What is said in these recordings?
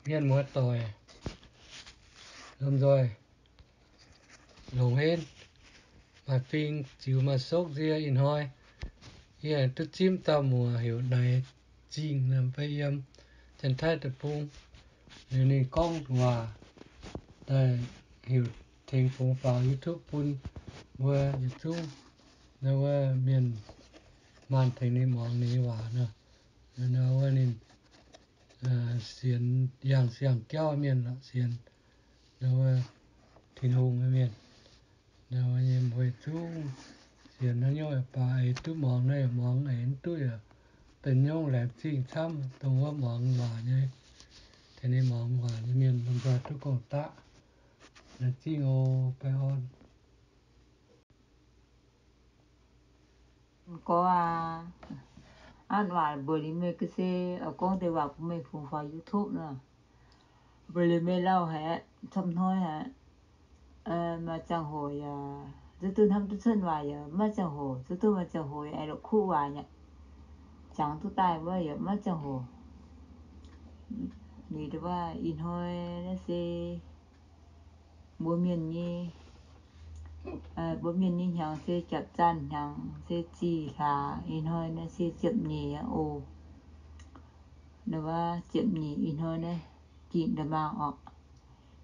mienh muoz-doic lomh nzoih longc henv, maaih fing ziux maaih sokv nzie ih hnoi. Yie duqv zipv dauh muoc heuc Naix Zingh, mbuo yiem Janx-Taiv deic-bung. Liuz ninh gorngv waac daaih heuc tengx fungx faaux YouTube bun mbuo yietc zungv wuov mienh maanh tengx ninh muangx ninh nyei waac nor. Wuov ninh sienx yangh siang-jauv mienh, sienx wuov Tin-Hungh mienh. Nyei mbuo zungv sienx haaix nyungc baac eix duqv muangx naaiv muangx, eix mv duqv yaac benx nyungc. Laengz zingh camv dongh wuov muangx waac nyei, tengx ninh muangx waac nyei mienh lomh nzoih duqv gong-daqv. Laengz zingh oc, baengh orn. Gorx aac, aqv waac mbuox liuz meih ga'sie, oix gorngv deix waac bun meih fungx faaux YouTube nor. Mbuox liuz meih lauh haic, camv hnoi haic. Maaih ziangh hoc yaac zuqc duqv hnamv duqv cuotv waac yaac maaih ziangh hoc zuqc duqv, maaih ziangh hoc yaac aengx la'kuqv waac nyei. Jangx duqv daaih wuov yaac maaih ziangh hoc. Liuz wuov ih hnoi naaiv se mbuo mienh nyei, mbuo mienh nyei hnyangx se japv zanh hnyangx, se zih hlaax. Ih hnoi naaiv se ziepc nyeic aqv oc. Wuov ziepc nyeic ih hnoi naaiv gingh nda'maauh orqc.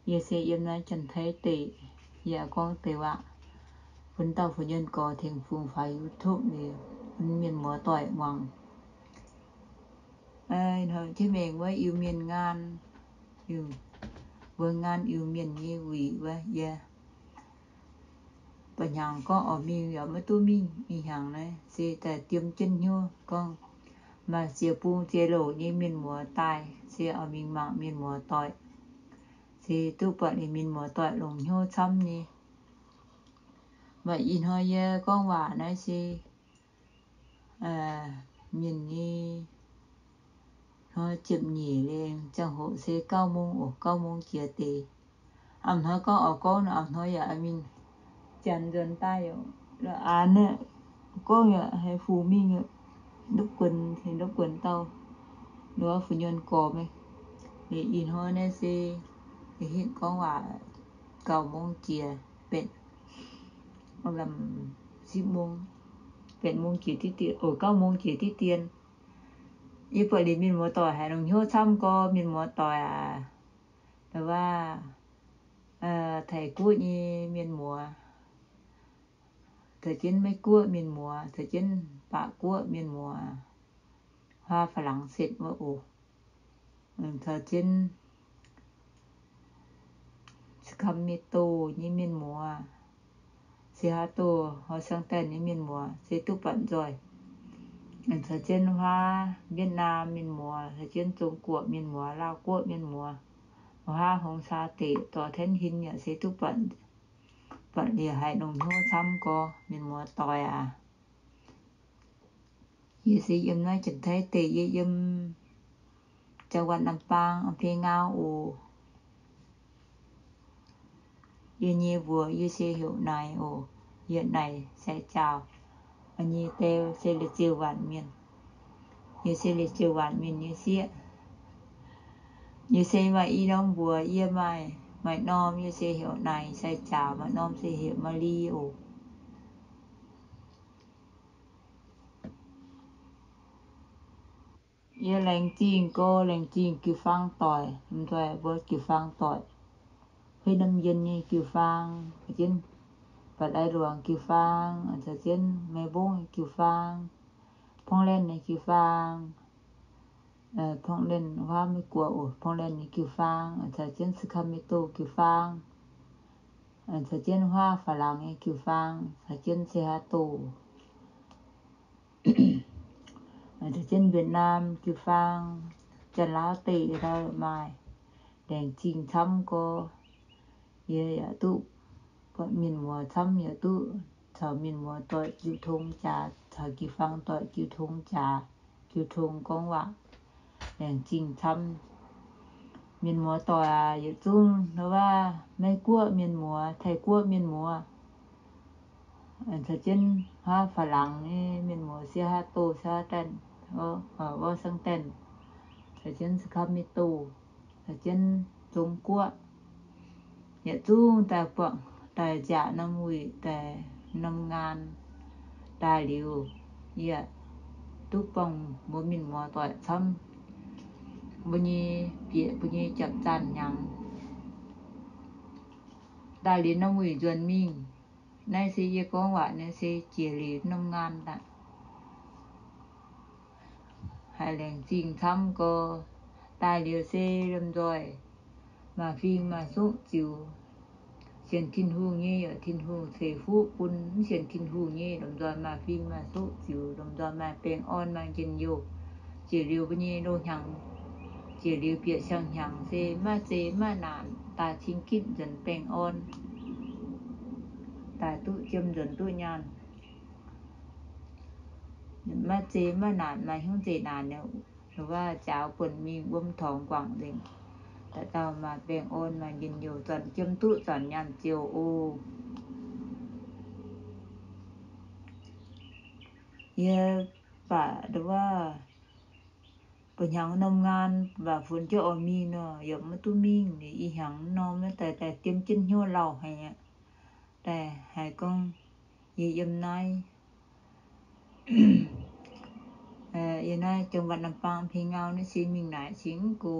Yie se yiem naaiv Janx-Taiv deic, yie gorngv deix waac bun dauh fu'nyuonh gorx tengx fungx faaux YouTube liuz bun mienh muoz-doic muangx. Ih hnoi jienv mengh wuov Iu-Mienh ngaan, mbuo ngaan Iu-Mienh nyei wuic wuov yie ba'hnyangx gorngv oix mingh yaac maiv duqv mingh. Ih hnyangx naaiv se daaih diem jienv hnyouv gorngv maaih ziex bung ziex louc nyei mienh muoz daaih, se oix mingh mangc mienh muoz-doic, se duqv buatc ninh mienh muoz-doic longc hnyouv camv nyei. Maaih ih hnoi yie gorngv waac naaiv se mienh nyei hnoi ziepc nyeic lengh, ziangh hoc se gauh mong oc, gauh mong jiex deix. A'hnoi gorngv oix gorngv nor, a'hnoi yaac mingh janx nzuonx daaih yaac la'an, gorngv yaac haiz fungx mingh, ndopv guonx, ndopv guonx dauh wuov fu'nyuonh gorx mingh. Ih hnoi naaiv se hitv gorngv waac gauh mong jiex betv, lamh sipv mong, betv mong jiex diqv dien, oc, gauh mong jiex diqv dien. Yie buatc liuz mienh muoz-doic haiz longc hnyouv camv gorx, mienh muoz-doic aac. Wuov Taiv-Guoqv nyei mienh muoz, caux jienv Meiv-Guoqv mienh muoz, caux jienv Baac-Guoqv mienh muoz, huaa Faa^laangc setv wuov oc, caux jienv Sacramento nyei mienh muoz, Seattle, Washington nyei mienh muoz se duqv buatc nzoih. Caux jienv huaa Vietnam mienh muoz, caux jienv Zong Guoqv mienh muoz, Laauh Guoqv mienh muoz, huaa Hongx Saa Deic, dorh Taiv Hin yaac se duqv buatc, buatc liuz haiz longc hnyouv camv gorx, mienh muoz-doic aac. Yie se yiem naaiv Janx-Taiv deic, yie yiem จังหวัดลำปาง อำเภองาว oc. Yie nyei mbuox yie se heuc Naix oc. Yie Naix Sai Jaaux. Yie nyei die se La'ziouh Waanc Mienh. Yie se La'ziouh Waanc Mienh nyei sieqv. Yie se maaih i norm mbuox, yie maaih, maaih norm yie se heuc Naix Sai Jaaux, maaih norm se heuc Malie oc. Yie laengz zingh gorx, laengz zingh jiu-baang doic, mv nzoih mbuo jiu-baang doic, Huin Nam Yien nyei jiu-baang, caux jienv Baac Lai Luangc jiu-baang, caux jienv Meiv Mbongv jiu-baang, Portland nyei jiu-baang, Portland huaav Meiv Guoqv oc, Portland nyei jiu-baang, caux jienv Sacramento jiu-baang, caux jienv huaav Faa^laangc nyei jiu-baang, caux jienv Seattle, caux jienv Vietnam jiu-baang, Janx-Laauv deic ndau maaih, laengz zingh camv gorx. Yie yaac duqv buatc mienh muoz camv, yaac duqv caux mienh muoz doic jiu tong jaax, caux jiu-baang doic jiu tong jaax, jiu tong gorngv waac, laengz zingh camv. Mienh muoz doic aac, yietc zungv wuov Meiv Guoqv mienh muoz, Taiv Guoqv mienh muoz, caux jienv huaav Faa^laangc nyei mienh muoz, Seattle, Seattle, Washington, caux jienv Sacramento, jienv Zong Guoqv. Yietc zungv daaih buangh daaih nziaauc norm wuic daaih norm ngaan daaih liuz, yie duqv buangh mbuo mienh muoz-doic camv, mbuo nyei bieqc mbuo nyei japv zanh hnyangx daaih liuz norm wuic nzuonx mingh. Naaiv se yie gorngv waac naaiv se jiex liuz norm ngaan daaih. Haiz laengz zingh camv gorx. Daaih liuz se lomh nzoih maaih fing maaih suqv ziux. Sienx Tin-Hungh nyei yaac Tin-Hungh ceix fuqv bun, mv sienx Tin-Hungh nyei lomh nzoih maaih fing maaih suqv ziux, lomh nzoih maaih baengh orn maaih njien-youh. Jiex liuz mbuo nyei loz-hnyangx, jiex liuz bieqc siang-hnyangx se maiv zeiz maiv naanc, daaih cing gitv nzuonx baengh orn, daaih duqv jiem nzuonx duqv nyaanh. Maiv zeiz maiv naanc, maaih hnyouv zeiz naanc, wuov jaaux buonc mingh wuom torngx guangc nzengc. Daaih dauh maaih baengh orn maaih njien-youh, zanc jiem duqv zanc nyaanh ziouc oc. Yie baac wuov, ba'hnyangx norm ngaan baac funx jienv oix mingh nor, yaac maiv duqv mingh. Ih hnyangx norm naaiv daaih daaih diem jienv hnyouv lauh haic aqv. Daaih haiz gorngv yie yiem naaiv, yie naaiv จังหวัดลำปาง Pengau naaiv se mingh naaic cingx mv go.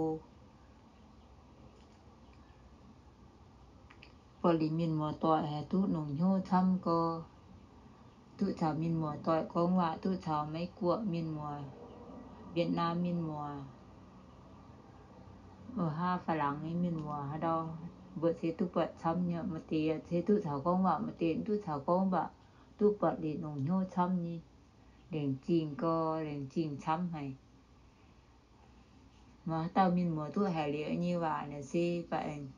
Buatc liuz mienh muoz-doic haih duqv longc hnyouv camv gorx, duqv caux mienh muoz-doic gorngv waac, duqv caux Meiv-Guoqv mienh muoz, Việt Nam mienh muoz, ov, haav Faa-laangx nyei mienh muoz haaix ndau, mbuo se duqv buatc camv nyei. Maaih deix se duqv caux gorngv waac, maaih deix duqv caux gorngv waac, duqv buatc liuz longc hnyouv camv nyei. Laengz zingh gorx, laengz zingh camv haic. Maaih haaix dauh mienh muoz duqv haiz liuz nyei waac naaic se baac aengx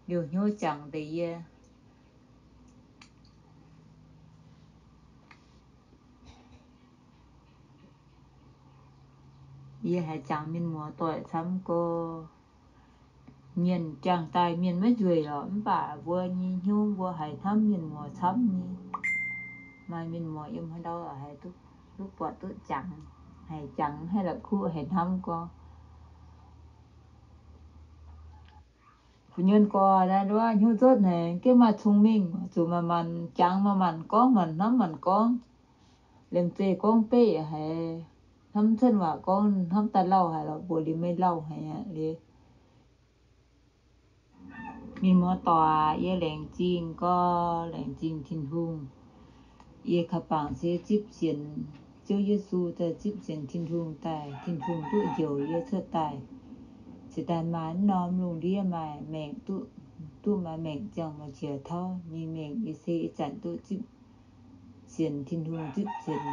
liouh hnyouv jangx deix yie. Yie haiz jangx mienh muoz doic camv gorx. Mienh jangx daaih mienh maiv nzueic lorqc, mv baac mbuo nyei hnyouv mbuo haiz hnamv mienh muoz camv nyei. Maaih mienh muoz yiem haaix ndau haiz duqv buatc duqv jangx, haiz jangx haih la'kuqv haiz hnamv gorx. Fu nyuonh gorx naaiv nduov hnyouv nzotv haic, gengh maaih cong-mengh, zuqc manc-manc jangx, manc-manc gorngv, manc-manc hnamv, manc-manc gorngv. Liemh zeih gorngv beiv haiz, hnamv cuotv waac gorngv, hnamv daaih lauh haic lorqc, mbuox liuz meih lauh haic aqv liuz. Mienh muoz doic, yie laengz zingh gorx, laengz zingh Tin-Hungh. Yie kaux bangc se zipv sienx Ziouv Yesu daaih, zipv sienx Tin-Hungh daaih, Tin-Hungh duqv njoux yie cuotv daaih. Cingx daaih maaih norm lungh ndiev maaih maengc duqv, duqv maaih maengc ziangh maaih qiex tauv nyei maengc. Yie se ih zanc duqv zipv sienx Tin-Hungh, zipv sienx,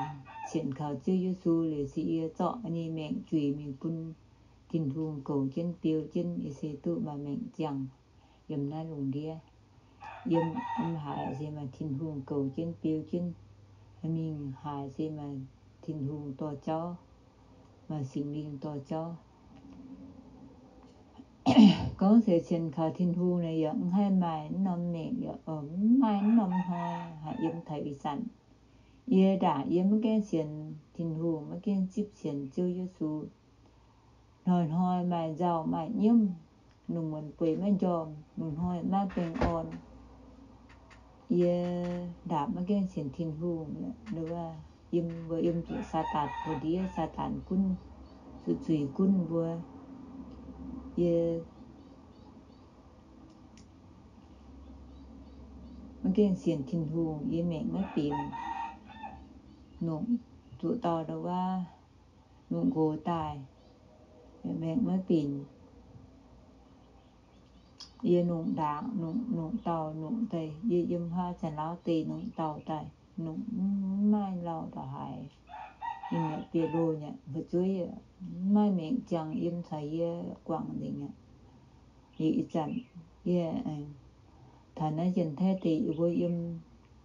sienx kaux Ziouv Yesu liuz se yie zorqv nyei maengc juix mingh bun Tin-Hungh goux jienv beu jienv, yie se duqv maaih maengc ziangh yiem naaiv lungh ndiev. Yiem, yiem haaix se maaih Tin-Hungh goux jienv beu jienv, mingh haaix se maaih Tin-Hungh dorh jauv, maaih Singx Lingh dorh jauv. Gorngv se sienx kaux Tin-Hungh naaic yaac mv haih maaih mv norm maengc, yaac mv maaih mv norm hnoi haih yiem taux ih zanc. Yie ndaangc yie maiv gaengh sienx Tin-Hungh, maiv gaengh zipv sienx Ziouv Yesu, hnoi-hnoi maaih nzauh maaih nyiemv, lungh muonz bueix maiv njormh, lungh hnoi maiv baengh orn. Yie ndaangc maiv gaengh sienx Tin-Hungh, yiem, mbuo yiem zuqc Saadaan buoz-ndiev, Saadaan gunv, zuqc zuiz gunv mbuo. Yie maiv gaengh sienx Tin-Hungh, yie maengc maiv benx. Nongc zuqc dauh ndau-waav, nongc nqox daaih, maengc maiv benx. Yie nongc ndaangc, nongc, nongc dauh, nongc daaih, yie yiem haav Janx-Laauv deic nongc dauh daaih, nongc mv maaih lauh ndongc haaix. Ninh yaac biauv-loh yaac fu'jueiv, mv maaih maengc ziangh yiem caux yie guangc nzengc aqv. Liuz ih zanc yie taux naaiv Janx-Taiv deic, yie mbuo yiem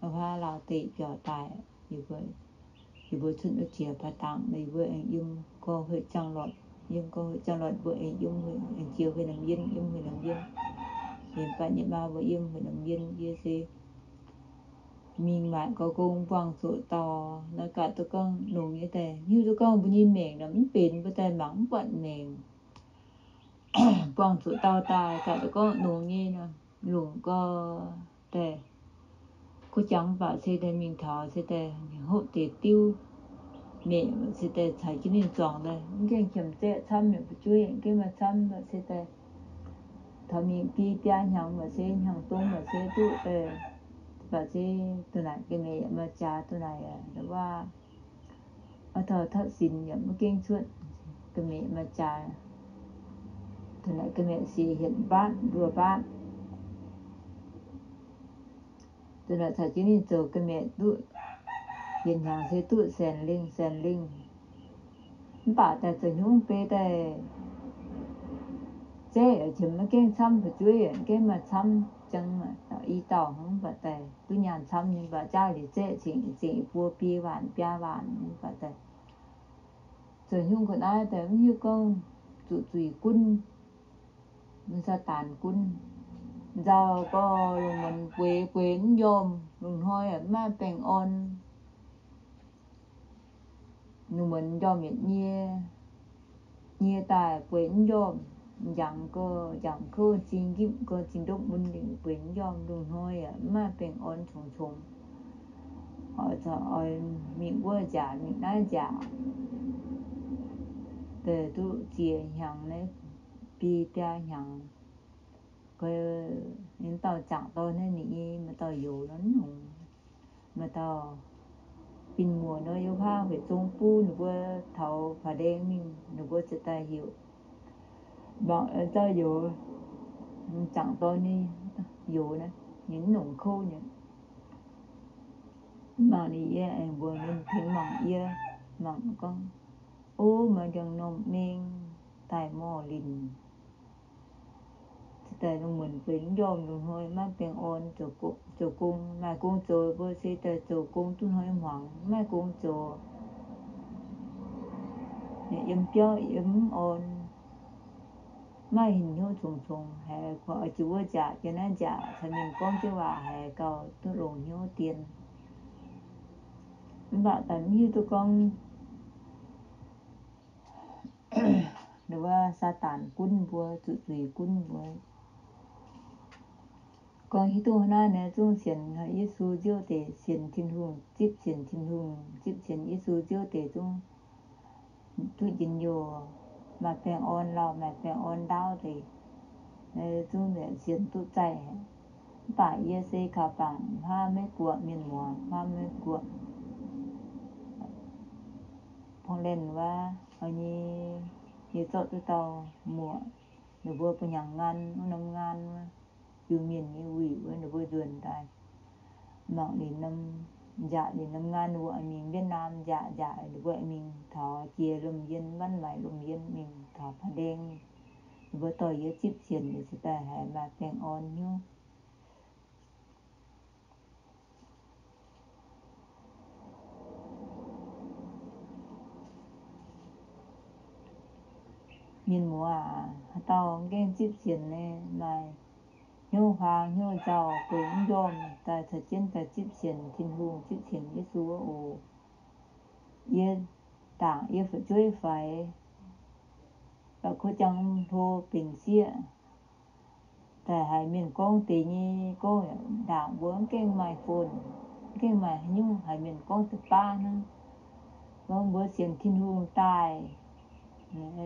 haav Laauv deic biaux daaih, yie mbuo cuotv wuov jiex Paadang, yie mbuo aengx yiem gorx-hueqc Janx-Lotc, yiem gorx-hueqc Janx-Lotc mbuo aengx yiem, aengx jiex Hueih Namx Yien, yiem Hueih Namx Yien. Yiem baac nyei maa mbuo yiem Hueih Namx Yien, yie se mingh maaic gaux gong buangh zuqc dauh naaiv gaax duqv gorngv longx nyei daaih, hiuv duqv gorngv mbuo nyei maengc naaic mv benx, mbuo daaih mangc mv buatc maengc. buangh zuqc dauh daaih, gaax daaih gorngv nongx nyei nor, longc gau daaih. Kuv jangx mv baac se daaih mingh taux se daaih hopv deix diuv, maeqc se daaih caux jienv ninh zuangx daaih, mv gaengh qiemx zaeqv camv, yaac fu'jueiv yaac mv gaengh maaih camv, mv baac se daaih taux mingh biei biaa hnyangx mv baac se hnyangx dong mv baac se duqv daaih, mv baac se duqv naaic ga'maeqc yaac maaih jaax, duqv naaic waac, aa, taux tapv sinx yaac mv gaengh cuotv, ga'maeqc maaih jaax, duqv naaic ga'maeqc siec hietc mbaatv nduoh mbaatv. Duqv naaic caux jienv ninh zoux ga'maeqc duqv yietc hnyangx se duqv saenx lingh saenx lingh. Mv baac daaih zoux hnyungv beiv daaih zaeqv yaac qiemx mv gaengh camv, fu'jueiv yaac mv gaengh maaih camv, jangx i dauh hnangv. Mv baac daaih duqv nyaanh camv nyei, mv baac jaav liuz zaeqv cingx, cingx buo biei waanc biaa waanc. Mv baac daaih zoux hnyungv ga'naaiv daaih mv hiuv gorngv zuqc zuiz gunv, Saadaan gunv. Nzauh gau, lungh muonz bueix, bueix mv njormh, lungh hnoi yaac mv maaih baengh orn. Lungh muonz njormh yietc nyie, nyie daaih bueix mv njormh, njangc gau, njangc kouv, zing nqipv gau, zing ndopv mun lingc, bueix mv njormh, lungh hnoi yaac mv maaih baengh orn congx congx. Oix mingh wuov nziaauc, mingh naaiv nziaauc, daaih duqv ziex hnyangx naaiv, biei biaa hnyangx. Ga'naaiv dauh zaangc dorn naaiv ninh nyei maaih dauh youz nor, nongx, maaih dauh fin-muoc nor, yiem huaang hueic zong buv ninh mbuo taux Paa Ndeng mingh, ninh mbuo ziouc daaih heuc mangc dauh youz, zaangc dorn nyei youz naaiv, ninh mv nongx kouv nyei. Mangc ninh yie, aengx mbuox ninh tengx mangc yie. Mangc gorngv, o, maaih ndiangx-normh mengh daaih morh linc. Daaih lungh muonz bueix mv njormh, lungh hnoi maiv baengh orn, zoux gong, maaih gong zoux mbuo se daaih zoux gong duqv hnoi hmuangx, maiv gong zoux yiem biauv yiem mv orn, maiv hinc hnyouv congx congx. Haiz oix zuqc wuov nziaauc jiex naaiv nziaauc caux mienh gorngv jienv waac haiz gauh duqv longx hnyouv dien. Mv baac daaih mv hiuv duqv gorngv wuov Saadaan gunv mbuo, zuqc zuiz gunv mbuo. Gorngv hiuv duqv naaiv naaiv zungv sienx Yesu nziouv deix, sienx Tin-Hungh, zipv sienx Tin-Hungh, zipv sienx Yesu nziouv deix zungv duqv njien-youh, maaih baengh orn lauh, maaih baengh orn ndaauv deix, zungv sienx duqv zaih. Mv baac yie se kaux bangc huaav Meiv Guoqv mienh muoz, huaav Meiv Guoqv, Portland wuov nyei, yie zorqv duqv dauh muoc, ninh mbuo bun hnyangx ngaan, wuov norm ngaan wuov, Iu-Mienh nyei wuic wuov, ninh mbuo nzuonx daaih mangc ninh norm nziaauc, ninh norm ngaan ninh mbuo mingh Vietnam nziaauc, nziaauc ninh mbuo mingh taux jiex lomh yien, mbanv maaic lomh yien mingh taux Paa Ndeng. Ninh mbuo dorh yie zipv sienx, yie se daaih haiz maaih baengh orn hnyouv. Mienh muoz aac, haaix dauh mv gaengh zipv sienx nyei, maaih hnyouv huaang hnyouv nzauh, bueix mv njormh daaih caux jienv daaih zipv sienx Tin-Hungh, zipv sienx Yesu oc. Yie ndaangc yie fu'jueiv faix, baac kuv jangx hlo benx sieqv. Daaih haiz mienh gorngv deix nyei gorngv, ndaangc mbuo mv gaengh maaih phone, mv gaengh maaih haaix nyungc, haiz mienh gorngv deix baav hnangv. Mbuo sienx Tin-Hungh daaih,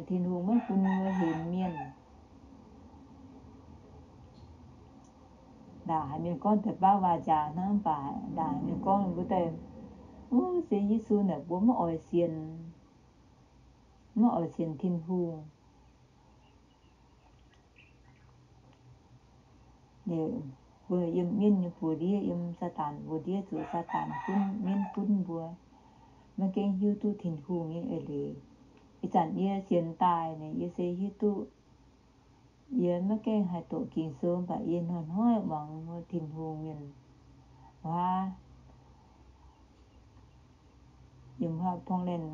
Tin-Hungh maiv bun mbuo hemx mienh. Ndaangc haiz mienh gorngv deix baav waac-nzaac hnangv, mv baac ndaangc haiz mienh gorngv mbuo daaih, uv, se Yesu naaic mbuo maiv oix sienx, maiv oix sienx Tin-Hungh. Mbuo yiem mienv nyei buoz-ndiev, yiem Saadaan buoz-ndiev, zuqc Saadaan gunv, mienv gunv mbuo, maiv gaengh hiuv duqv Tin-Hungh nyei eix leiz. Ih zanc yie sienx daaih naaic, yie se hiuv duqv, yie maiv gaengh haih doqc Ging-Sou, mv baac yie hnoi-hnoi muangx wuov Tin-Hungh mienh waac, yiem wuov Portland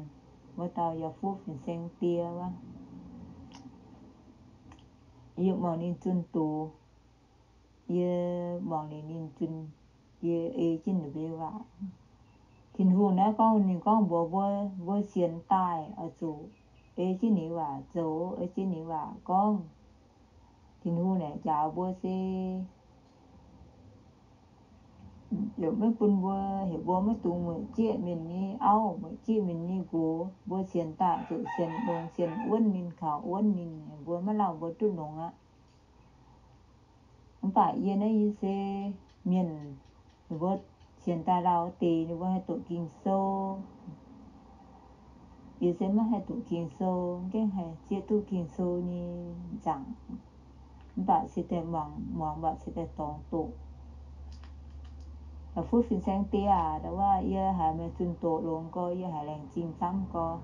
wuov dauh yaac fuqv fin-saeng die wuov, yie muangx ninh zunh doz, yie muangx liuz ninh zunh, yie ei jienv ninh mbuo waac. Tin-Hungh naaiv gorngv, ninh gorngv mbuox mbuo, mbuo sienx daaih oix zuqc ei jienv ninh waac zoux, ei jienv ninh waac gorngv. Tin-Hungh naaic njaaux mbuo se yaac maiv bun mbuo, heuc mbuo maiv dungx mueic zieqv mienh nyei auv, mueic zieqv mienh nyei nqox. Mbuo sienx daaih zuqc sienx longx, sienx wuonv ninh, kaux wuonv ninh, mbuo maiv lauh mbuo duqv longx aqv. Mv baac yie naaiv yie se mienh, ninh mbuo sienx daaih lauh deix ninh mbuo haih doqc Ging-Sou. Yie se maiv haih doqc Ging-Sou, mv gaengh haih zieqv duqv Ging-Sou nyei nzaangc. Mv baac se daaih muangx, muangx mv baac se daaih dorngx doqc. Fuqv fin-saeng diev aac, ndau wuov yie haiz meih zunh doqc longx gorx, yie haiz laengz zingh camv gorx.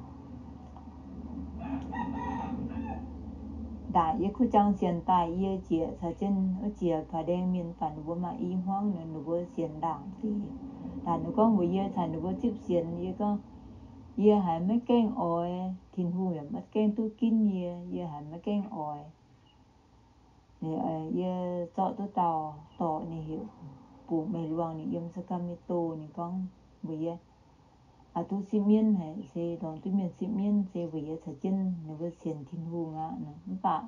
Ndaangc yie kuv jang sienx daaih yie jiex caux jienv wuov jiex Paa Ndaeng mienh, mv baac ninh mbuo maaih i hmuangv nor, ninh mbuo sienx ndaangc deix. Ndaangc ninh gorngv mbuox yie caux ninh mbuo zipv sienx, yie gorngv, yie haiz maiv gaengh oix, Tin-Hungh yaac maiv gaengh duqv ginv yie, yie haiz maiv gaengh oix. Yie zorqv duqv dauh dorc, ninh heuc Bungx Meih Luangh, ninh yiem Sacramento. Ninh gorngv mbuox yie, aa, duqv sipv mienv haic, se lorngx duqv mienh sipv mienv, se mbuox yie caux jienv ninh mbuo sienx Tin-Hungh aqv. Mv baac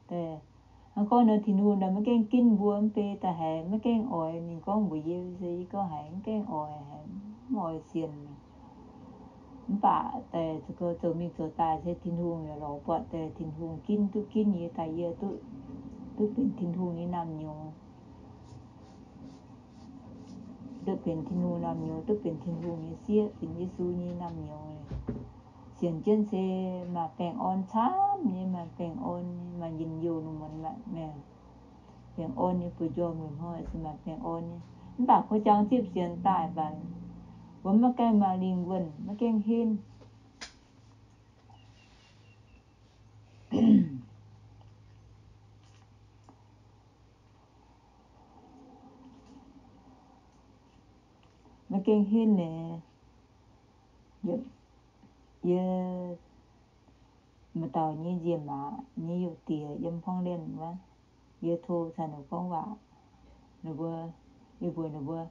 hnangv gorngv nor, Tin-Hungh naaic maiv gaengh ginv mbuo, mv bei daaih haiz maiv gaengh oix. Ninh gorngv mbuox yie se, yie gorngv haiz mv gaengh oix, haiz mv oix sienx. Mv baac daaih zoux mingh zoux daaih se Tin-Hungh yaac lorz buatc daaih, Tin-Hungh ginv duqv ginv yie daaih, yie duqv, duqv benx Tin-Hungh nyei naamh nyouz. Duqv benx Tin-Hungh naamh nyouz, duqv benx Tin-Hungh nyei sieqv, benx Yesu nyei naamh nyouz. Sienx jienv se maaih baengh orn camv nyei, maaih baengh orn nyei, maaih njien-youh lungh muonz, maaih baengh orn nyei, buoz-njormh mueiz hnoi se maaih baengh orn nyei. Mv baac kuv jang zipv sienx daaih mv baac mbuo maiv gaengh maaih lingh wuonh, maiv gaengh henv. Maiv gaengh henv naaic, yie, maaih dauh nyei nziemc aqv, nyei youh diex yiem Portland wuov, yie tov caux ninh gorngv waac. Ninh mbuo, yie mbuox ninh mbuo,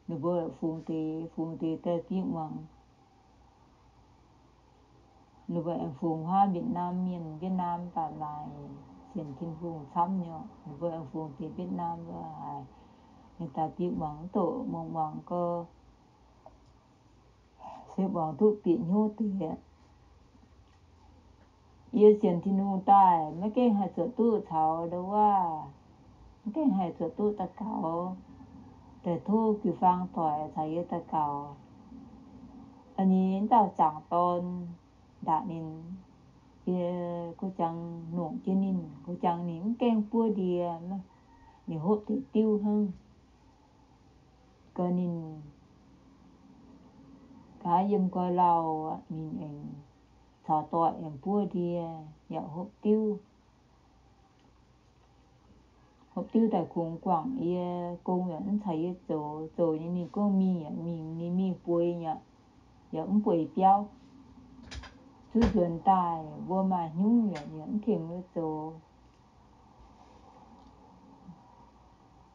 ninh mbuo fungx deix, fungx deix daaih bieqc muangx. Ninh mbuo aengx fungx huaav Việt Nam mienh, Việt Nam baac maaih sienx Tin-Hungh camv nyei. Ninh mbuo aengx fungx deix Việt Nam wuov haic, ninh daaih bieqc muangx, mv doqc muangx muangx gau, se muangx duqv bieqc hnyouv deix. Yie sienx Tin-Hungh daaih maiv gaengh haih zuotc duqv caux ndau wuov, maiv gaengh haih zuotc duqv daux gaux, daaih tov jiu-baang doic caux yie daux gaux. Aa, nyei dauh zaangc dorn ndaatc ninh, yie kuv jangx nongc jienv ninh, kuv jangx ninh mv gaengh buov ndie, ninh hopv deix diuv hnangv. Gaax ninh, gaax yiem gorx-lauh ninh aengx caux doic aengx buov ndie yaac hopv diuv. Hopv diuv daaih kungx guangc yie, gong yaac mv caux yie zoux, zoux nyei ninh gorngv mingh yaac mingh, ninh mingh bueix yaac, yaac mv bueix biauv. Zuqc nzuonx daaih mbuo maaih hnyungv yaac, yaac mv tengx mbuo zoux.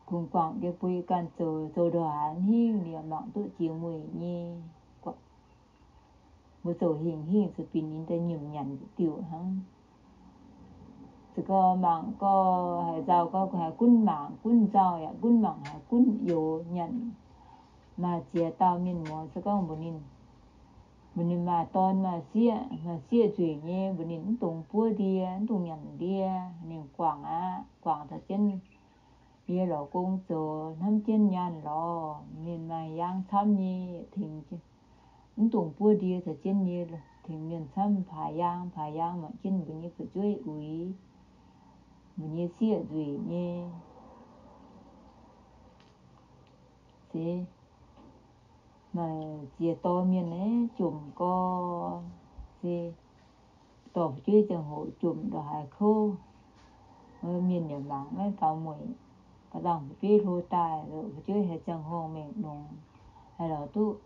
Kungx guangc yie bueix ganh zoux, zoux ndongc haaix hingv ninh yaac mangc duqv jiex mueic nyei. Mbuo zoux hingh hingh zuqc binc ninh daaih nyiemc nyanc diuc hnangv. Se gorngv mangc gorngv haaix nzauh gorngv haaix gunv mangc gunv nzauh yaac gunv mangc haaix gunv youx nyanc. Maaih ziex dauh mienh muoz se gorngv mbuox ninh, mbuox ninh maaih dorn maaih sieqv, maaih sieqv nzueic nyei, mbuox ninh mv dungx buov ndie, mv dungx nyanc ndie. Ninh guangc aqv, guangc caux jienv yie lorz gong zoux hnamv jienv nyaanh lorz, ninh maaih yaangh camv nyei tengx, mv dungx buov ndie caux jienv yie tengx mienh camv paaix yaangh, paaix yaangh mangc jienv mbuo nyei fu'jueiv uix, mbuo nyei sieqv nzueic nyei. Se maaih ziex dorh mienh naaiv jomc gorx, se dorh fu'jueiv ziangh hoc jomc ndongc haaix kouv, mienh yaac mangc maiv faaux mueic. Ga'zangh fu'jueiv hlo daaih, fu'jueiv haiz ziangh horngh mengh longx, haiz lorz duqv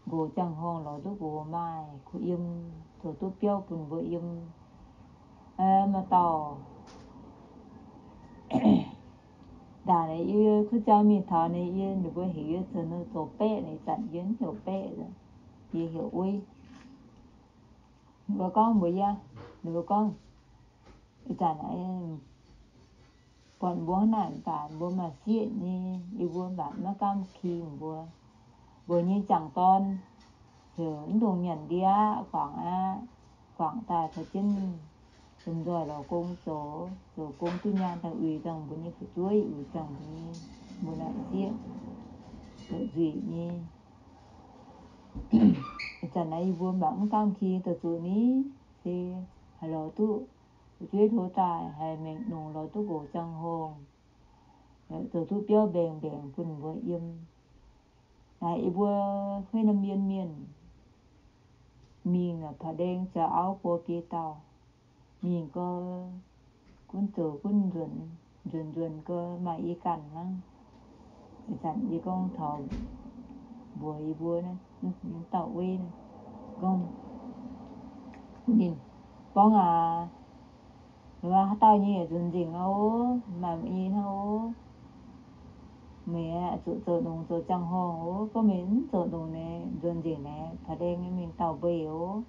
nqox ziangh horngh, lorz duqv nqox maaih kuh yiem, zoux duqv biauv bun mbuo yiem. Maaih dauh ndaangc naaiv yie kuv jang mingh taux naaiv yie, ninh mbuo heuc yie zoux, zoux baeqv naaiv, ih zanc yie mv heuc baeqv, yie heuc uiv. Ninh mbuo gorngv mbuox yie, ninh mbuo gorngv, ih zanc naaiv Mbuo hnangv naaic mv baac mbuo maaih sieqv nyei, yie mbuo mv baac maiv gaamv ki mbuo. Mbuo nyei jangc dorn heuc mv dungx nyanc ndie aqv, guangc aqv. Guangc daaih caux jienv lomh nzoih lorz gong zoux, zoux gong duqv nyaanh daaih uix dangh mbuo nyei fu'jueiv, uix dangh mbuo nyei, mbuo naaic sieqv zoux nzueic nyei. Ih zanc naaiv yie mbuo mv baac mv gaamv ki daaih zuqc ni, se haaix lorz duqv fu'jueiv hlo daaih, haiz mengh nongx lorz duqv nqox jangx horngh, zoux duqv biauv mbaengx mbaengx bun mbuo yiem. Naaic yie mbuo hueiv norm mienh mienh mingh paav ndeng ziouc auv buo biei dauh, mingh gau gunv zoux gunv nzuonx, nzuonx nzuonx gau maaih yie ganh hnangv. Ih zanc yie gorngv taux mbuox yie mbuo naaiv, dauh Wei naaiv, gorngv ninh gorngv aac, haaix dauh nyei yietc nzunc nzengc aqv oc, maaih nyei hnangv oc. Meih aeqv, zuqc zoux nongx zoux jangx horngh oc. Gorngv meih mv zoux nongx naaic, nzuonx nzengc naaic, paav ndeng nyei mingh dauh mbeix oc.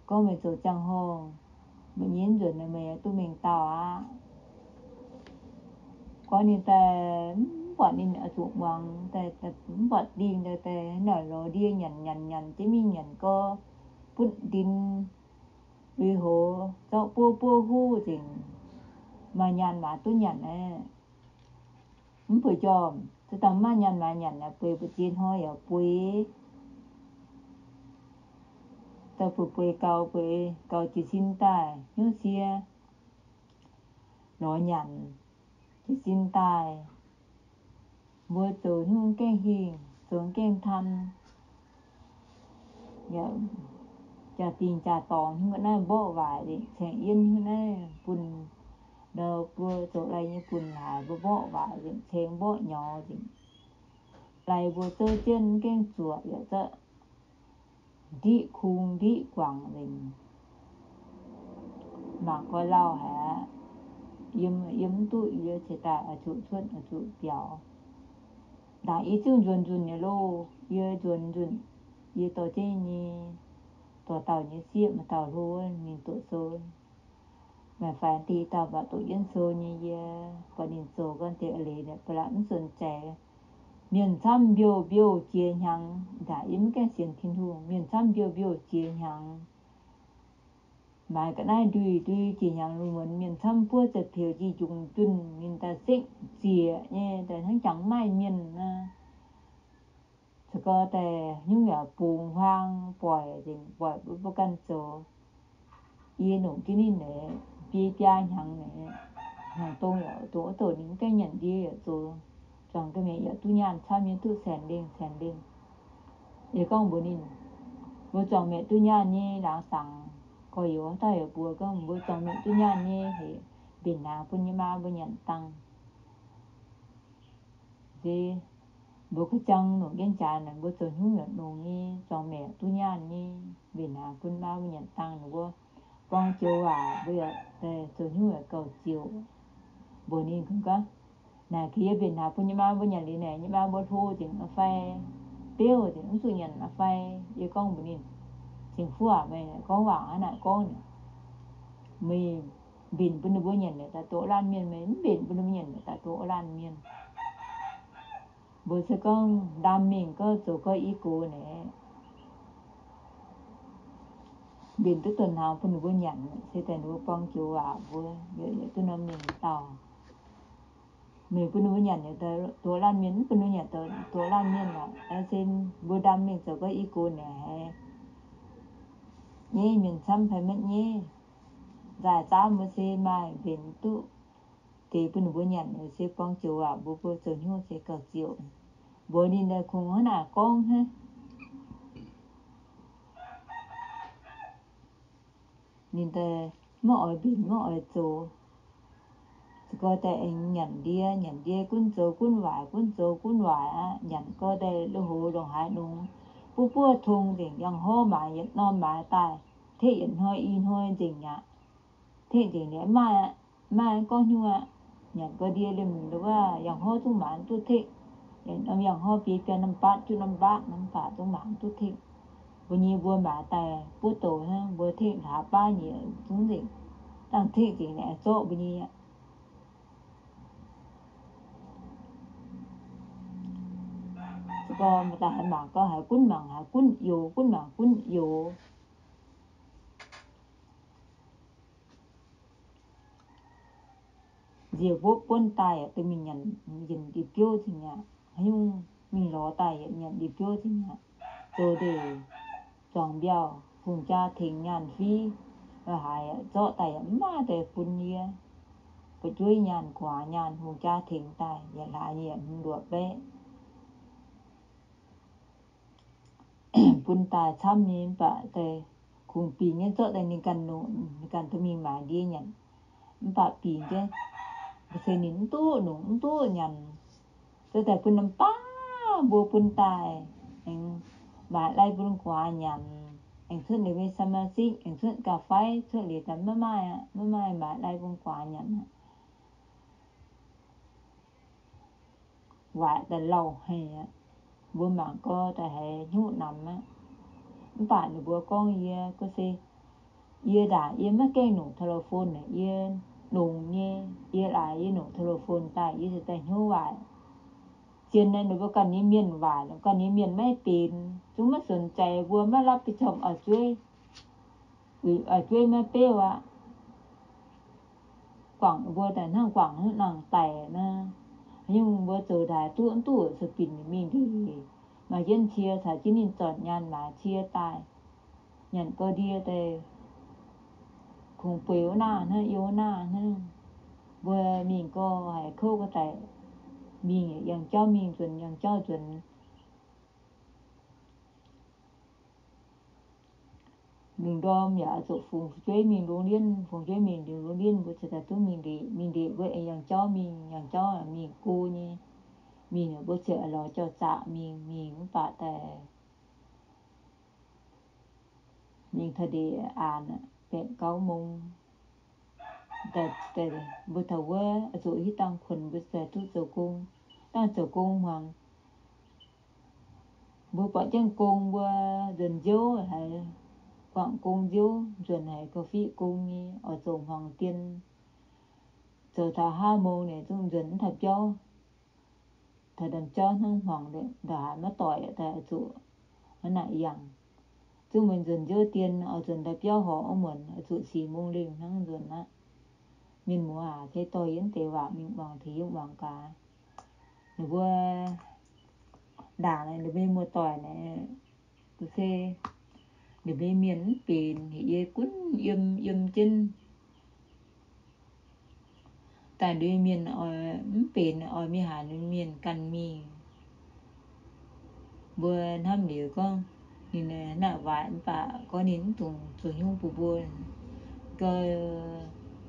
Gorngv meih zoux jangx horngh, meih nyei nzuonx naaic meih duqv mingh dauh aqv. Gorngv ninh daaih mv buatc ninh oix zuqc muangx, daaih mv buatc dingh, daaih daaih naaic lorz ndie nyanc nyanc nyanc jienv mingh nyanc gau, butv ndin, lui-houx zorqv buov buov huv nzengc, maaih nyaanh maaiz duqv nyanc aqv. Mv bueix jorm, za'gengh maaih nyaanh maaiz nyanc aqv, bueix mbu'ziex hnoi yaac bueix. Daaih bueix bueix gaux, bueix gaux jiez sin daaih hnyouv sie lorz nyanc. Jiez sin daaih, mbuo zoux hnyouv gaengh hingh, zoux gaengh tan, jaa-dingh jaa-dorngx hnyouv naaiv mborqv waaic, caeng yienv hnyouv naaiv bun ndau mbuo zoux lai nyei bun laaix mbuo mborqv waaic nzengc, caeng mborqv nyaux nzengc. Lai mbuo zouv jienv gaengh zuoqc yaac zorqv ndiqv kung ndiqv guangc nzengc. Mangc gau lauh haic aqv. Yiem, yiem mv duqv yie ceix daaih oix zuqc cuotv oix zuqc biaux. Ndaangc yie zungv nzuonx nzunc nyei loh, yie nzuonx nzunc, yie dorh jienv nyei, dorh dauh nyei sieqv, maaih dauh hlo ninh doqc sou. Maaih faix deix dauh mv baac doqc jienv sou nyei, yie buatc ninh zoux gau deix a'leiz ba'laqc mv sonx zeiz. Mienh camv mbiouh mbiouh jiex hnyangx, ndaangc yie mv gaengh sienx Tin-Hungh, mienh camv mbiouh mbiouh jiex hnyangx. Maaiz ga'naaiv ndui ndui jiex hnyangx lungh muonz, mienh camv buov za'pieux jiex njungc junh, ninh daaih sekv zieqc nyei, daaih hnangv jangx maaih mienh naaiv. Za'gengh daaih hnyouv yaac bungx huaang, boic nzengc, boic mbuo ganh zoux. Yie longc jienv ninh naaic biei biaa hnyangx naaic, hnyangx dongh yaac dongh wuov douc ninh mv gaengh nyanc ndie yaac zoux, zuangx ga'maeqc yaac duqv nyaanh camv nyei, duqv saenx lengh saenx lengh. Yie gorngv mbuox ninh, mbuo zuangx maeqc duqv nyaanh nyei laangz dangx, gorx-youz dauh yaac mbuox gorngv mbuo zuangx maeqc duqv nyaanh nyei haic, mbenc hnaangx bun yie maa mbuo nyanc dangh. Se mbuo ga'jang longc jienv jaax naaic, mbuo zoux hnyouv yaac longx nyei, zuangx maeqc duqv nyaanh nyei, mbenc hnaangx bun maa mbuo nyanc dangh. Ninh mbuo buang joux waac mbuo yaac zoux hnyouv yaac gauh ziouc. Mbuox ninh kungx gorngv, naaic gaax yie mbenc hnaangx bun yie maa mbuo nyanc liuz naaic, yie maa mbuo hlo nzengc aqv fai, beuv nzengc mv zuqc nyanc aqv fai? Yie gorngv mbuox ninh, ceng-fuqv aac, meih gorngv waac hnangv naaic gorngv naaic, meih mbenc bun ninh mbuo nyanc naaic daaih dongh laanh mienh, meih mv mbenc bun ninh mbuo nyanc naaic daaih dongh laanh mienh. Mbuo se gorngv ndaam mingh gau zoux gau i gox naaic, mbenc duqv dongh hnaangx bun ninh mbuo nyanc, se daaih ninh mbuo buang joux waac mbuo, yaac duqv norm mienh dauh. Meih bun ninh mbuo nyanc dongh laanh mienh, mv bun ninh mbuo nyanc dongh laanh mienh aqv. Se mbuo ndaam mingh zoux gau i gox naaic haiz nyei mienh camv fai maiv nyei. Nzaaih zaamv mbuo se maaih mbenc duqv deix bun ninh mbuo nyanc, se buang joux waac mbuo, mbuo zoux hnyouv se gauh ziouc. Mbuox ninh daaih kungx hnangv naaic gorngv hnangv. Ninh daaih maiv oix mbenc maiv oix zoux. Za'gengh daaih aengx nyanc ndie, nyanc ndie gunv zoux gunv waaic, gunv zoux gunv waaic aqv. Nyanc gau daaih lui-houx ndongc haaix nongx, buov buov tong nzengc, yangh horv maaiz yietc norm maaiz daaih, tekv yietc hnoi i hnoi nzengc aqv. Tekv nzengc liuz mv maaih, mv maaih gorngv hnyouv aqv. Nyanc gau ndie liemh wuov yangh horv zungv maaiz duqv tekv. Norm yangh horv biei biaa norm baatv, juqv norm baatv, norm baatv zungv maaiz duqv tekv. Mbuo nyei mbuo maaiz daaih buov douc hnangv, mbuo tekv hlaax baav nyei zungv nzengc. Dangh tekv nzengc naaic zorqv mbuo nyei aqv. Gorx daaih haiz mangc gorx haiz gunv mangc haiz gunv youx, gunv mangc gunv youx. Nziex mbopv buonv daaih yaac deix mingh nyanc, nyanc ndie-biouv zingh aqv. Haaix nyungc mingh lorz daaih yaac nyanc ndie-biouv zingh aqv. Zoux ndeic zuangx mbiauh, fungx jaa tengx nyaanh fiv, la'haaix zorqv daaih yaac mv maaih deix bun yie. Fu'jueiv nyaanh guaax nyaanh fungx jaa tengx daaih yaac hlaax nyei yaac hmz luoqc baeqv. Bun daaih camv nyei mv baac deix kungx bingx jienv zorqv daaih ninh ganh nongc, ninh ganh duqv mingh maaiz ndie nyanc. Mv baac bingx jienv, se ninh mv duqv nongc mv duqv nyanc. Zorqv daaih bun norm baav mbuo bun daaih, aengx maaiz lai bun guaax nyanc, aengx cuotv liuz mbuo สมาชิก, aengx cuotv ga'fai, cuotv liuz daaih maiv maaih aqv, maiv maaih maaiz lai bun guaax nyanc aqv. Waaic daaih lauh haic aqv. Mbuo mangc gau daaih haiz hnyouv namx aqv. Mv baac ninh mbuo gorngv yie, gorngv se yie ndaangc yie maiv gaengh nongc telephone naaic, yie longx nyei, yie laaix yie nongc telephone daaih yie ziouc daaih hnyouv waaic. Zien naaiv ninh mbuo ganh nyei mienh waaic, ganh nyei mienh maiv benx, zungv maiv สนใจ mbuo, maiv รับผิดชอบ oix zueiv, oix zueiv maiv beuv aqv. Guangc mbuo daaih hnangv guangc hnangv nangh daic nor. Haaix nyungc mbuo zoux ndaix duqv mv duqv, zuqc binc mingh ndeic, maaih jienv cie caux jienv ninh zornc nyaanh maaiz cie daaih, nyanc gau ndie daaih, kungx bueix wuov naaiv hnangv, yiem wuov naaiv hnangv. Mbuo mingh gau haiz kouv ga'daic, mingh yangh jauv mingh nzuonx, yangh jauv nzuonx. Lungh ndorm yaac zuqc fungx fu'jueiv mingh โรงเรียน, fungx fu'jueiv mingh โรงเรียน, mbuo ziouc daaih duqv mingh ndeic, mingh ndeic mbuo aengx yangh jauv mingh, yangh jauv mingh go nyei. Mingh naaic mbuo ziouc lorz jauv-zaqc mingh, mingh mv baac daaih mingh taux ndeic aanx แปดเก้าโมง. Mbuo taux wuov oix zuqc hitv dangh kuonx mbuo ziouc duqv zoux gong. Dangh zoux gong hmuangx, mbuo buatc jienv gong mbuo nzuonx nziouv haiz guangc gong nziouv, nzuonx haiz gauh fiqv gong nyei, oix zoux hmuangx dien. Zoux taux ห้าโมง naaic zungv nzuonx mv taux biauv. Taux ndaamv-jauv hnangv hmuangx ndongc haaix maiv doic daaih oix zuqc hnangv naaic yangh. Zungv meih nzuonx nziouv dien oix nzuonx taux biauv horpc wuov muonz oix zuqc สี่โมง lengh hnangv nzuonx aqv. Mienh muoz aac, se dorh yie deix waac mingh muangx taux yie muangx gaax. Ninh mbuo ndaangc naaic ninh mbuo muoz-doic naaic, se ninh mbuo mienh mv benx heuc yie gunv yiem yiem jienv. Daaih nduov mienh oix mv benx oix mingh haaix, ninh mienh ganh mingh. Mbuo hnamv liuz gorngv ninh naaic waaic mv baac gorngv ninh mv dungx zoux hnyouv bun mbuo. Gau,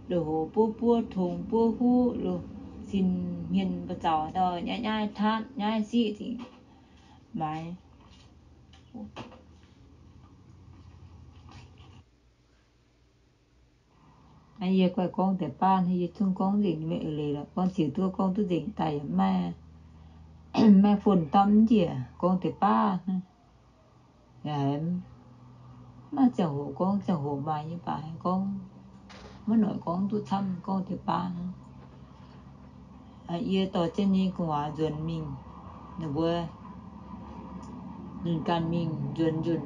loz-hoz buov buov, tong buov huv, loz, sin hmien ba'zaux ndau nyaiv nyaiv tatv nyaiv siqv zingc maaiz. Naaiv yie guaih gorngv deix baav, yie zungv gorngv nzengc mienh eix leiz lorqc. Gorngv ziux duqv gorngv duqv nzengc daaih yaac maiv, maiv fon dapv njiec gorngv deix baav. Yaac maaih ziangh hoc gorngv ziangh hoc maaih nyei baac gorngv maiv noic gorngv duqv camv gorngv deix baav. Yie dorh jienv nyei gu'nguaaz nzuonx mingh, ninh mbuo, ninh ganh mingh nzuonx nzunc.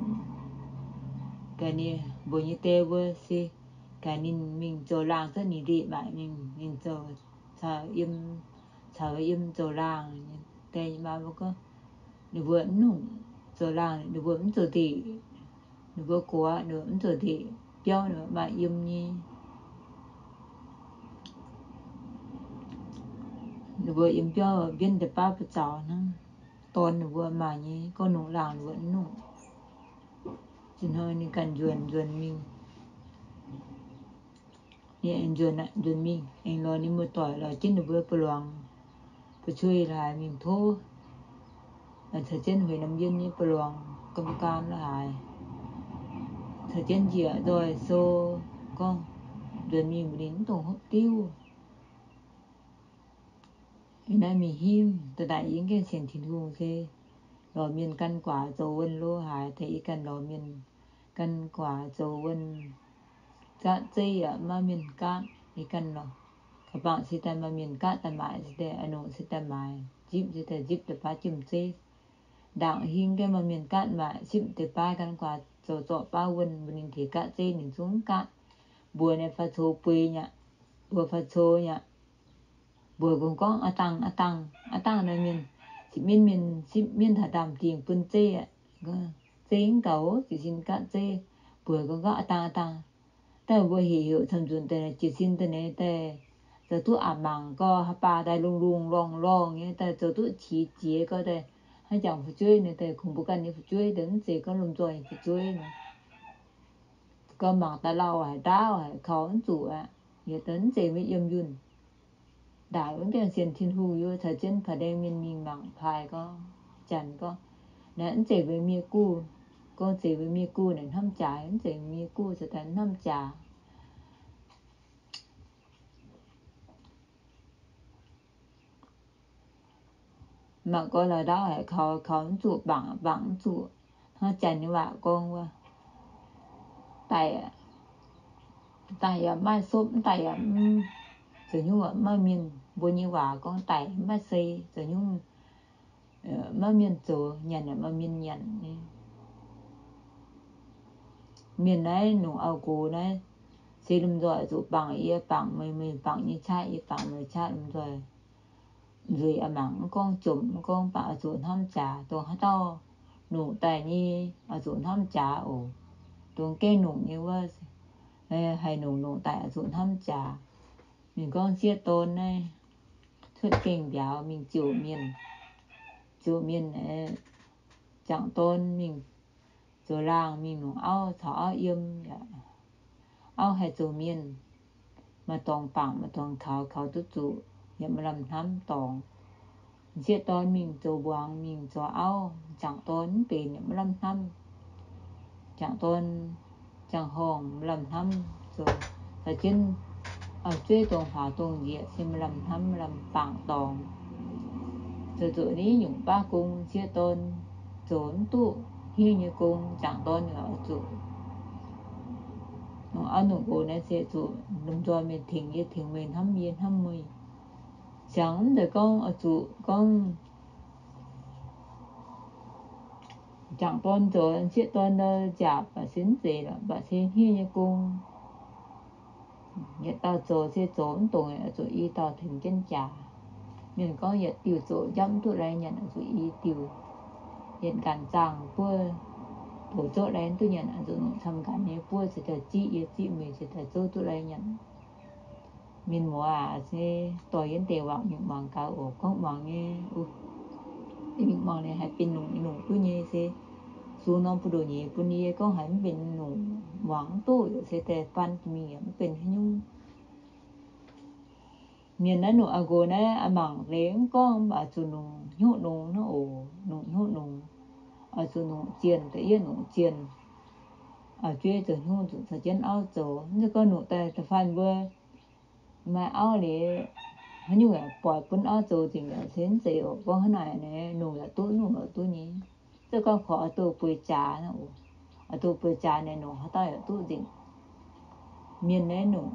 Gaax ninh mbuo nyei die mbuo se, gaax ninh mingh zoux laangh cuotv ninh ndeic maaic mingh, ninh zoux caux yiem, caux yiem zoux laangh. Die nyei maa mbuo gorngv, ninh mbuo mv nongc zoux laangh, ninh mbuo mv zoux ndeic. Ninh mbuo gox, ninh mbuo mv zoux ndeic, biauv ninh mbuo maaih yiem nyei. Ninh mbuo yiem biauv mbienv deix baav ba'zaux hnangv. Dorn ninh mbuo maaih nyei, gorngv nongc laangh ninh mbuo mv nongc. Zinh hnoi ninh ganh nzuonx nzuonx mingh. Ninh aengx nzuonx, nzuonx mingh aengx lorz ninh muoz-doic lorz jienv ninh mbuo ba'luangc, fu'jueiv laaix mingh tov, caux jienv hueix norm yien nyei ba'luangc, gam-gaam la'haaix, caux jienv njiec nzoih sou, gorngv nzuonx mingh mbuox ninh mv dungx hopv diuv. Naaiv mingh himv daaih daaih yie mv gaengh sienx Tin-Hungh se lorz mienh gan guaax zoux wuonh lo haaix deix, yie ganh lorz mienh gan guaax zoux wuonh. Zatv zeiv yaac maaih mienh gaatv, yie ganh lorz. Ga'bangc se daaih maaih mienh gaatv daaih maaic, se daaih a'nongc se daaih maaic, nzipv se daaih nzipv daaih baav jiem zeiv. Ndaangc hingv gaengh maaih mienh gaatv maaic, sipv deix baav gan guaax zoux zorqv baav wuonh, mbuo ninh teix gaatv zeiv ninh zungv gaatv. Mbuox naaiv fai coux bueix nyei aqv, mbuox fai coux nyei aqv, mbuox gorngv, gorngv, aa dangh, aa dangh, aa dangh naaiv mienh, sipv mienv mienh, sipv mienv taux ndaamv-dingh bun zeiv aqv. Zeiv mv gaux, jiez sin gaatv zeiv. Mbuox gorngv, gorngv, aa dangh, aa dangh. Daaih mbuo heuc heuc camv nzunc daaih jiez sin daaih naaiv daaih, zoux duqv aqc mangc gau, haaix baac daaih lungh lungh lorngh lorngh nyei daaih, zoux duqv qiex jiez gau daaih, hnangv jangx fu'jueiv naaiv daaih, kungx mbuo ganh nyei fu'jueiv daaih, mv zeiz gorngv lomh nzoih nyei fu'jueiv nor. Gau mangc daaih lauh haic, ndaauv haic, kaux mv zuqc aqv. Yietc daaih mv zeiz mbuo yiem yunh. Ndaangc wuov gaengh sienx Tin-Hungh yie caux jienv paaix ndaeng mienh mingh mangc paaix gorngv, janx gorngv, naaiv mv zeiz mbuo miev guv. Gorngv zeiz mbuo miev guv naaic hnamv jaax, mv zeiz miev guv caux daaih hnamv jaax. Mangc gau lauh ndaauv haic, kaux kaux mv zuqc, bangc bangc mv zuqc. Hnangv janx nyei waac gorngv wuov, daic, daic yaac mv maaih sopv, daic yaac mv, zoux nyungc mv maaih mienh. Mbuo nyei waac gorngv daic mv maaih sei, zoux nyungc mv maaih mienh zoux, nyanc yaac maaih mienh nyanc nyei. Mienh naaiv nungc auv-nqox naaiv, se lomh nzoih zuqc bangc yie, bangc meih, meih bangc nyei qaqv, yie bangc meih qaqv, lomh nzoih nzueic aqv mangc, mv gorngv jomc, mv gorngv bangc, oix zuqc hnamv jaax. Dongh haaix dauh nungc daic nyei, oix zuqc hnamv jaax oc. Dongh gaengh nungc nyei wuov, haih nungc, nungc daic oix zuqc hnamv jaax. Ninh gorngv sieqv dorn naaiv cuotv gaengh mbiauz mingh ziouc mienh, ziouc mienh, jangc dorn mingh zoux laangh, mingh nungc auv caux auv yiem yaac, auv haih zoux mienh, maaih dorngx bangc maaih dorngx kaux, kaux duqv zuqc, yaac maaih lamh hnamv dorngx. Sieqv dorn mingh zoux mbuangz, mingh zoux auv, jangc dorn mv benx yaac maaih lamh hnamv. Jangc dorn, jangc horngh maaih lamh hnamv zoux, caux jienv auv-jueiv dongh faaux dongh nzieqc se maaih lamh hnamv, maaih lamh bangc dorngx. Zoux zuqc naaiv nyungc baav gong, sieqv dorn zoux mv duqv hniev nyei gong, jangc dorn yaac oix zuqc, auv nungc nqox naaiv se zuqc lomh nzoih meih tengx yie, tengx meih, hnamv yie, hnamv meih. Siangx mv zeiz gorngv oix zuqc gorngv jangc dorn zoux sieqv dorn ndau nziaauc baac se mv zeiz lorqc, baac se hniev nyei gong. Yietc dauh zoux se zoux mv dongc, oix zuqc i dauh tengx jienv jaax. Mienh gorngv yietc diuh zoqc njapv mv duqv lai nyanc, oix zuqc i diuh. Yietc nqanx zaangh buov doqc zorqv lai mv duqv nyanc, oix zuqc nungc camv nqanx nyei buov ceix daaih ziqv yie, ziqv meih ceix daaih zouv duqv lai nyanc. Mienh muoz aac, se dorh yie deix wangc mingh muangx gaax oc. Gorngv muangx nyei, mingh muangx ninh haiz benx nungc, nungc duqv nyei se sux norm buoz-ndoqv nyeiz bun yie. Gorngv haiz mv benx nungc, muangx mv duqv, se daaih faan mingh yaac mv benx haaix nyungc. Mienh naaiv nungc auv-nqox naaiv aqv, mangc leiz mv gorngv, mv baac zuqc nungc hnyouv nongx hnangv oc. Nungc hnyouv nongx, oix zuqc nungc zienh, da'yietv nungc zienh. Auv-jueiv zoux hnyouv zuqc caux jienv auv zoux. Mv zeiz gorngv nungc daaih da'faanh mbuo maaih auv liuz, haaix nyungc yaac buatc bun auv zoux nzengc yaac se mv zeiz oc. Gorngv hnangv naaic naaiv, nungc yaac duqv, nungc yaac duqv nyei. Mv zeiz gorngv kaux oix duqv bueix jaax hnangv oc. Oix duqv bueix jaax naaic, nungc haaix dauh yaac duqv nzengc. Mienh naaiv nungc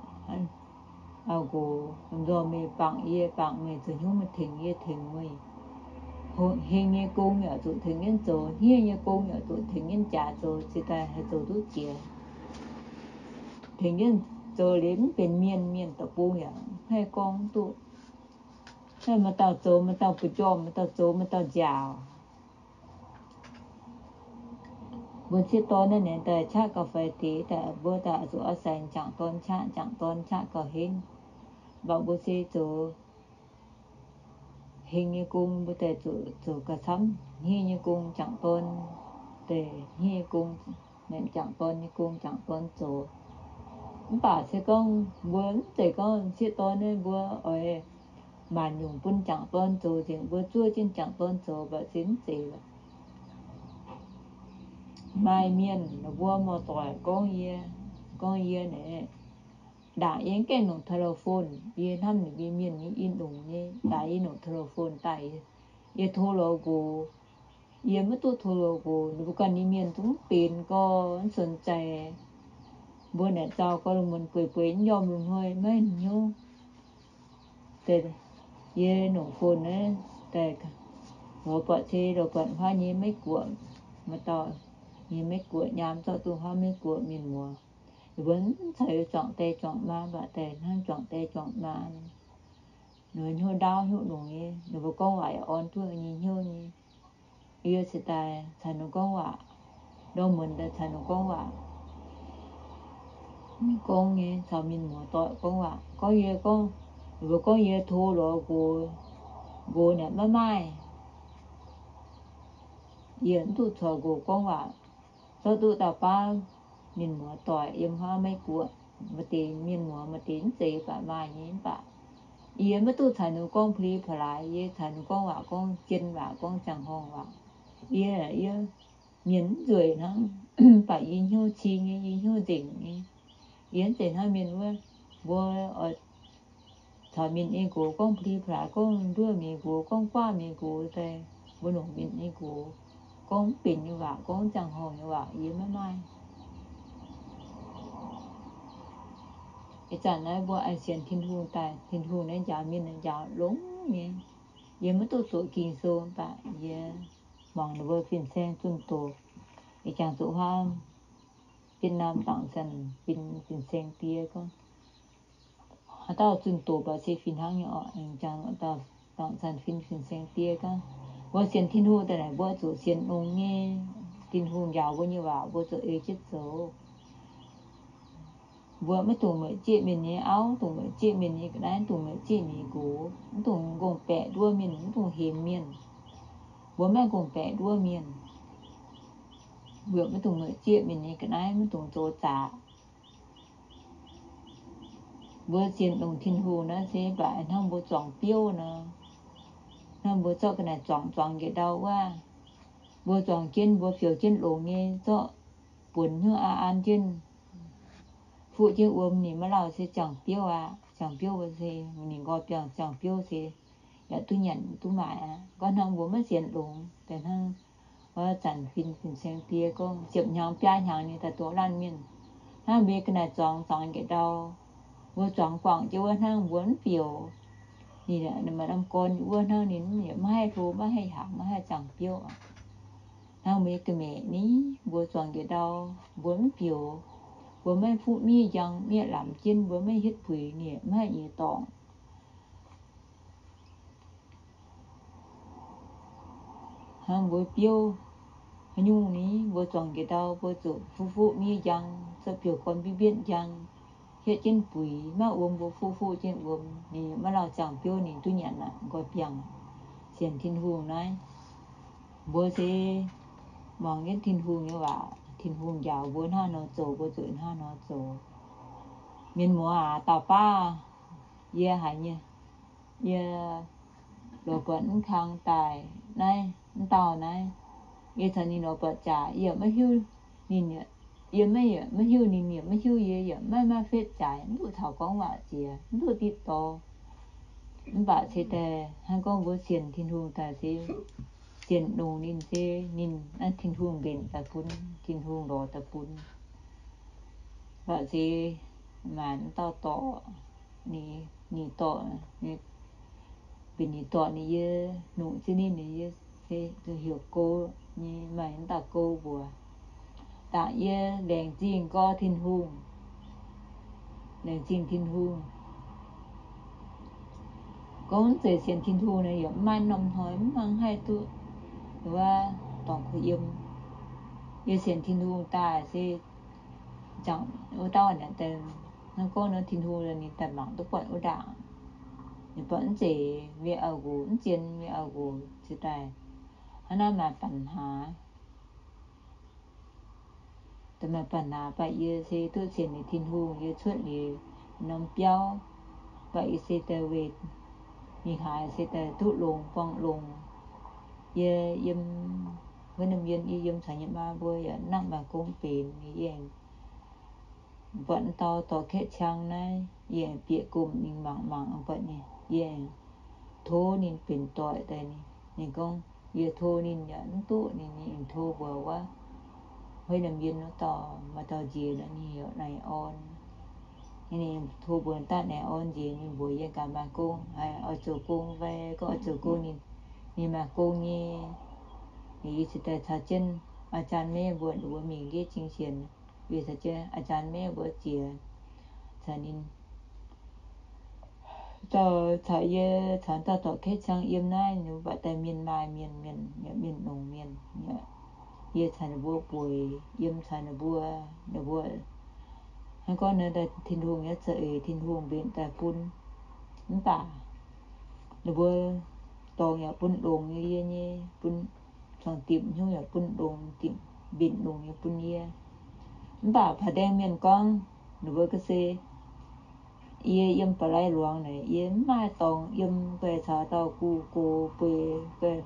auv-nqox, lomh nzoih meih bangc yie, bangc meih, zoux hnyouv meih tengx yie, tengx meih. Heng nyei gong yaac zuqc tengx jienv zoux, hniev nyei gong yaac zuqc tengx jienv jaax zoux, ceix daaih haih zoux duqv jiex. Tengx jienv zoux liuz mv benx mienh, mienh deic-bung yaac mv haih gorngv duqv. Naaiv maaih dauh zoux, maaih dauh bu jorm, maaih dauh zoux, maaih dauh nziaauc. Mbuo sieqv dorn naaiv ninh daaih qaqv gauh faix deix, daaih mbuo daaih zuqc oix saeng jangc dorn qaqv, jangc dorn qaqv gauh henv. Mv baac mbuo se zoux heng nyei gong, mbuo daaih zuqc zoux gauh camv. Hniev nyei gong jangc dorn, daaih hniev nyei gong, jangc dorn nyei gong jangc dorn zoux. Mv baac se gorngv mbuo mv zeiz gorngv sieqv dorn naaiv mbuo oix maanc nyungc bun jangc dorn zoux nzengc, mbuo zuov jienv jangc dorn zoux mv baac se mv zeiz lorqc. Maaih mienh mbuo muoz-doic gorngv yie, gorngv yie naaic, ndaangc yie mv gaengh nongc telephone, yie hnamv ninh mbuo mienh nyei i nongc nyei, ndaangc yie nongc telephone daaih, yie tov lorz nqox, yie maiv duqv tov lorz nqox, ninh mbuo ganh nyei mienh zungv mv benx gau, mv สนใจ. Mbuo naaic zaux gau lungh muonz bueix bueix mv njormh lungh hnoi maiv hnyouv. Yie nongc phone naaiv daaih, Lorz buatc se lorz buatc huaav nyei Meiv Guoqv, maaih dauh nyei Meiv Guoqv nyaam zorqv duqv huaav Meiv Guoqv mienh muoz. Ninh mbuo mv caux yie zuangx die zuangx maa, mv baac daaih hnangv zuangx die zuangx maa. Ninh mbuo hnyouv ndaauv hnyouv longx nyei, ninh mbuo gorngv waac yaac orn duqv nyei hnyouv nyei. Yie cingx daaih caux ninh gorngv waac, ndorm muonz daaih caux ninh gorngv waac. Ninh gorngv nyei caux mienh muoz-doic gorngv waac, gorngv yie gorngv, ninh mbuo gorngv yie tov lorz nqox, nqox naaic maiv maaih. Yie mv duqv caux nqox gorngv waac. Zorqv duqv dauh baav mienh muoz-doic yiem huaav Meiv Guoqv, maaih deix mienh muoz maaih deix mv zeiz baac maaih nyei mv baac yie maiv duqv caux ninh gorngv peli pa'laaix, yie caux ninh gorngv waac gorngv jien waac gorngv ziangh horngh waac. Yie, yie mienh mv nzueic hnangv, mv baac yie hnyouv cing nyei, yie hnyouv nzengc nyei. Yie mv zeiz hnangv mienh wuov, mbuo oix caux mienh nyei nqox gorngv peli pa'laaix, gorngv nduov mienh nqox, gorngv guaav mienh nqox daaih, mbuo longc mienh nyei nqox gorngv mv benx nyei waac, gorngv ziangh horngh nyei waac yie maiv maaih. Ih zanc naaiv mbuo aengx sienx Tin-Hungh daaih, Tin-Hungh naaiv njaaux mienh njaaux longx nyei. Yie maiv duqv zuqc Ging-Sou mv baac yie muangx ninh mbuo fin-saeng zunh doqc. Ih jangx zuqc huaav Việt Nam dangc zanc fin, fin-saeng diev gorngv, haaix dauh zunh doqc baac se fih hnangv nyei orqc. Jangx dauh dangc zanc fin, fin-saeng diev gorngv, mbuo sienx Tin-Hungh daaih naaic mbuo zuqc sienx longx nyei. Tin-Hungh njaaux mbuo nyei waac mbuo zuqc ei jienv zoux. Mbuo maiv dungx meih zieqv mienh nyei auv, dungx meih zieqv mienh nyei ga'naaiv, dungx meih zieqv mienh nyei nqox, mv dungx gong-baeqc nduov mienh, mv dungx hemx mienh. Mbuo maiv gong-baeqc nduov mienh. Mbuo maiv dungx meih zieqv mienh nyei ga'naaiv, maiv dungx zoux zaqc. Mbuo sienx longx Tin-Hungh naaiv se baac hnangv mbuo zuangx biouv nor, hnangv mbuo zorqv ga'naaiv zuangx, zuangx njiec ndau wuov, mbuo zuangx jienv, mbuo fioux jienv longx nyei, zorqv buonc hnyouv an an jienv, fuqv jienv wuom, ninh maiv lauh se ziangh biouv aqv. Ziangh biouv mbuo se ninh nqoi biangh, ziangh biouv se yaac duqv nyanc duqv maaic aqv. Gorngv hnangv mbuo maiv sienx longx, daaih hnangv wuov zanc fin, fin-saeng diev gorngv ziepc hnyangx biaa hnyangx ninh daaih doqc laanh mienh. Hnangv mbuo ga'naaiv zuangx, zuangx njiec ndau, mbuo zuangx guangc jienv wuov hnangv mbuo mv fioux. Ninh maaih norm gorn wuov hnangv ninh yaac maiv haih hlo, maiv haih hnyangx, maiv haih ziangh biouv aqv. Hnangv mbuo ga'maeqc ni, mbuo zuangx njiec ndau, mbuo mv fioux, mbuo maiv fuqv miev njang, miev lamz jienv, mbuo maiv hietv puix, ninh yaac maiv haih nyiex dorngc. Hnangv mbuo biouv haaix nyungc ni, mbuo zuangx njiec ndau, mbuo zuqc fuqv fuqv miev njang, zorqv biouv gorn mbietv mbietv njang, hietv jienv buix, maiv wuom mbuo fuqv fuqv jienv wuom, ninh maiv lauh ziangh biouv, ninh duqv nyanc aqv, nqoi biangh. Sienx Tin-Hungh naaiv, mbuo se muangx jienv Tin-Hungh nyei waac, Tin-Hungh njaaux mbuo hnangv nor zoux, mbuo zuqc hnangv nor zoux. Mienh muoz aac, dauh baav, yie haiz nyei, yie lorz buatc mv kang daaih naaiv, mv dauh naaiv, yie caux ninh lorz buatc jaax, yie maiv hiuv ninh, yie maiv, yie maiv hiuv ninh, yie maiv hiuv yie, yie maiv maaih fetv jaaix, mv duqv taux gorngv waac jiex, mv duqv ditv dorh. Mv baac se daaih hnangv gorngv mbuo sienx Tin-Hungh daaih se sienx longx ninh se ninh naaiv Tin-Hungh mbenc daaih bun, Tin-Hungh lorz daaih bun. Mv baac se maaih mv dauh dorc, ninh, ninh dorc, mbenc ninh dorc ninh yie nungc ziex ninh, ninh yie se heuc go nyei, maaih mv dauh go mbuox, dangh yie laengz zingh gorx Tin-Hungh, laengz zingh Tin-Hungh. Gorngv mv zeiz sienx Tin-Hungh nor, yaac mv maaih norm hnoi mv hnangv haih duqv wuov dorngx kuh yiem. Yie sienx Tin-Hungh daaih se jangx wuov dauh naaic, hnangv gorngv nor Tin-Hungh ninh daaih mangc duqv buatc wuov ndaangc. Ninh buatc mv zeiz mienh auv-nqox, mv zien mienh auv-nqox cingx daaih hnangv naaiv maaih ปัญหา. Daaih maaih ปัญหา baac yie se duqv sienx liuz Tin-Hungh, yie cuotv liuz norm biauv, baac yie se daaih weic mingh haaix se daaih duqv longx buangh longx. Yie yiem wuov norm yien, yie yiem caux yie maa mbuo yaac nangh maaih gong benx, yie buatc wuov dauh dorh kaeqv ciang naaiv, yie bieqc gomh mingh mangc mangc buatc ninh, yie tov ninh benx doic daaih. Ninh gorngv yie tov ninh yaac mv duqv, ninh tov mbuox wuov, huei norm yien wuov dauh, maaih dauh nziez nor ninh yaac naaic orn. Ninh tov mbuox daaih naaic orn nziez, ninh mbuox yie gaax maaih gong, haiz oix zoux gong fai gorngv oix zoux gong, ninh ninh maaih gong nyei. Yie cingx daaih caux jienv อาจารย์ Mei mbuo, ninh mbuo mingh ndiev cing sienx, yie caux jienv อาจารย์ Mei mbuo ziex, caux ninh dauh caux yie caux dauh dorc ketv ciang yiem naaiv, ninh mbuo mbatc daaih mienh maaih mienh, mienh nongx mienh. Yie caux ninh mbuo bueix yiem caux ninh mbuo, ninh mbuo hnangv gorngv nor daaih Tin-Hungh nyei za'eix, Tin-Hungh mbenc daaih bun. Mv baac ninh mbuo dorngx yaac bun longx nyei yie nyei, bun cong dimc hnyouv yaac bun longx, dimc mbenc longx nyei bun yie. Mv baac ผาแดง mienh gorngv, ninh mbuo ga'sie, yie yiem Ba'lai Luangz naaic, yie mv maaih dorngx yiem, guei caux dauh gu gox bueix, guei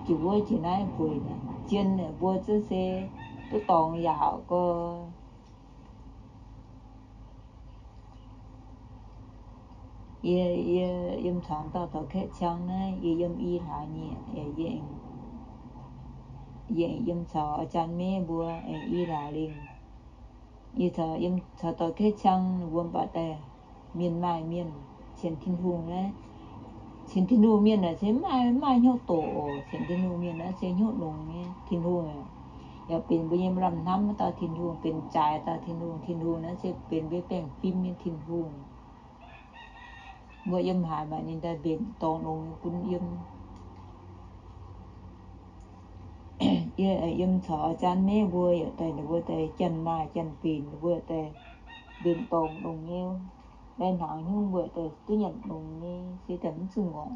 jiex wuov jiex naaiv bueix naaic, zien naaic mbuo zungv se duqv dorngx yaauc gau. Yie, yie yiem caux dauh dorc ketv ciang naaiv, yie yiem i hlaax nyieqc, yie aengx yiem caux อาจารย์ Mei mbuo aengx i hlaax lingh. Yie caux, yiem caux dorc ketv ciang ninh mbuo mbatc daaih mienh maaih mienh sienx Tin-Hungh naaiv. Sienx Tin-Hungh mienh naaic se maaih, maaih hnyouv doqc oc. Sienx Tin-Hungh mienh naaiv se hnyouv longx nyei. Tin-Hungh yaac benx mbuo nyei maaih lamh hnamv dauh Tin-Hungh, benx jaaix dauh Tin-Hungh. Tin-Hungh naaiv se benx mbuo baengh fim nyei Tin-Hungh. Mbuo yiem haaix maaih ninh daaih mbenc dorngx longx nyei bun yiem. Yie yiem caux อาจารย์ Mei mbuo yaac daaih, ninh mbuo daaih janx maaih janx benx, ninh mbuo daaih mbenc dorngx longx nyei. Lai hnaangx hnyouv mbuo daaih duqv nyanc longx nyei, se daaih mv zuqc ngorc.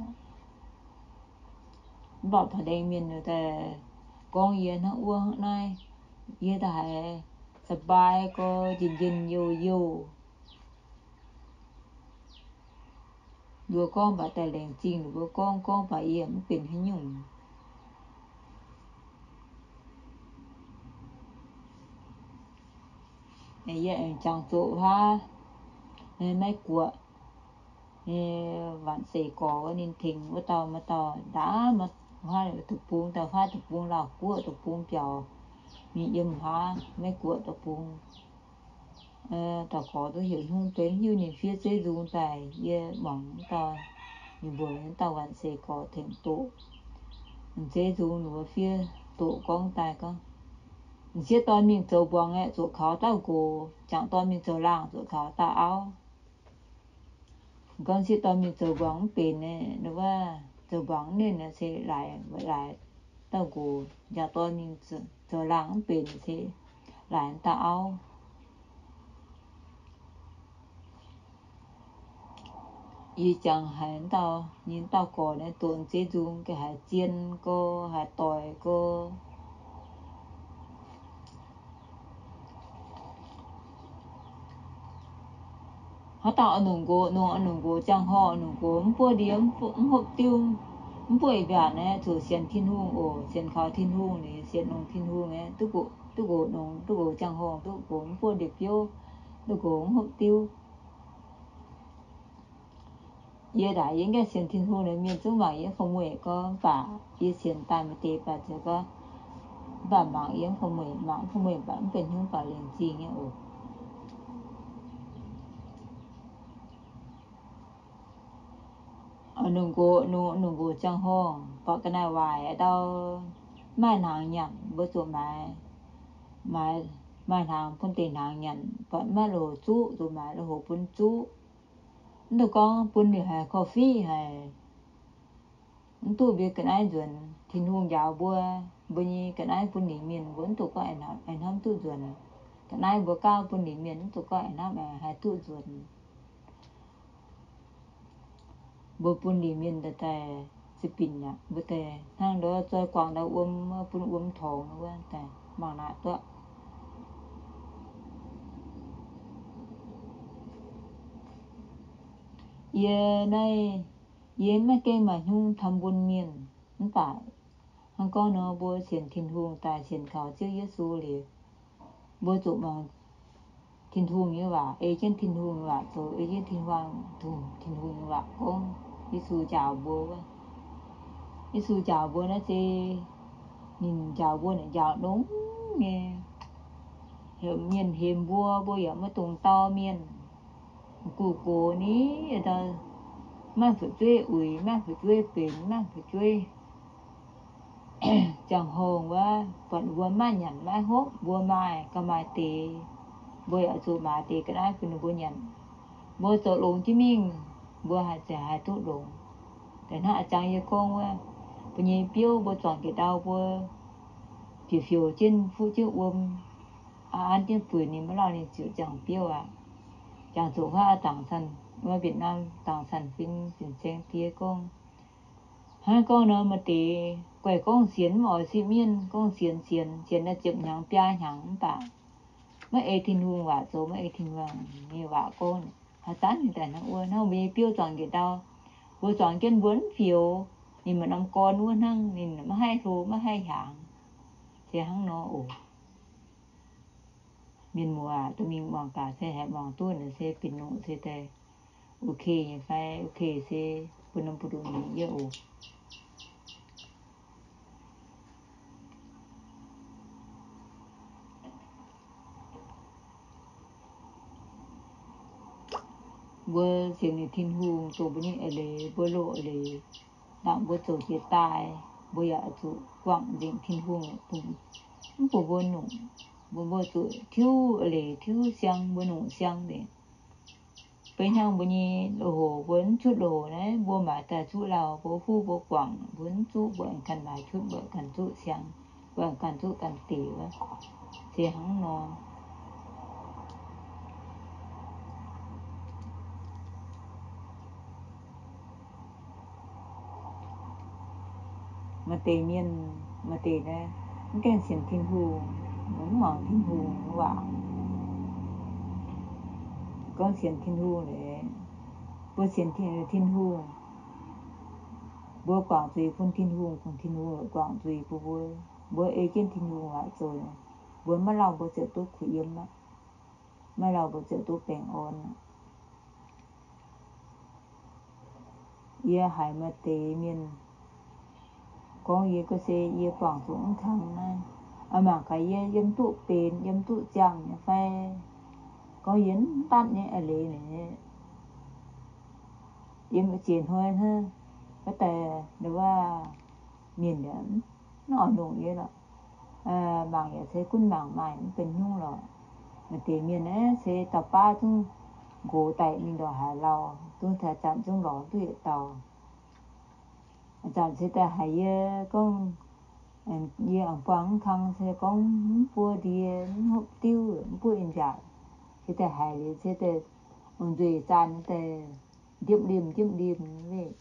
Mv baac ผาแดง mienh daaih gorngv yie hnangv wuov hnangv naaiv, yie daaih haiz สบาย gau, njien-njien youh-youh. Ninh mbuo gorngv baac daaih laengz zingh, ninh mbuo gorngv, gorngv baac yie mv benx haaix nyungc. Yie aengx jangx zoqc huaav, maiv guoqv, waanc seix gorx wuov ninh tengx wuov dauh, maaih dauh ndaauv, huaav deic-bung, dauh huaav deic-bung, Laauh Guoqv deic-bung biaux, mingh yiem huaav maiv guoqv deic-bung. Dauh gorx duqv heuc hnyungv beiv hiuv ninh fiev zeiv nzung daaih, yie muangx wuov dauh, ninh mbuox wuov dauh waanc seix gorx tengx doqc. Zeiv nzung ninh mbuo fiev doqc gorngv daaih gorngv, m'sieqv dorn mingh zoux mbuangz aeqv, zuoqc kaux dauh nqox. M'jangc dorn mingh zoux laangh, zuoqc kaux dauh auv. Gorngv m'sieqv dorn mingh zoux mbuangz mv benx, ninh wuov zoux mbuangz mv nernh se laaix, laaix dauh nqox. M'jangc dorn mingh zoux laangh mv benx se laaix dauh auv. Yie jangx haiz dauh, ninh dauh gorx naaiv doqc zeiv nzung ga'haiz zien gau, haiz doic gau. Haaix dauh oix nongc nqox, nongc, oix nongc nqox jangx horngh, oix nongc nqox mv buov ndie, mv hopv diuv, mv buov ih mbiaatc naaiv, zuqc sienx Tin-Hungh oc. Sienx kaux Tin-Hungh liuz, sienx longx Tin-Hungh aeqv, duqv nqox, duqv nqox nongx, duqv nqox jangx horngh, duqv nqox mv buov ndie-biouv, duqv nqox mv hopv diuv. Yie ndaaic yie gaengh sienx Tin-Hungh naaiv, mienh zungv mangc yie mv fangx mueic gorngv, mv baac yie sienx daaih maaih deix baac zeiz gorngv, mv baac mangc yie mv fangx mueic, mangc mv fangx mueic baac mv benx hnyouv baac laengz zingh nyei oc. Nongc nqox, nongc, nongc nqox jangx horngh, buatc ga'naaiv waaic ndau, maaih hnaangx nyanc, mbuo zuqc maaiz, maaiz, maaih hnaangx bun deix hnaangx nyanc, buatc maiv loz-hoc zuqv, zuqc maaiz loz-hoc bun zuqv. Mv duqv gorngv bun liuz haiz korv-fiqv haic, mv duqv mbuo ga'naaiv nzuonx. Tin-Hungh njaaux mbuo, mbuo nyei ga'naaiv bun liuz mienh, mbuo mv duqv gorngv aengx hnamv duqv nzuonx. Ga'naaiv mbuo gauh bun liuz mienh, mv duqv gorngv aengx hnamv aengx haih duqv nzuonx. Mbuo bun liuz mienh daaih, daaih za'binc aqv. Mbuo daaih hnangv ndortv zoi guangc ndau wuom, bun wuom torngx wuov daaih mangc naaic duqv. Yie naaiv, yie maiv gaengh maaih hnyouv ทำบุญ mienh, mv baac hnangv gorngv nor mbuo sienx Tin-Hungh daaih, sienx kaux Ziouv Yesu liuz, mbuo zuqc muangx Tin-Hungh nyei waac, ei jienv Tin-Hungh nyei waac zoux, ei jienv Tin-Hungh, Tin-Hungh nyei waac gorngv. Yesu njaaux mbuo wuov, Yesu njaaux mbuo naaiv se ninh njaaux mbuo naaic njaaux longx nyei. Heuc mienh hemx mbuo, mbuo yaac maiv dungx dau mienh. Gu gox ni, ndau Maaih fu'jueiv uix, maaih fu'jueiv benx, maaih fu'jueiv jangx-horngh wuov, buatc mbuo maaih nyanc maaih hopv, mbuo maaih ga'maaih deix, mbuo yaac zuqc maaiz deix ga'naaiv bun ninh mbuo nyanc. Mbuo zoux longx jienv mingh, mbuo haih ziouc haih duqv longx. Daaih hnangv a'jang yie gorngv wuov, mbuo nyei biouv mbuo zuangx njiec ndau mbuo bieqc fioux jienv fuqv jienv wuom, an jienv buic ninh maiv lauh ninh ziouc ziangh biouv aqv. Jangx zuqc huaav dangc canh, wuov Việt Nam dangc canh fin fin-saeng diex gorngv, hnangv gorngv nor maaih deix guaih gorngv sienx mv oix sipv mienh, gorngv sienx sienx sienx naaiv ziepc hnyangx biaa hnyangx mv baac maiv ei Tin-Hungh waac zoux, maiv ei Tin-Hungh nyei waac gorngv. Haaix zanc ninh daaih hnangv wuov, hnangv mbuo nyei biouv zuangx njiec ndau, mbuo zuangx jienv mbuo mv fioux, ninh maaih norm gorn wuov hnangv, ninh maiv haih hlo maiv haih hiaangx. Se hnangv nor oc. Mienh muoz aac, duqv mingh muangx gaax se haih muangx duqv naaic se bienh nongc se daaih ok nyei fai? Ok se bun norm buoz-ndoqv nyei yie oc. Mbuo sienx ninh Tin-Hungh dongh mbuo nyei eix leiz, mbuo loz-eix leiz, dangh mbuo zoux jiex daaih, mbuo yaac zuqc guangc nzengc Tin-Hungh bun, mv bun mbuo nongc, bun mbuo zuqc tiuv eix leiz, tiuv siang, mbuo nongc siang nzengc. Beiv hnangv mbuo nyei loz-hoc, mbuo mv cuotv loz-hoc naaiv, mbuo maaiz daaih zuqv lauh, mbuo huv mbuo guangc, mbuo mv zuqv, mbuo aengx ganh maaiz cuotv, mbuo aengx ganh zuqv siang, mbuo aengx ganh zuqv ganh deix wuov. Se hnangv nor. Maaih deix mienh, maaih deix naaiv mv gaengh sienx Tin-Hungh, mv muangx Tin-Hungh waac. Gorngv sienx Tin-Hungh leiz, mbuo sienx Tin, Tin-Hungh, mbuo guangc zuiz bun Tin-Hungh, bun Tin-Hungh guangc zuiz bun mbuo. Mbuo ei jienv Tin-Hungh waac zoux, mbuo maiv lauh mbuo ziouc duqv kuh yiem aqv. Maiv lauh mbuo ziouc duqv baengh orn aqv. Yie haiz maaih deix mienh gorngv yie ga'sie yie guangc zuqc mv kang naaiv, mangc gaax yie yiem duqv benx, yiem duqv ziangh nyei fai? Gorngv yie mv datv nyei a'leiz naaic, yiem jiex hnoi hnangv, wuov deix wuov mienh yaac mv oix longc yie lorqc. Mangc yaac se gunv mangc maaih mv benx nyungc lorqc. Maaih deix mienh aeqv, se dauh baav zungv nqox daic mingh ndorqc haaix lauh, zungv taux zanc zungv lorz duqv yietc dauh. Zanc se daaih haiz yie gorngv, yie aengx buangh mv kang se gorngv mv buov ndie, mv hopv diuv, mv buov in-nziaauc. Se daaih haiz liuz se daaih ong-nzuih zaanh daaih ndiemv limh ndiemv limh weih.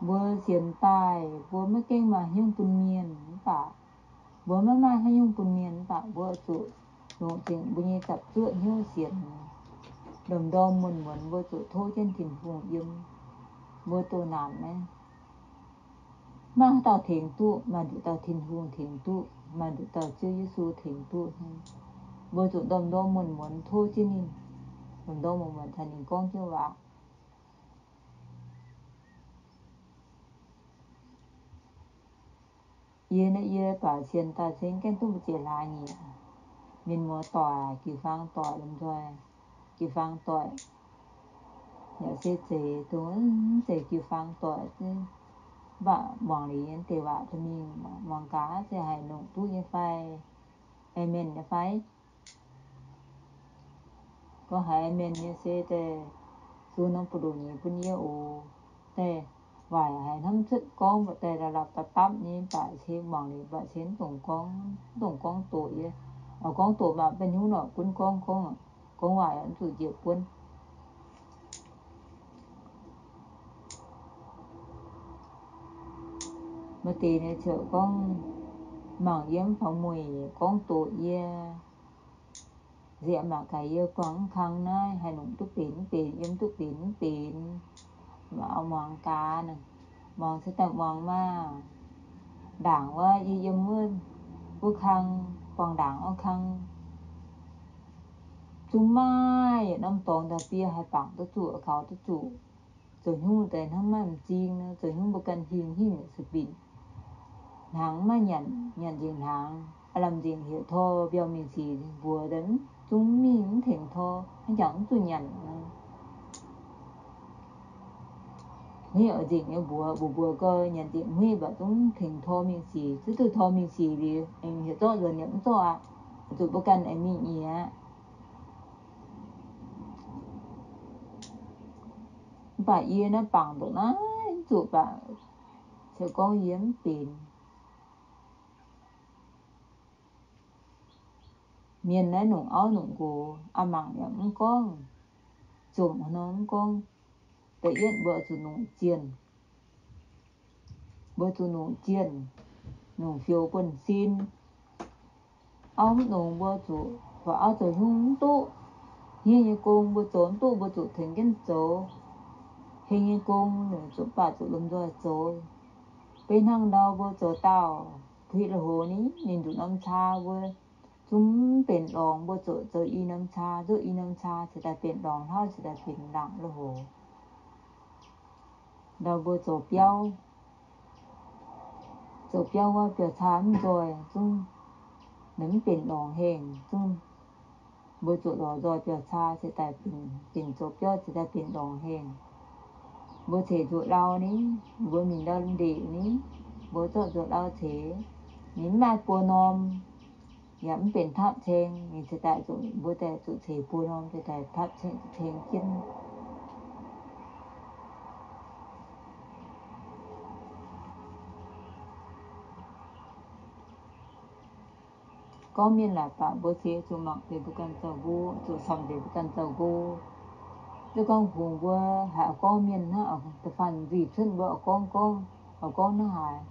Mbuo sienx daaih, mbuo maiv gaengh maaih haaix nyungc bun mienh mv baac, mbuo maiv maaih haaix nyungc bun mienh mv baac, mbuo zuqc longc zingc mbuo nyei gapv-zuoqv hnyouv sienx, lomh ndorm muonz-muonz mbuo zuqc tov jienv Tin-Hungh yiem. Mbuo doh naanc naaiv, maaih haaix dauh tengx duqv? Maaih nduqc dauh Tin-Hungh tengx duqv, maaih nduqc dauh Ziouv Yesu tengx duqv hnangv. Mbuo zuqc ndorm-ndorm muonz-muonz tov jienv ninh, ndorm-ndorm muonz-muonz caux ninh gorngv jienv waac. Yie naaiv yie baac sienx daaih se gaengh duqv mbu'ziex hlaax nyieqc. Mienh muoz-doic, jiu-fangx doic lomh nzoih, jiu-fangx doic yaac se zeiz dongh mv zeiz jiu-fangx doic, mv baac muangx liuz deix waac da'mingh, muangx gaax se haih longc duqv nyei fai? Aamen nyei fai? Gorngv haiz aamen nyei se daaih zungv norm buoz-ndoqv nyei bun yie oc. Daaih waaic haiz hnamv cuotv gorngv mv baac daaih la'lapc dapv-dapv nyei, mv baac se muangx liuz mv baac se mv dungx gorngv, mv dungx gorngv doqc yie. Oix gorngv doqc mv baac mv benx hnyouv lorqc, gunv gorngv gorngv, gorngv waaic mv zuqc njiec buonv. Maaih deix nyei ziouc gorngv mangc yie mv faaux mueic gorngv doqc yie. Nziex mangc gaax yie guangc mv kang naaiv haih longc duqv benx mv benx, yiem duqv benx mv benx. Muangx gaax, muangx se daaih muangx maah. Ndaangc wuov yie yiem wuov kang, guangc ndaangc wuov kang, zungv maaih yietc norm dorngx daaih bie haih bangc duqv zuqc, kaux duqv zuqc. Zoux hnyungv daaih hnangv maaih m'zing nor, zoux hnyungv mbuo ganh hingh hingh se binc. Hnaangx maiv nyanc, nyanc nzengc hnaangx. aav lamh nzengc heuc tor mbiauh mingh sic mbuox daaih, zungv mingh mv tengx tor, hnangv jangx mv zuqc nyanc nor. Hmeiv oix nzengc nyei mbuox, mbuox mbuox gau nyanc nzengc hmeiv, mv baac zungv tengx tor mingh sic. Zuqc duqv tor mingh sic liuz, aengx heuc zorqv nzuonx yaac mv zorqv aqv, zuqc mbuo ganh aengx mingh nyiex. Mv baac yie naaiv bangc ndongc naaiv mv zuqc baac, se gorngv yie mv benx mienh naaiv nongc auv nongc nqox, aa mangc yaac mv gorngv, zomc haaix nor mv gorngv, da'yietv mbuo zuqc nongc zienh, mbuo zuqc nongc zienh, nongc fioux buonv-sin. Auv mv nongx mbuo zuqc, buatc auv zoux hnyouv mv duqv, hniev nyei gong mbuo zoux mv duqv, mbuo zuqc tengx jienv zoux. Heng nyei gong ninh zuqc baac zuqc lomh nzoih zoux. Beiv hnangv ndau mbuo zoux daauh, puix lui-houx ni, ninh nduqc norm caa mbuo zungv mv benx lorngx, mbuo zuqc zoux i norm caa, nzuqv i norm caa cingx daaih benx lorngx hlauv, cingx daaih benx laangc lui-houx. Ndau mbuo zoux biauv, zoux biauv wuov biauv-caa mv nzoih zungv, ninh mv benx lorngx hengh zungv. Mbuo zuqc lorz nzoih biauv-caa cingx daaih benx, benx zoux biauv cingx daaih benx lorngx hengh. Mbuo ceix nzuqc lauh ni, mbuo mingh ndau ndeic ni, mbuo zorqv nzuqc lauh ceix, ninh mv maaih buo norm, yaac mv benx tapv caeng, ninh cingx daaih zuqc, mbuo daaih zuqc ceix buo norm cingx daaih tapv caeng, caeng jienv. Gorngv mienh laaix baac mbuo se zuqc mangc deix mbuo ganh zaux nqo, zuqc camv deix mbuo ganh zaux nqo. Zuqc gorngv hungx mbuo haiz gorngv mienh hnangv, da'faanh nzuih cuotv mbuo oix gorngv gorngv, oix gorngv hnangv haaix.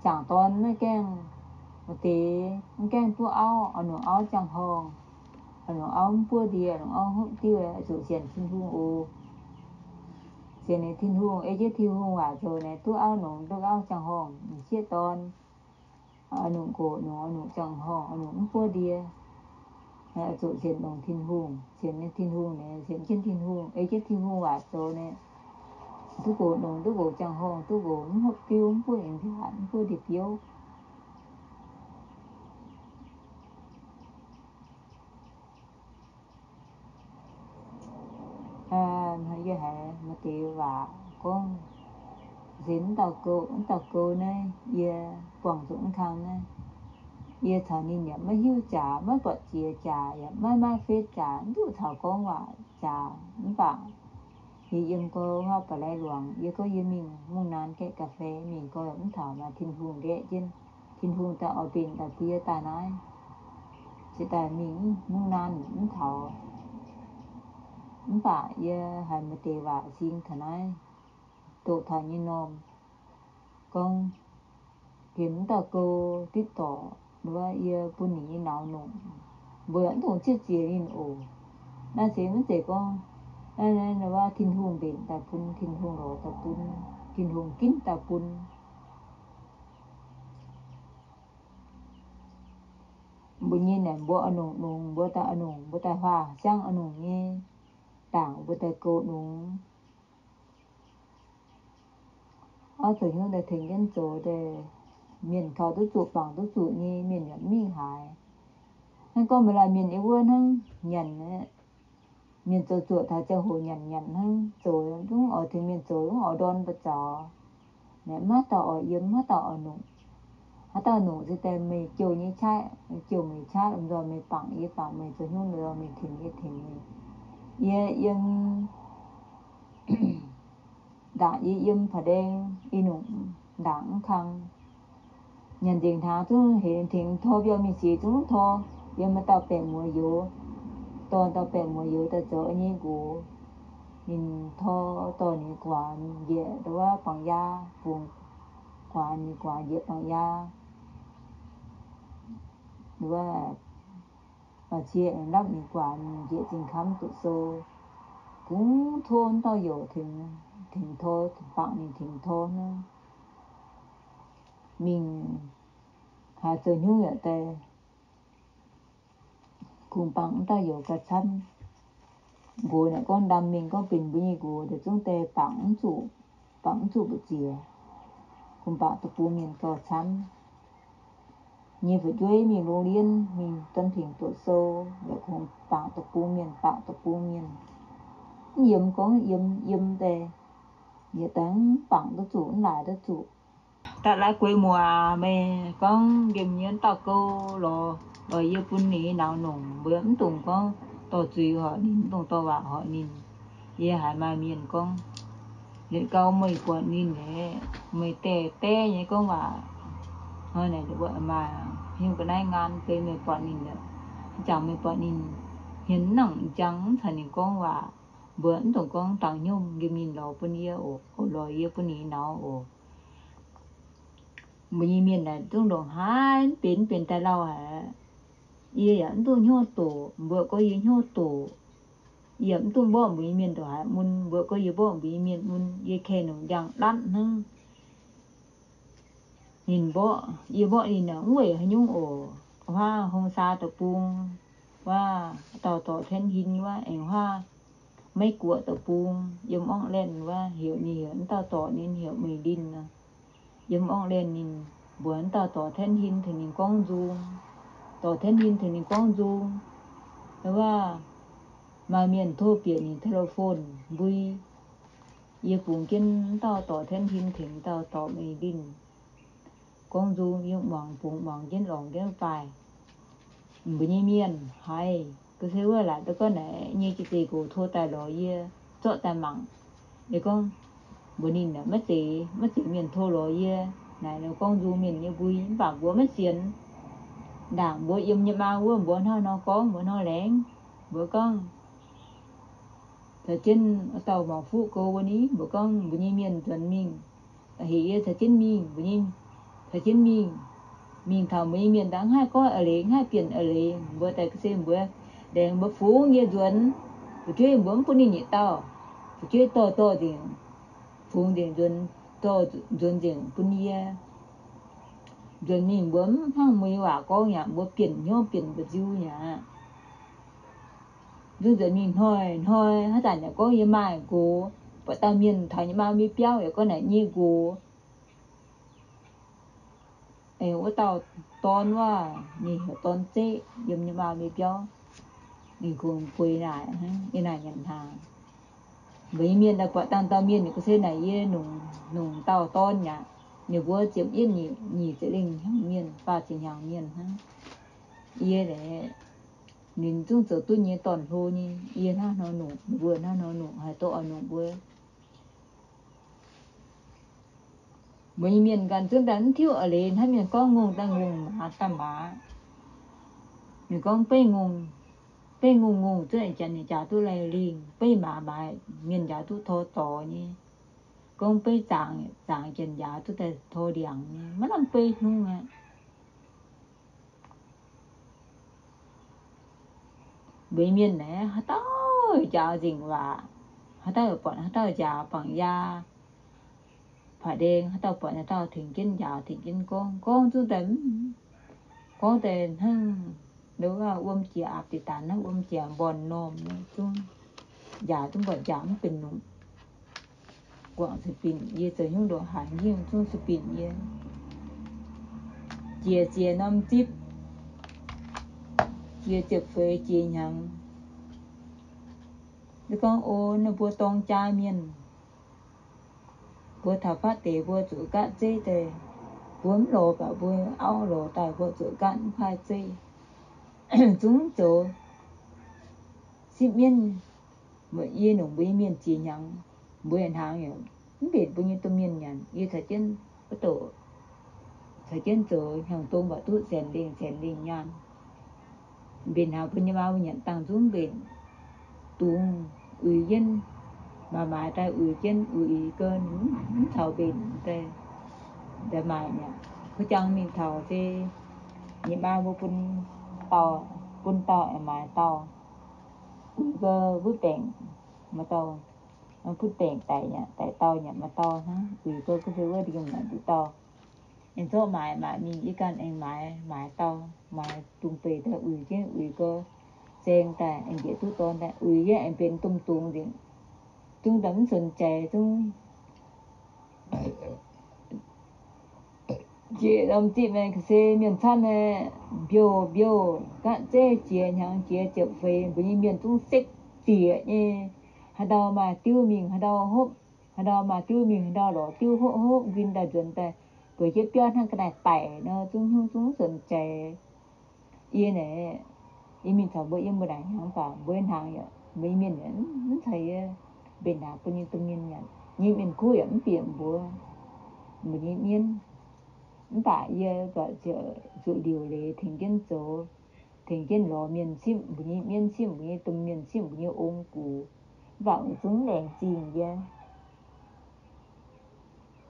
Jangc dorn maiv gaengh, maaih deix mv gaengh duqv auv, oix nongc auv jangx-horngh, oix nongc auv mv buov ndie, nongc auv hopv diuv, zuqc sienx Tin-Hungh oc. Sienx ninh Tin-Hungh, ei jienv Tin-Hungh waac zoux naaic, duqv auv nongx, duqv auv jangx-horngh, m'sieqv dorn, oix nongc nqox nongx, oix nongc jangx-horngh, oix nongc mv buov ndie. Zuqc sienx longx Tin-Hungh, sienx ninh Tin-Hungh naaic, sienx jienv Tin-Hungh, ei jienv Tin-Hungh waac zoux naaic, duqv nqox nongx, duqv nqox jangx-horngh, duqv nqox mv hopv diuv, mv buov eix ndiaatc, mv buov ndie-biouv. Yie haiz maaih deix waac gorngv, se mv dauh gouv, mv dauh gouv naaiv yie buangh zuqc mv kang naaiv. Yie caux ninh yaac maiv hiuv jaax, maiv buatc jiex jaax, yaac maiv maaih feiv jaax, mv duqv caux gorngv waac jaax. Mv baac yie yiem gorx huaav ba'laiv luangx, yie gorngv yie mingh mungv naanx gaeqv ga'fei mingh gorngv mv taux maaih Tin-Hungh ndaeqv jienv. Tin-Hungh daaih oix mbenc daaih bun yie daaih naaiv, se daaih mingh mungv naanx mv taux. Mv baac yie haiz maaih deix waac sing taux naaiv, doqc taux nyei norm gorngv, gem mv dauh gouv ditv dorc, wuov yie bun ninh nyei nauz nongc, mbuo mv dungx cietv ziex ninh oc. Naaiv se maiv zeiz gorngv, naaiv wuov Tin-Hungh mbenc daaih bun, Tin-Hungh lorz daaih bun, Tin-Hungh ginv daaih bun. Mbuo nyei naaic mbuo oix nongc nongx, mbuo daaih oix nongc, mbuo daaih huaav siangv oix nongc nyei, ndaangc mbuo daaih goux nongx. Auv zoux hnyouv daaih tengx jienv zoux daaih, mienh kaux duqv zuqc, bangc duqv zuqc nyei, mienh yaac mv mingh haaix. Hnangv gorngv maaih laanh mienh yiem wuov hnangv nyanc, mienh zoux zuoqc taux ziangh hoc nyanc nyanc hnangv, zoux zungv oix tengx mienh zoux, zungv oix ndorn mbu'zaux. Naaic maiv dauh oix yiem, maiv dauh oix nongc. Haaix dauh nongc se daaih meih jouh nyei qaqv, jouh meih qaqv lomh nzoih meih bangc yie, bangc meih zoux hnyouv lomh nzoih meih tengx yie, tengx meih. Yie yiem ndaangc, yie yiem paav ndaeng, ih nongc ndaangc mv kang. Nyanc nzengc hnaangx zungv heuc ninh tengx tor mbiauh mingh sic zungv tor. Yiem maaih dauh baeqc muoz youz, dorh dauh baeqc muoz youz daaih zoux nyei nqox. Ninh tor dorh ninh guaax njiec wuov bangc yaa, bungx guaax, ninh guaax njiec bangc yaa. Wuov, cie aengx lapv ninh guaax njiec zingh kamv doqc sou. Kungx tov wuov dauh youz tengx, tengx tor, bangc ninh tengx tor hnangv. Mingh haaix zoux hnyouv yaac daaih kungx bangc wuov dauh youz gauh camv. nqox naaic gorngv ndamv mingh gorngv benx mbuo nyei nqox, deix zungv deix bangc mv zuqc, bangc mv zuqc mbu'ziex, kungx bangc deic-bung mienh gauh camv. Nyei fu'jueiv mingh โรงเรียน mingh จนถึง doqc sou yaac kungx bangc deic-bung mienh, bangc deic-bung mienh. Mv yiem gorngv yiem, yiem deix, yietc deix mv bangc duqv zuqc, mv laaix duqv zuqc. Daaih laaix gueix muoz meih gorngv nqemh nyei wuov dauh gouv lorz, lorz yie bun ninh nauz nongc, mbuo mv dungx gorngv dorh zuiz horc ninh, mv dungx dorh waac horc ninh. Yie haiz maaih mienh gorngv, liuz gau meih buatc ninh aeqv, meih daaih daaih nyei gorngv waac, hnoi naaic maaih hnyouv ga'naaiv ngaan beiv meih buatc ninh, jangx meih buatc ninh hmien nangc jangx mv caux ninh gorngv waac, mbuo mv dungx gorngv dangx hnyouv nqemh ninh lorz bun yie oc, lorz yie bun ninh nauz oc. Mbuo nyei mienh naaic zungv ndongc haaix mv benx, mv benx daaih lauh haic. Yie yaac mv duqv hnyouv doqc, mbuo gorngv yie hnyouv doqc. Yie yaac mv duqv mborqv mbuo nyei mienh ndongc haaix mun, mbuo gorngv yie mborqv mbuo nyei mienh mun, yie kaeih nongc njang lanv hnangv. Ninh mborqv, yie mborqv ninh naaic mv weic haaix nyungc oc. Huaav Hong Saa deic-bung wuov, dauh dorc Tien Hin wuov, aengx huaav Meiv Guoqv deic-bung, yiem Orkv Laen wuov, heuc ninh heuc, mv dauh dorc ninh heuc Meic Linh nor. Yiem Orkv Laen ninh mbuox mv dauh dorc Tien Hin tengx ninh gorngv nzung. Dorc Tien Hin tengx ninh gorngv nzung, wuov, maaih mienh tov bieqc ninh telephone mbui. Yie bungx jienv mv dauh dorc Tien Hin tengx dauh dorc Meic Linh gorngv nzung, yie muangx, bungx muangx jienv lorngx jienv baaih. Mbuo nyei mienh haiz ga'sie wuov laaic da'gorngv naaic nyei jiex deix nqox tov daaih lorz yie, zorqv daaih mangc. Yie gorngv mbuox ninh, maiv zeiz, maiv zeiz mienh tov lorz yie. Naaic nor gorngv nzung mienh nyei mbui, mv baac mbuo maiv sienx. Ndaangc mbuo yiem nyei maa wuov mbuo hnangv nor gorngv, mbuo hnangv laengz, mbuo gorngv, caux jienv dauh Mangc Fuqv Gouv wuov ni, mbuo gorngv mbuo nyei mienh nzuonx mingh, heuc yie caux jienv mingh, mbuo nyei, caux jienv mingh. Mingh taux mbuo nyei mienh daaih mv haih goiv a'leiz, mv haih bienh a'leiz. Mbuo daaih ga'sie mbuo laengz mbuo fungx yie nzuonx, fu'jueiv mbuo mv bun ninh yietc dauh. Fu'jueiv dorh dorh nzengc, fungx nzengc nzuonx, dorh nzuonx nzengc bun yie. Nzuonx mingh mbuo mv hnangv mueiz waac gorngv yaac mbuo bienh hnyouv bienh mba'nziu yaac. Nzunc nzuonx mingh hnoi-hnoi haaix zanc yaac gorngv yie maaih nqox, buatc dauh mienh taux nyei maa mbuo biauv yaac gorngv naaic nyei nqox. Aengx wuov dauh dorn wuov, ninh heuc Dorn Zeqv, yiem nyei maa mbuo biauv. Ninh kungx bueix naaic, yie naaic nyanc hnaangx. Mbuo nyei mienh daaih buatc dangh dauh mienh ninh ga'sie naaic yie nungx, nungx dauh dorn aqv. Ninh mbuo ziepc yietv nyic, nyic ziepc lengh hnyangx mienh, faah ziepc hnyangx mienh hnangv. Yie naaic, ninh zungv zoux duqv nyei dorn-hlo nyei. Yie hnangv nor nungx, ninh mbuo hnangv nor nungx, haih dorh oix nungx mbuo. Mbuo nyei mienh ganh zungv daaih mv tiuv a'leiz hnangv mienh gorngv ngongh daaih ngongh, maaz daaih maaz. Ninh gorngv beiv ngongh, beiv ngongh ngongh zungv janx ninh njaaux duqv lai-lingh, beiv maaz maaz mienh njaaux duqv tor dorc nyei. Gorngv beiv zaangc, zaangc janx njaaux duqv daaih tor ndiangx nyei, maiv lamh beiv hnyungv aqv. Mbuo nyei mienh naaiv, haaix dauh njaaux nzengc waac, haaix dauh buatc haaix dauh njaaux bangc yaa, paav ndeng haaix dauh buatc haaix dauh tengx jienv njaaux, tengx jienv gorngv, gorngv zungv daaih, gorngv daaih hnangv wuom jiex aapv diqc daanx, hnangv wuom jiex mborn normh nyei zungv, njaaux zungv buatc njaaux mv benx nungc. Guangc za'binc yie zoux hnyouv ndoqc haaix hingv zungv za'binc yie. Jiex ziex norm zipv, jiex ziepc feix jiex hnyangx. Yie gorngv, o, ninh mbuo dorng jaa mienh, mbuo taux fatv deix mbuo zuqc gaatv zeiv daaih, mbuo mv lorz baac mbuo auv lorz daaih mbuo zuqc gaatv mv kuaaiv zeiv. Zungv zoux sipv mienv. Yie nongc mbuo nyei mienh jiex hnyangx, mbuo hnaangx yaac mv mbenc mbuo nyei domh mienh nyanc. Yie caux jienv, caux jienv zoux hnyangx-dong mv baac duqv saenx lengh saenx lengh nyaanh. Mbenc hnaangx bun yie maa mbuo nyanc dangh zungv mbenc. Dungz uix jienv, maaiz maaiz daaih uix jienv, uix gau mv caux mbenc daaih, daaih maaic mi'aqv. Kuv jangx mingh taux se yie maa mbuo bun dauh, bun dauh aengx maaiz dauh. Uix gau butv baengc, maaih dauh butv baengc daic nyei, daic dauh nyei, maaih dauh hnangv. Uix gau gunv se wuov ndie nyanc nduqc dauh. Aengx zorqv maaiz maaic mingh, yie ganh aengx maaiz maaiz dauh, maaiz dungz beic daaih uix jienv, uix gau saeng daaih, aengx njiec duqv dorn daaih, uix yie aengx benx domh dungz nzengc. Zungv daaih mv สนใจ, zungv jiex norm zipv maengx ga'sie mienh camv naaic, mbiouh mbiouh, gaatv zeiv jiex hnyangx jiex ziepc feix, mbuo nyei mienh zungv sekv zieqc nyei. Haaix ndau maaih diuv mingh haaix ndau hopv, haaix ndau maaih diuv mingh haaix ndau lorz diuv hopv hopv nquin daaih nzuonx daaih, bueix jienv biauv hnangv ga'naaiv daic nor, zungv hnyouv zungv สนใจ. Yie naaic, yie mingh caux mbuo yiem mbuo naaic hnyangx baac mbuo hnaangx yaac mbuo nyei mienh yaac mv caux yie mbenc hnaangx bun nyei domh mienh nyanc, nyei mienh kuv yaac mv bieqc mbuo, mbuo nyei mienv. Mv baac yie buatc ziouc zuqc liuc leiz tengx jienv zoux, tengx jienv lorz mienh simv mbuo nyei mienv, simv mbuo nyei domh mienh, simv mbuo nyei ong-gux. Mv baac zungv laengz zingh yie.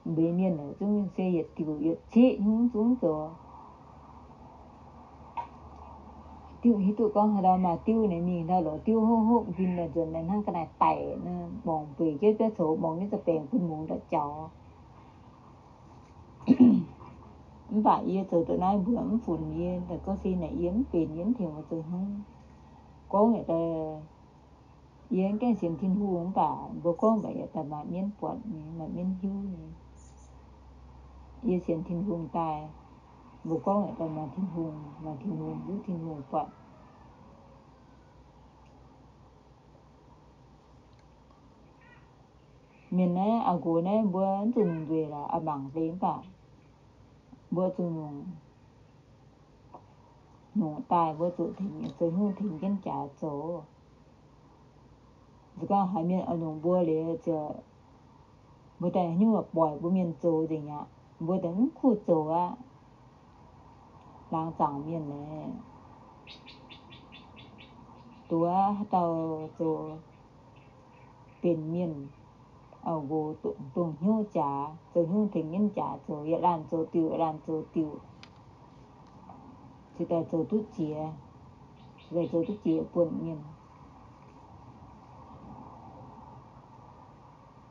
Mbuo mienh naaic zungv se yietc diuc yietc ciqv hnyouv zungv zoux. Diuv hiuv duqv gorngv haaix ndau maaih diuv naaic mingh ndau lorz diuv hopv hopv nquin daaih nzuonx naaic hnangv ga'naaiv daic nor, mangc bueix jienv biauv coux, mangc jienv za'baengx bun mungz daaih jaux. Mv baac yie zoux duqv naaiv mbuo mv funx yie, daaih gorngv se naaic yie mv benx, yie mv tengx mbuo zoux hnyouv. Gorngv yaac daaih, yie mv gaengh sienx Tin-Hungh mv baac mbuo gorngv mbac yaac daaih maaih mienv buatc nyei, maaih mienv hiuv nyei. Yie sienx Tin-Hungh daaih, mbuo gorngv yaac daaih maaih Tin-Hungh, maaih Tin-Hungh hiuv, Tin-Hungh buatc. Mienh naaiv auv-nqox naaiv mbuo mv zuqc nungx nzueic lorqc, a'mangc deix mv baac mbuo zuqc nungx, nungx daaih mbuo zuqc tengx zoux hnyouv tengx jienv jaax zoux. Se gorngv haaix mienh oix nungx mbuo liuz ziouc mbuo daaih hnyouv boic mbuo mienh zoux nzengc aqv. Mbuo daaih mv kuv zoux aqv. Laangz zaangc mienh naaic, duqv haaix dauh zoux benx mienh, auv-nqox dongh hnyouv jaax, zoux hnyouv tengx jienv jaax zoux, yietc laanh zoux diuc, yietc laanh zoux diuc, se daaih zoux duqv jiex, se daaih zoux duqv jiex buonv mienh.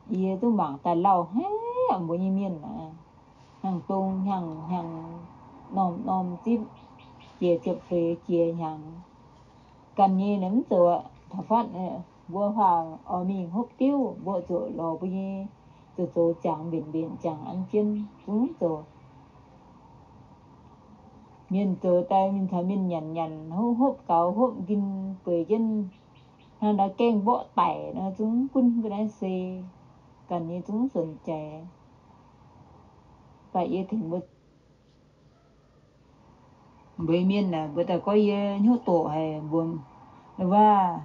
Yie zungv mangc daaih lauh haic mbuo nyei mienh aac, hnyangx-dongh hnyangx, hnyangx-norm, norm zipv, jiex ziepc feix jiex hnyangx. Ganh nyei naaic mv zoux aqv. Taux fatv mbuo huaang oix mingh hopv diuv, mbuo zuqc lorz mbuo nyei zoux zoux jangx mbenc mbenc jangx an jienv zungv zoux. Mienh zoux daaih mingh caux mienh nyanc nyanc, hopv hopv gaux hopv nquin bueix jienv hnangv ndau gaengh mborqv daic nor, zungv gunv ga'naaiv se ganh nyei zungv สนใจ. Baac yie tengx mbuo, mbuo mienh naaic, mbuo daaih gorngv yie hnyouv doqc haic mbuo, wuov,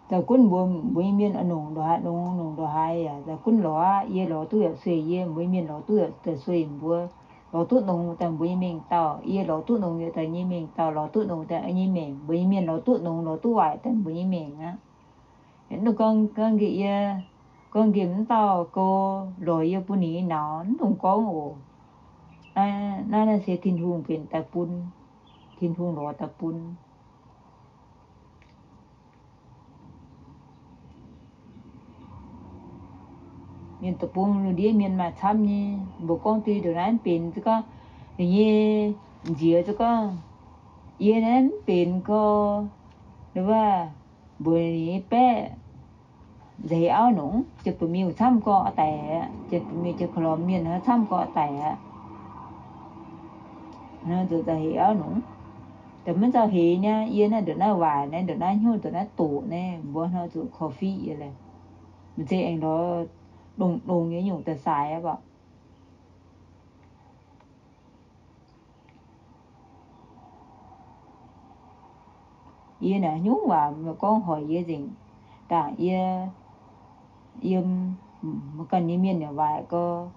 daaih gunv mbuo, mbuo nyei mienh nongc ndongc haaix, nongc ndongc haaix yaac daaih gunv lorz aqv. Yie lorz duqv yaac sueih yie, mbuo mienh lorz duqv yaac daaih sueih mbuo. Lorz duqv nongx daaih mbuo nyei mengh dauh, yie lorz duqv nongx yaac daaih nyei mengh dauh, lorz duqv nongx daaih nyei mengh, mbuo nyei mienh lorz duqv nongx lorz duqv waaic daaih mbuo nyei mengh aqv. Mv dungx gorngv, gorngv nqemh yie, gorngv nqemh mv dauh go lorz yie bun ninh nyei nauz, mv dungx gorngv oc. Naaiv, naaiv, naaiv se Tin-Hungh benx daaih bun, Tin-Hungh lorz daaih bun. Mienh deic-bung lungh ndiev mienh maaih camv nyei, mbuo gorngv duqv ndongc naaiv mv benx, se gorngv ninh nyei nziex, se gorngv yie naaiv mv benx gorx, wuov, mbuox ninh nyei baeqv, nza'heix auv nongc, jiex ba'miuh camv gorx daic aqv, jiex ba'miuh jiex korv-lomh mienh hnangv camv gorx daic aqv. Nza'heix auv nongc, daaih maiv nzauh heix niaa, yie naaiv ndongc naaiv waaic naaiv, ndongc naaiv hnyouv, ndongc naaiv doqc naaiv, mbuo hnoi zuqc korv-fiqv yie leh. Maiv zeiz aengx lorz dongh dongh nyei nyungc daaih sai aqv baac. Yie naaic hnyouv waac meih gorngv hoic yie nzengc. Dangh yie yiem ganh nyei mienh yaac waaic gorx,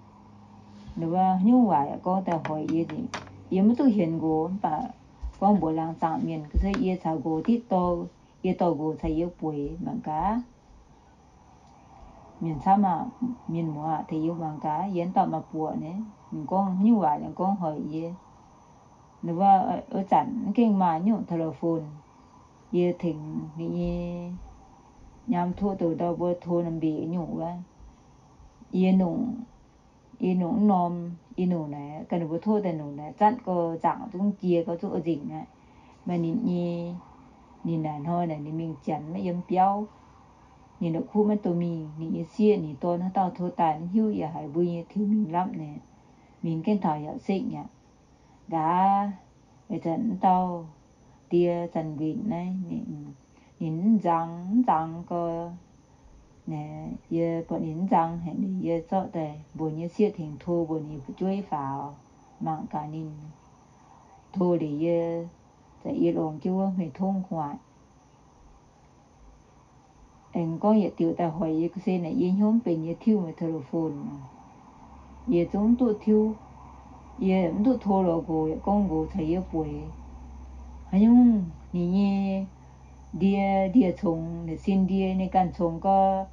hnyouv waac yaac gorngv daaih hoic yie nzengc. Yie maiv duqv hienx nqox, mv baac gorngv mbuox laangz zaangc mienh, se yie caux nqox diqv dorh, yie dorh nqox caux yie bueix mangc gaax. Mienh camv aac, mienh muoz aac, tengx yie mangc gaax, yie mv dauh maaih buoqc nyei. Ninh gorngv hnyouv waac, ninh gorngv hoic yie. Wuov zanc mv gengh maaih nyungc telephone, yie tengx ninh nyei nyaam tov douc ndau mbuo tov norm mbiec nyungc wuov. Yie nungc, yie nungc mv norm, yie nungc naaic, ganh ninh mbuo tov daaih nungc naaic, zatv gau, nzaangc zungv jiex gau, zungv wuov nzengc aqv. Maaih ninh nyei Ninh naaic hnoi naaic ninh mingh janx maiv yiem biauv. Ninh la'kuqv maiv duqv mingh, ninh nyei sieqv ninh dorn haaix dauh tov daaih mv hiuv, yaac haiz mbuo nyei tiux mingh lapv naaic, mingh gaengh taux yaac sekv aqv. Nqa'haav, ih zanc mv dauh ndie zanc nquinc naaiv, ninh mv nzang, mv nzang gau. Yie buatc ninh mv nzang haic, yie zorqv daaih mbuox nyei sieqv tengx tov mbuox ninh fu'jueiv faaux, mangc gaax ninh. Tov liuz yie, za'gengh yie longc jienv wuov hmei tongv gu'nguaaic. Aengx gorngv yietc diuc daaih hoic yie ga'sie naaic, yie hnyouv mv benx, yie tiuv meih telephone. Yie zungv mv duqv tiuv. Yie mv duqv tov lorz nqox, yaac gorngv nqox caux yie bueix. Haaix nyungc ninh nyei ndie, ndie-congx, ninh sin ndie, ninh ganh congx gau,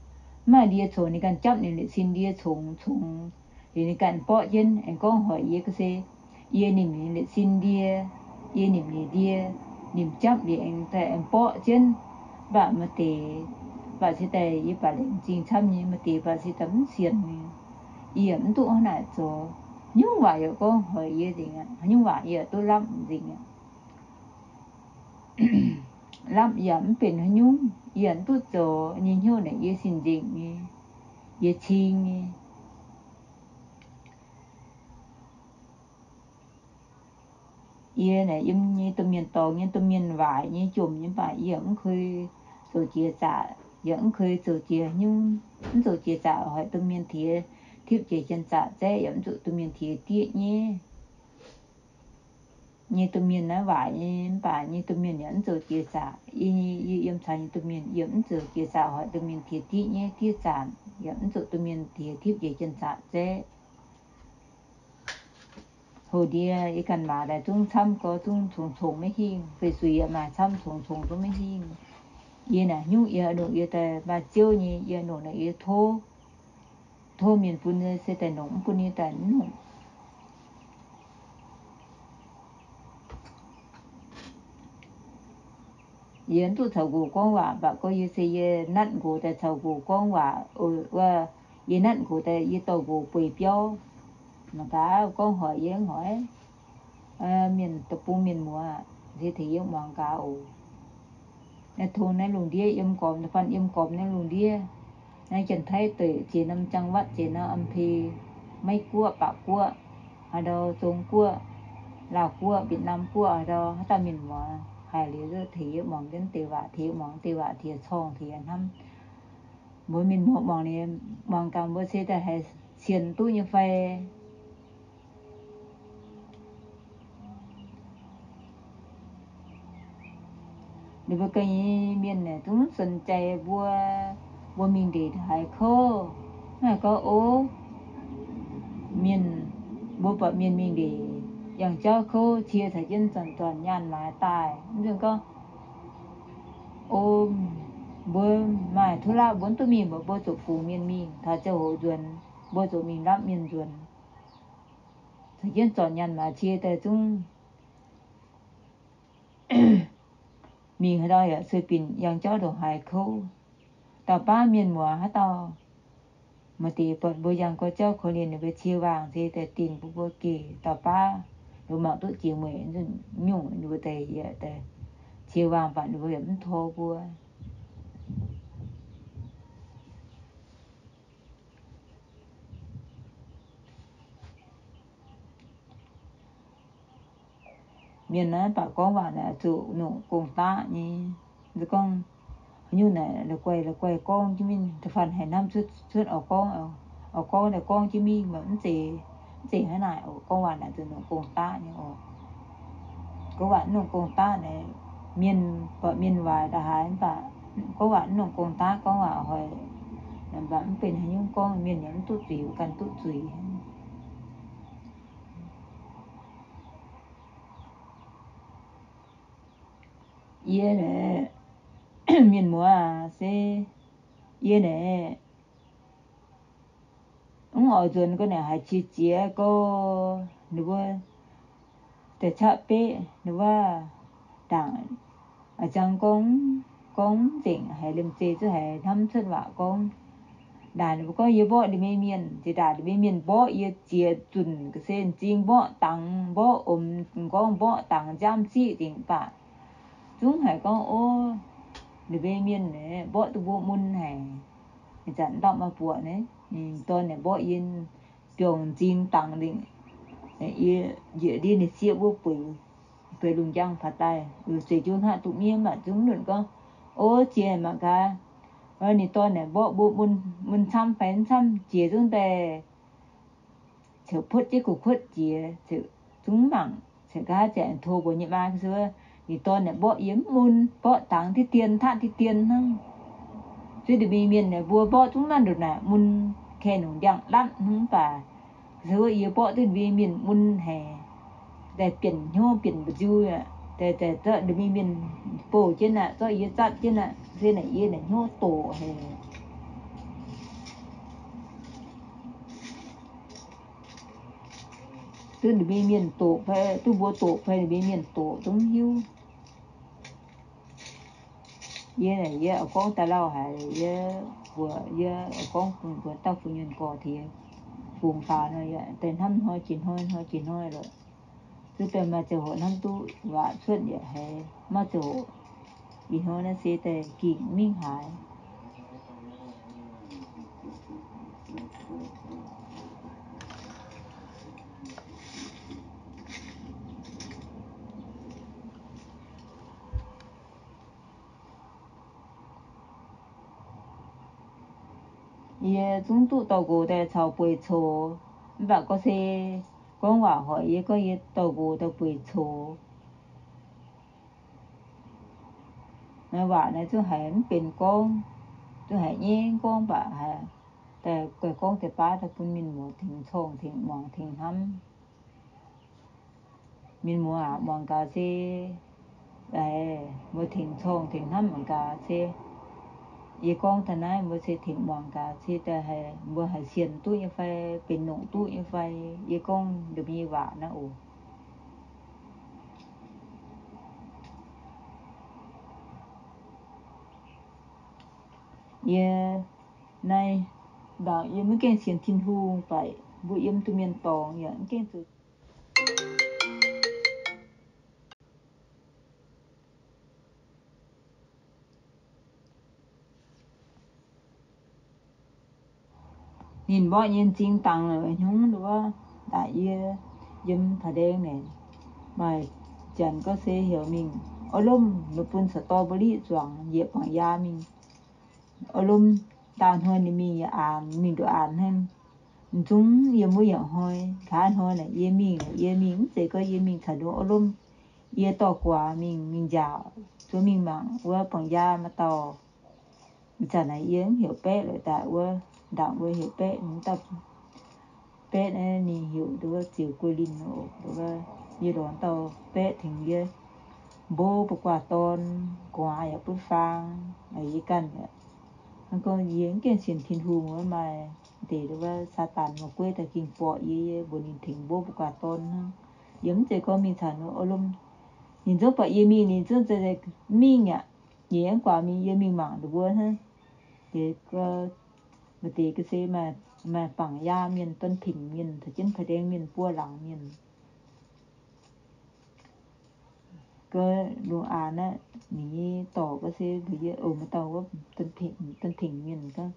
mv maaih ndie-congx ninh ganh japv ninh sin ndie-congx, congx liuz ninh ganh borqv jienv. Aengx gorngv hoic yie ga'sie, yie nimc ninh sin ndie, yie nimc ninh ndie, nimc japv liuz aengx daaih aengx borqv jienv. Mv baac maaih deix, mv baac se daaih yie baac laengz zingh camv nyei, maaih deix mv baac se daaih mv sienx nyei. Yie yaac mv duqv hnangv naaic zoux. Haaix nyungc waac yaac gorngv hoic yie nzengc aqv. Haaix nyungc waac yie yaac duqv lapv nzengc aqv. Lapv yaac mv benx haaix nyungc, yie yaac mv duqv zoux nyei. Hnyouv naaic yie sin nzengc nyei, yie cing nyei. Yie naaic yiem nyei domh mienh dorngx nyei, domh mienh waaic nyei, jomc nyei, mv baac yie yaac mv koi zoux jiex zaqc, yaac mv koi zoux jiex nyungc, mv zoux jiex zaqc hoic domh mienh tiex tipv jiex janx-zaqc zaeqv, yaac mv zuqc domh mienh tiex dieqv nyei. Nyei domh mienh naaiv waaic nyei, mv baac nyei domh mienh yaac mv zoux jiex zaqc. Yie, yie yiem caux nyei domh mienh yaac mv zoux jiex zaqc hoic domh mienh tiex dieqv nyei, dieqv zaanc yaac mv zuqc domh mienh tiex tipv jiex janx-zaqc zaeqv. Hoc ndie yie ganh maaiz daaih zungv camv gau, zungv congx-congx maiv hingh. Fei suix yaac maaih camv, congx-congx zungv maiv hingh. Yie naaic hnyouv yie nongc yie daaih maaih ziouv nyei, yie nongc naaic yie tov, tov mienh bun yie se daaih nongc, mv bun yie daaih mv nongc. Yie mv duqv caux nqox gorngv waac, mv baac gorngv yie se yie natv nqox daaih caux nqox gorngv waac, wuov, yie natv nqox daaih yie dorh nqox bueix biauv. Mangc gaax gorngv hoic yie mv hoic. Mienh deic-bung mienh muoz, se tengx yie muangx gaax oc. Naaiv tong naaiv lungh ndiev yiem gormx, da'faanh yiem gormx naaiv lungh ndiev, naaiv Janx-Taiv deic, ziex norm จังหวัด, ziex norm อำเภอ, Meiv Guoqv, Baac Guoqv, haaix ndau Zong Guoqv, Laauh Guoqv, Việt Nam Guoqv, haaix ndau, haaix dauh mienh muoz haiz liuz tengx yie muangx jienv deix waac, tengx yie muangx deix waac, tengx yie corng, tengx yie hnamv. Mbuo mienh muoz muangx liuz, muangx gaax mbuo se daaih haiz sienx duqv nyei fai. Ninh mbuo ganh nyei mienh naaic zungv สนใจ mbuo, mbuo mingh ndeic haaix kouv. Naaiv gorngv, o, mienh, mbuo buatc mienh mingh ndeic yangh jauv kouv, cie caux jienv zornc zornc nyaanh maaiz daaih. Mv nzunc gorngv, o, mbuo maaih ธุระ mbuo mv duqv mingh, mbuo, mbuo zuqc fungx mienh mingh taux ziangh hoc nzuonx, mbuo zuqc mingh lapv mienh nzuonx. Caux jienv zornc nyaanh maaiz cie daaih zungv mingh haaix dauh yaac sueih binc yangh jauv ndongc haaix kouv. Dauh baav mienh muoz haaix dauh, maaih deix buatc mbuo yangh gau jauv korv-lienh ninh mbuo cie waangc se daaih dingh bun mbuo geh. Dauh baav ninh mbuo mangc duqv jiex mueic nyungc, ninh mbuo daaih yaac daaih cie waangc, mv baac ninh mbuo yaac mv tor mbuo. Mienh naaiv baac gorngv waac naaic zuqc nongc gong-daqv nyei. Gorngv haaix nyungc naaic la'guaih la'guaih gorngv jienv mingh, da'faanh haiz hnamv cuotv cuotv oix gorngv, oix gorngv daaih gorngv jienv mingh, mv zeiz, mv zeiz hnangv naaic oc. Gorngv waac naaic zuqc nongc gong-daqv nyei oc. Gorngv waac mv nongc gong-daqv naaic, mienh buatc mienh waaic ndongc haaix, mv baac gorngv waac mv nongc gong-daqv, gorngv waac hoic, mv baac mv benx haaix nyungc gorngv, mienh yaac mv duqv zuiz, ganh duqv zuiz. Yie naaic, mienh muoz aac, se yie naaic, mv oix nzuonx gau naaic haiz qiex jiez gau, ninh mbuo daaih qaqv beqv ninh wuov ndaangc, a'jang gorngv, gorngv mv nzengc, haiz liemh zeih zuqc haiz hnamv cuotv waac gorngv. Ndaangc ninh mbuo gorngv yie mborqv liuz mbuo mienh, zinh ndaangc liuz mbuo mienh mborqv yie ziex zunc ga'sie, m'zing mborqv dangx, mborqv omx, m'nqorngv mborqv dangx, nziaamv ziqv nzengc baac Zungv haiz gorngv, ov, ninh mbuo mienh naaic mborqv duqv mbuo mun haic. Ih zanc ndortv maaih buoqc naaiv, ninh dorn naaic mborqv yie biouv m'zing dangx lingh, yie njiec ndiev ninh sieqv wuov bueix, bueix lungh njang paax daaih, zueiz jienv hnangv duqv miev mv baac zungv lunc gorngv, ov, jiex mangc gaax, ninh dorn naaic mborqv mbuo mun, mun camv fai mv camv, jiex zungv daaih ciouc puotv jienv gu'kuotv jiex, zungv mangc, ziouc nqa'haav ziouc aengx tov mbuox nyei maa, ninh dorn naaic mborqv yie mv mun, mborqv dangx diqv dien, hnangv diqv dien hnangv. Zuov ninh mbuo mienh naaic mbuo mborqv zungv mv nduqc naaic mun, kaeqv nongc ndiangx-latv hnangv. Mv baac se wuov yie mborqv duqv ninh mbuo mienh mun haic, daaih bienh hnyouv bienh mba'nziu aqv, daaih zorqv ninh mbuo mienh bouh jienv aqv, zorqv yie zatv jienv aqv, se naaic yie naaic hnyouv doqc haic. Duqv ninh mbuo mienh doqc fai, duqv mbuo doqc fai ninh mbuo mienh doqc zungv hiuv. Yie naaic yie oix gorngv daaih lauh haic, yie mbuox, yie oix gorngv bun mbuo dauh fu nyuonh gorx tengx fungx faaux nor, yie daaih hnamv hnoi jiex hnoi, hnoi jiex hnoi lorqc. Zuov daaih maaih ziangh hoc hnamv duqv waac cuotv yaac haiz, maaih ziangh hoc ih hnoi naaiv se daaih gingc mingh haaix. Yie zungv duqv dorh nqox daaih caux bueix coux, mv baac gorngv se gorngv waac hoic yie gorngv yie dorh nqox daaih bueix coux. Naaiv waac naaiv zungv haiz mv benx gorngv, zungv haiz nyei gorngv, mv baac haiz daaih guaih gorngv deix baav daaih bun mienh muoz tengx corngh tengx muangx tengx hnamv. Mienh muoz aac, muangx gaax se, mbuo tengx corngh tengx hnamv muangx gaax se, yie gorngv daaih naaiv mbuo se tengx muangx gaax se daaih haiz mbuo haiz sienx duqv nyei fai, benx nongc duqv nyei fai. Yie gorngv ndongc nyei waac naaiv oc. Yie naaiv ndaangc yie maiv gaengh sienx Tin-Hungh, mv baac mbuo yiem duqv mienh dorngx yaac mv gaengh zuqc ninh mborqv nyei m'zing dangx hnyungv wuov, daaih yie yiem Paa Ndeng naaic, maaih janx gorngv se heuc mingh Orv Lomv, ninh bun สตรอเบอรี่ zuangx, yietc bangc yaa mingh Orv Lomv. Daauh hnoi ninh mingh yaac aanx, mingh nduqc aanx hnangv. M'zungv yiem wuov yaac hnoi, nqa'haav hnoi naaic yie mingh, yie mingh mv zeiz gorngv yie mingh caux ninh Orv Lomv. Yie dorh guaax mingh, mingh nziaauc, zuov mingh mangc wuov bangc yaa maaih dauh. Ih zanc naaic yie mv heuc Baeqv lorqc, daaih wuov ndaangc wuov heuc Baeqv, ninh dauh Baeqv naaiv ninh heuc nduov ziux guei linh oc. Nduov yie lorz dauh Baeqv tengx yie mbo mbuo guaax dorn, gu'nguaaz yaac butv faang, yie ganh yaac hnangv gorngv yie mv gaengh sienx Tin-Hungh wuov, maaih deix nduov Saadaan maaih gueiv daaih ging borqc yie, yie mbuox ninh tengx mbo mbuo guaax dorn hnangv. Yie mv zeiz gorngv mingh caux ninh Orv Lomv. Ninh zungv buatc yie mingh, ninh zungv zeiz mingh aqv. Yie aengx guaax mingh, yie mingh mangc ninh mbuo hnangv. Deix maaih deix ga'sie maaih bangc yaa mienh, donv pingc mienh, caux jienv Paa Ndeng mienh, buo laangz mienh. Ga'lungh aanx naaiv, ninh nyei dorc ga'sie mbuox yie, oc, maaih dauh wuov donv pingc mienh gaax.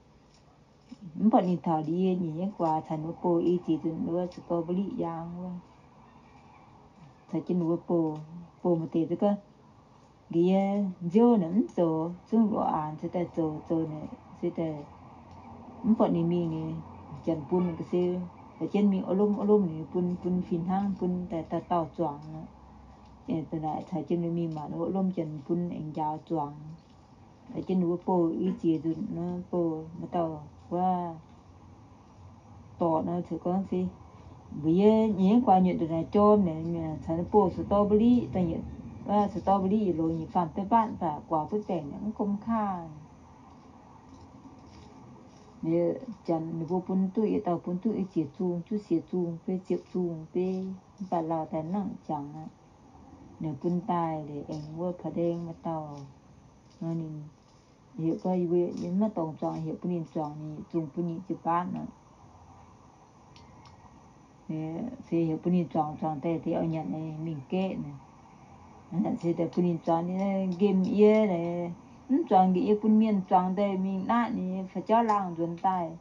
Mv baac ninh taux ndiev yie nyei guaax caux ninh mbuo bouh i ziex nzunc wuov สตรอเบอรี่ yaang wuov. Caux jienv ninh mbuo bouh, bouh maaih deix za'gengh ndiev yie nziouv naaic mv zoux, zungv lungh aanx se daaih zoux, zoux naaic se daaih mv buatc ninh mingh ni, janx bun ga'sie, caux jienv mingh orv lomv orv lomv ninh bun, bun fih hnangv, bun daaih dauh dauh zuangx. Naaic caux jienv ninh mingh maanc orv lomv janx bun aengx njaaux zuangx. Caux jienv ninh mbuo bouh i ziex nzunc nor, bouh maaih dauh wuov dorc nor, caux gorngv se mbuox yie, nyei guaax nyuoqc ndongc naaic jorm naaic, caux ninh bouh สตรอเบอรี่ daaih, สตรอเบอรี่ yietc loz nyic faam duqv mbaatv baac guaax butv baengc naaic mv gomh kaav. Janx ninh mbuo bun duqv, yietc dauh bun duqv i ziex zungh, juqv siec zungh fai ziepc zungh fai, mv baac lauh daaih nangc jangx aqv. Ninh bun daaih liuz aengx wuov ผาแดง maaih dauh nor, ninh heuc gorngv yie mbuo maiv dorngc zuangx, heuc bun ninh zuangx, ninh zungh bun nyic ziepc mbaatv nor. Se heuc bun ninh zuangx, zuangx daaih deix oix nyanc mingh gaeqv naaic. Se daaih bun ninh zuangx nqemh yie, mv zuangx nqemh yie bun mienh zuangx daaih mingh naqv ninh nyei fai jauv laangh nzuonx daaih.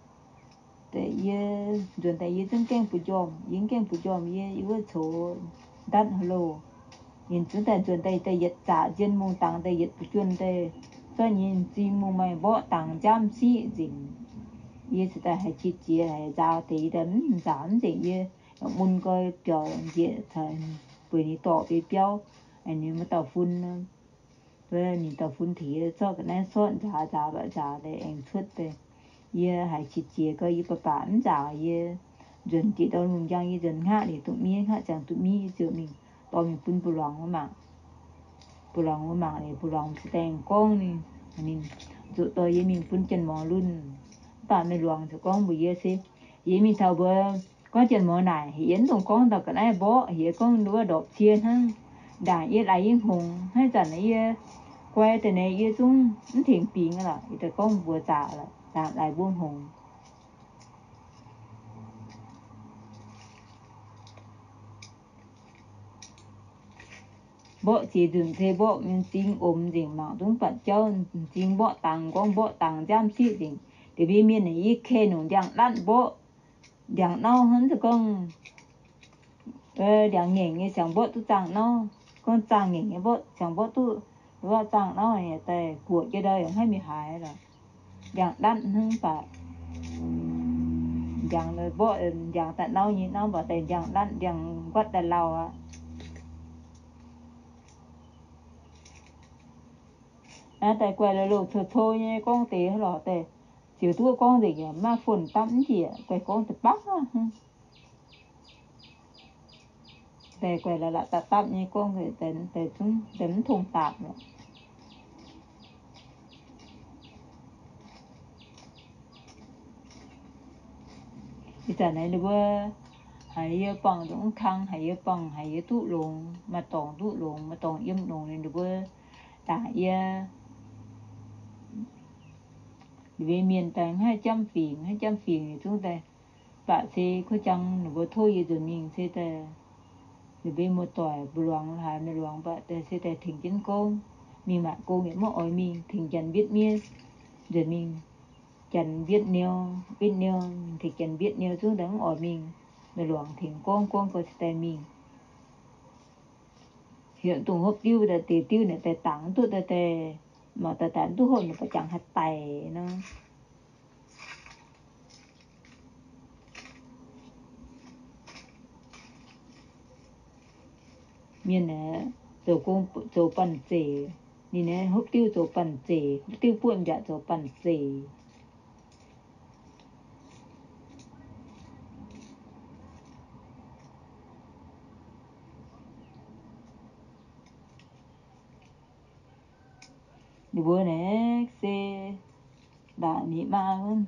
Yie nzuonx daaih yie zungv gaengh mbu'ndongx, yie gaengh mbu'ndongx yie, yie wuov coux ndatv hlo. Ninh zungv daaih nzuonx daaih, daaih yietc zaqc nzien mungh dangx daaih yietc buoz juonh daaih, zorqv nyei m'zing mungh maaih mborqv dangx nziaamv siqv nzengc. Yie se daaih haiz qiex jiez haiz nzaaux deix, yie daaih mv nzaaux mv nzengc yie. Mun goi biaux njiec caux bueix ninh dorqc biauv, ninh muoz dauh fun, ninh dauh fun tengx yie zorqv ga'naaiv sortv nzaaux nzaaux baac nzaaux deix aengx cuotv deix. Yie haiz qiex jiez gau yie baac baac mv nzaaux yie. Nzuonx jiex ndau lungh njang yie nzuonx hngaqv liuz duqv miev, hngaqv ziangx duqv miev yie ziouc mingh dorh mingh bun mbu'luangx wuov mangc. Mbu'luangx wuov mangc liuz mbu'luangx se daaih gorngv ninh, ninh zuqc dorh yie mingh bun Janx-Morz lunh. Mv baac meih luangx ziouc gorngv mbuox yie se, yie mingh taux mbuox gorngv Janx-Morz naaic, heuc yie mv dungx gorngv dauh ga'naaiv mborqv, heuc yie gorngv nduov dorpc cie hnangv. Ndaangc yie laaix yie hngongx hnangv, zanc naaiv yie guai daaih naaiv yie zungv mv tengx bingx lorqc. Yie daaih gorngv mbuox zaqc lorqc, ndaangc laaix mbuo hngongx. Mborqv ziex nzunc se mborqv m'zing omx nzengc mangc zungv batc jauv, m'zing mborqv dangx, gorngv mborqv dangx nziaamv siqv nzengc. Deix mbuo mienh naaic yie kaih nongc ndiangx-latv mborqv, ndiangx-nauv hnangv, gorngv ndiangx-ngaengc nyei siangx mborqv duqv zaangh-nauv. Gorngv zaangh-ngaengc nyei mborqv siangx mborqv duqv, mborqv zaangh-nauv daaih guoqv jienv ndau yaac maiv mingh haaix lorqc. Ndiangx-latv hnangv baac ndiangx mborqv, ndiangx daaih nauv nyei, nauv baac daaih ndiangx-latv, ndiangx-nquatv daaih lauh aqv. Naaiv daaih guaih la'loh cou-cou nyei gorngv deix lorqc daaih, ziouc duqv gorngv nzengc yaac maiv fon dapv mv njiec, guaih gorngv deix baav hnangv. Daaih guaih la'latc dapv dapv nyei gorngv, daaih zungv daaih mv tong dapc lorqc. Ih zanc naaiv ninh mbuo haiz yie buangh nzungv kang, haiz yie buangh, haiz yie duqv longx, maaih dorngx duqv longx, maaih dorngx yiem longx, ninh mbuo ndaangc yie. Ninh mbuo mienh daaih haih jamv fingx, haih jamv fingx ninh zungv daaih. Mv baac se kuv jangx ninh mbuo tov yie nzuonx mingh se daaih, ninh mbuo muoz-doic mbu'luangx haiz mienh-luangx mv baac daaih se daaih tengx jienv gorngv, mingh maanc gong yaac maiv oix mingh, tengx janx mbietv miev nzuonx mingh. Janx mbietv neu, mbietv neu, tengx janx mbietv neu zungv daaih mv oix mingh. Mienh-luangx tengx gorngv, gorngv gau se daaih mingh. Heuc dongh hopv diuv daaih, deix diuv naaic daaih dangx mv duqv daaih, daaih mangc daaih daaih mv duqv hopv, ninh mbuo jangx haaix daic nor. Mienh aeqv, zoux gong zoux banh zeic, ninh aeqv hopv diuv zoux banh zeic, hopv diuv buoqv m'jangc zoux banh zeic. Ninh mbuo naaiv se ndaangc ninh maa wuov,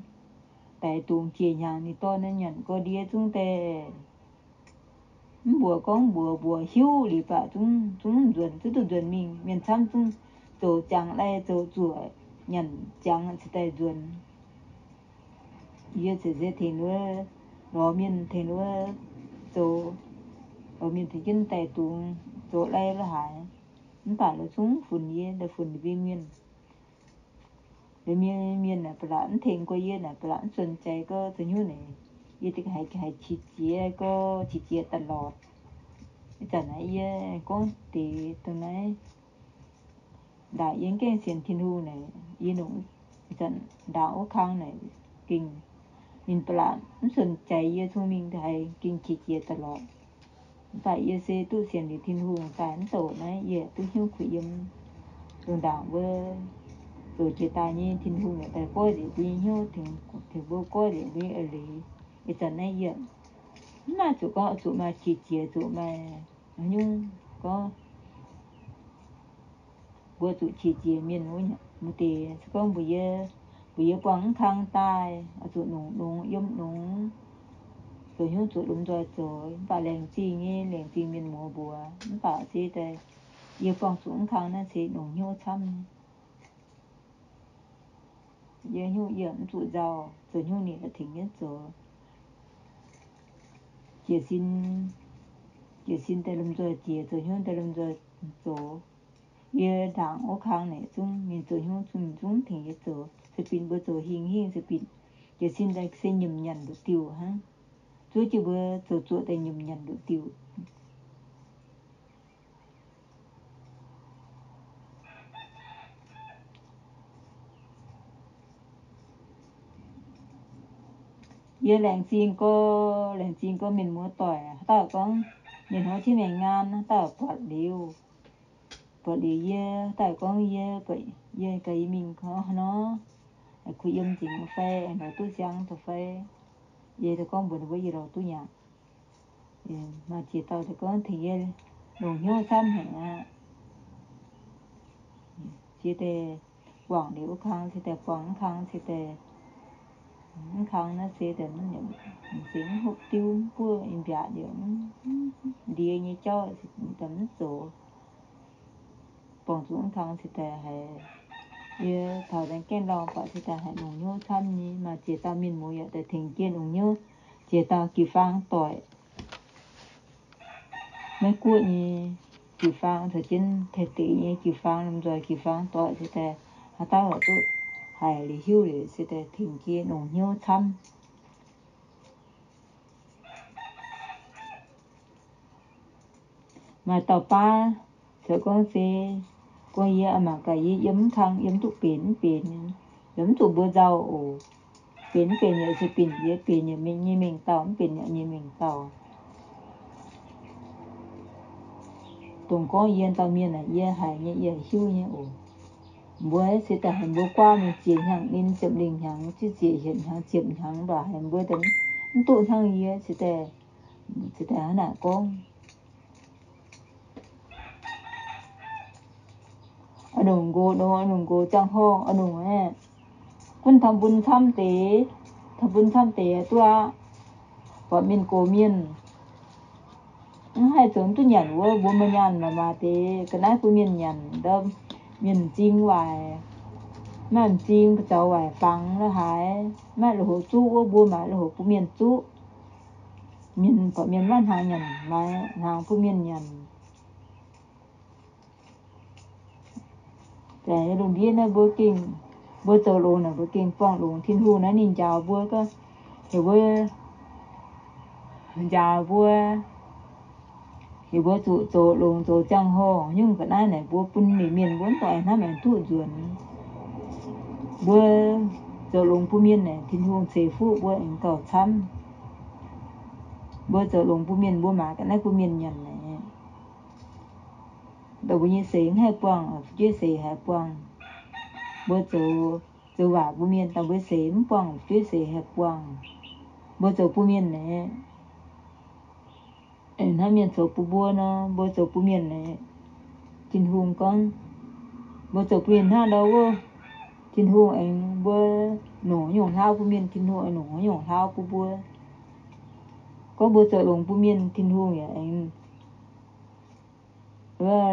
daic dungz jiex hnyangx ninh dorn naaiv nyanc gau ndie zungv daaih. Mv mbuox gorngv mbuox, mbuox hiuv liuz baac zungv, zungv nzuonx, zungv duqv nzuonx mingh. Mienh camv zungv zoux ziangx lai zoux zuoqc nyanc ziangx cingx daaih nzuonx. Yie cingx se tengx wuov lorz mienh, tengx wuov zoux, lorz mienh tengx jienv daaih dungz zoux lai lo haaix. Mv baac lorz zungv funx yie, lorz funx ninh mbuo mienh. Ninh mbuo mienh naaic ba'laqc mv tengx gorx, yie naaic ba'laqc mv sunc jaaix gorx, zoux hnyouv naaic yie haiz qiex jiez gorx, qiex jiez da'lorqc. Ih zanc naaiv yie gorngv deix dongh naaiv, ndaangc yie mv gaengh sienx Tin-Hungh naaic, yie nongc ih zanc ndaangc wuov kang naaic gengh, ninh ba'laqc mv sunc jaaix yie, cong mingh haiz gengh qiex jiez da'lorqc. Mv baac yie se duqv sienx liuz Tin-Hungh daaih mv douc naaiv, yie duqv hnyouv kuh yiem. Dongh ndaangc wuov zoux jiex daaih nyei Tin-Hungh yaac daaih goiv nzengc mbuo nyei hnyouv, tengx mbuo goiv nzengc mbuo nyei eix leiz. Ih zanc naaiv yie mv maaih zuqc gorngv zuqc maaih qiex jiez, zuqc maaih haaix nyungc gorngv mbuo zuqc qiex jiez mienh wuov. Mv deix se gorngv mbuox yie, mbuox yie buangh mv kang daaih, oix zuqc nongc nongx yiem nongx, zoux hnyouv zuqc lomh nzoih zoux. Mv baac laengz zingh nyei, laengz zingh mienh muoz mbuox. Mv baac se daaih yie buangh zuqc mv kang naaiv se nongc hnyouv camv nyei. Yie hnyouv yie mv zuqc nzauh, zoux hnyouv ninh daaih tengx jienv zoux. Jiez sin, jiez sin daaih lomh nzoih jiex, zoux hnyouv daaih lomh nzoih zoux. Yie ndaangc wuov kang naaic zungv mingh zoux hnyouv, zungv mingh zungv tengx yie zoux. Se binc mbuo zoux hingh hingh se binc, jiez sin daaih se nyiemc nyanc nduqc diuh hnangv. Zuov jienv mbuo zoux zuoqc daaih nyiemc nyanc nduqc diuh. Yie laengz zingh gorx, laengz zingh gorx mienh muoz doic, haaix dauh gorngv mienh hnoi jienv maengc ngaan, haaix dauh buatc liuz, buatc liuz yie, haaix dauh gorngv yie, yie gaax yie mingh gorngv haaix nor, kuh yiem nzengc fai aengx lorz duqv siang fai. Yie daaih gorngv mbuox ninh mbuo yie lorz duqv nyanc. Maaih ziex dauh daaih gorngv tengx yie longc hnyouv camv haic aqv. Cie daaih guangc liuz wuov kang, cie daaih guangc wuov kang, cie daaih wuov kang naaiv se daaih mv nyanc, se mv hopv diuv mv buov, mbiaatc liuz ndie nyei jauv daaih mv zoux. Buangh zuqc wuov kang cie daaih haiz, yie taux daaih gaengh lauh baac cie daaih haiz longc hnyouv camv nyei. Maaih ziex dauh mienh muoz yaac daaih tengx jienv longc hnyouv, ziex dauh jiu-faang doic. Maiv Guoqv nyei jiu-faang caux jienv Taiv deic nyei jiu-faang, lomh nzoih jiu-faang doic cie daaih haaix dauh duqv haiz liuz hiuv liuz cie daaih tengx jienv longc hnyouv camv. Maaih dauh baav caux gorngv se, gorngv yie a'maanc gaax yie yiem mv kang yiem duqv benx mv benx, yaac mv zuqc mbuo nzauh oc. Benx mv benx yaac se binc yie, benx yaac nyei mengh dauh, mv benx yaac nyei mengh dauh. Dongh gorngv yie dauh mienh aeqv, yie haiz nyei yie hiuv nyei oc. Mbuo se daaih haiz mbuo guaav mingh zieqc hnyangx ninh ziepc lingh hnyangx, zieqc hietc hnyangx ziepc hnyangx, mv baac haiz mbuo mv duqv hnangv yie, se daaih hnangv naaic gorngv. A'nongc nqox nor, a'nongc nqox ziangh horngh, a'nongc aeqv, gunv taux bun camv deix, taux bun camv deix duqv aqv. Buatc mienh gox mienh mv haih zoux duqv nyanc wuov, mbuo maaih nyaanh maaih maaih deix ga'naaiv bun mienh nyanc, ndau mienh m'zing waaic, maaih m'zing ba'zaux waaic fangx la'haaix, maaih lui-houx zuqv wuov, mbuo maaiz lui-houx bun mienh zuqv. Mienh buatc mienh maiv hnaangx nyanc, maaiz hnaangx bun mienh nyanc. Lungh ndiev naaiv mbuo gengh, mbuo zoux longx naaic mbuo gengh buangh longx. Tin-Hungh naaiv ninh njaaux mbuo gaax, heuc mbuo, njaaux mbuo, heuc mbuo zuqc zoux longx zoux ziangh horngh nyungc ga'naaiv naaic mbuo bun ninh mienh mbuo mv dungx hnamv aengx duqv nzuonx. Mbuo zoux longx bun mienh naaic Tin-Hungh ceix fuqv mbuo aengx gauh camv. Mbuo zoux longx bun mienh, mbuo maaiz ga'naaiv bun mienh nyanc naaic, dongh mbuo nyei seix mv haih buangh, fu'jueiv seix haih buangh. Mbuo zoux, zoux waac bun mienh, dongh mbuo seix mv buangh, fu'jueiv seix haih buangh. Mbuo zoux bun mienh naaic, hnangv mienh zoux bun mbuo nor, mbuo zoux bun mienh naaic, Tin-Hungh gorngv, mbuo zoux bun mienh hnangv ndau wuov, Tin-Hungh aengx mbuo nongc haaix nyungc hlaau bun mienh, Tin-Hungh aengx nongc haaix nyungc hlaau bun mbuo. Gorngv mbuo zoux longx bun mienh, Tin-Hungh yaac aengx,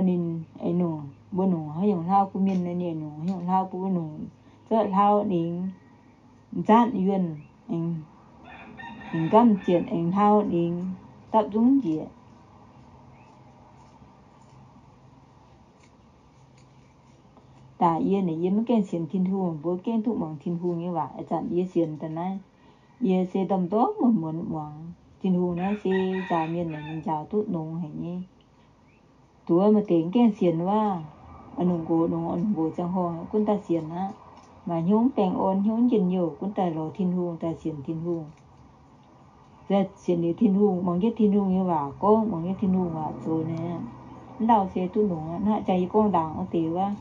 ninh aengx nongc, mbuo nongc haaix nyungc hlaau bun mienh, ninh aengx nongc haaix nyungc hlaau bun mbuo, nongc zorqv hlaau ningx nzatv yuonh, ningx gamh zietc aengx hlaau ningx dapv zungv njiec. Daaih yie naaic yie maiv gaengh sienx Tin-Hungh, mbuo gaengh duqv muangx Tin-Hungh nyei waac. Ih zanc yie sienx daaih naaiv, yie se ndorm-ndorm muonz-muonz muangx. Tin-Hungh naaiv se njaaux mienh naaic ninh njaaux duqv nongx haic nyei. Duqv maaih deix mv gaengh sienx wuov, a'nongc nqox nongx, a'nongc nqox ziangh horngh gunv daaih sienx aqv. Maaih hnyouv mv baengh orn, hnyouv mv njien-youh gunv daaih lorz Tin-Hungh, daaih sienx Tin-Hungh. Sienx liuz Tin-Hungh, muangx jienv Tin-Hungh nyei waac gorngv, muangx jienv Tin-Hungh waac zoux naaic, mv lauh se duqv nongx aqv. Hnangv jang yie gorngv ndaangc wuov deix wuov,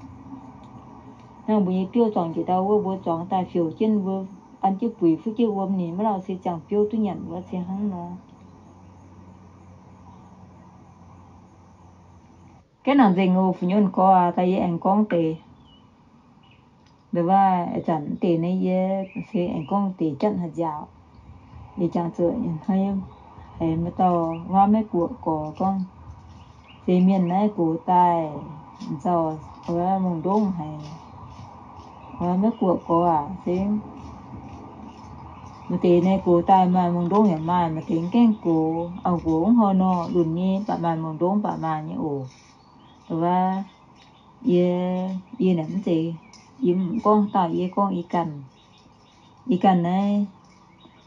hnangv mbuo nyei biouv zuangx njiec ndau wuov, mbuo zuangx daaih fioux jienv, mbuo an jienv buix fu'jueiv wuom, ninh mv lauh se ziangh biouv duqv nyanc wuov se hnangv nor. Gaengh nangc nzengc oc, fu'nyuonh gorx aac, daaih yie aengx gorngv deix. Nduov wuov ih zanc deix naaiv yie se aengx gorngv deix janx haaix nziaauc. Yie jangx zuqc hnoi haiz maaih dauh huaav Meiv Guoqv gorx gorngv, se mienh naaiv gox daaih nzauh wuov mongh ndongv haic. Wuov Meiv Guoqv gorx aac, se maaih deix naaiv gox daaih maaih mongh ndongv yaac maaih, maaih deix gaengh gox, auv-nqox mv hoi nor, lunc nyei baac maaih mongh ndongv baac maaih nyei oc. Wuov, yie, yie naaic mv zeiz, yie mv gorngv dauh, yie gorngv yie ganh. Yie ganh naaiv,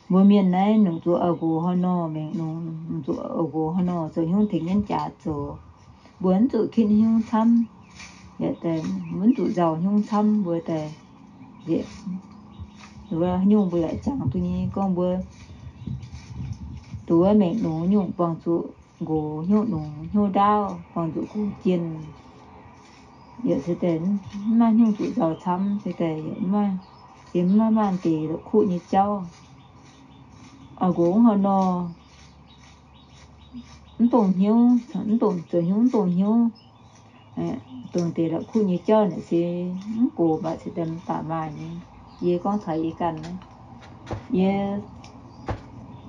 mbuo mienh naaiv nongc zuqc oix nqox haaix nor, maengc nongc zuqc oix nqox haaix nor zoux hnyouv tengx jienv jaax zoux. Mbuo mv zuqc kitv hnyouv camv, mv zuqc nzauh hnyouv camv mbuo daaih. Nyungc mbuo yaac jangx duqv nyei gorngv mbuo duqv maengc nongc nyungc buangh zuqc nqox hnyouv nongc hnyouv ndaauv, buangh zuqc guv jienh. Yaac se daaih mv maaih hnyouv zuqc nzauh camv, se daaih yaac mv maaih, se mv maaih maaih deix la'kuqv nyei jauv. Oix nqox haaix nor, mv dongh hnyouv, mv dongh zoux hnyouv, mv dongh hnyouv, dongh deix la'kuqv nyei jauv naaic se mv gox mbatc se daaih mv baac maaih nyei. Yie gorngv taux yie ganh naaiv, yie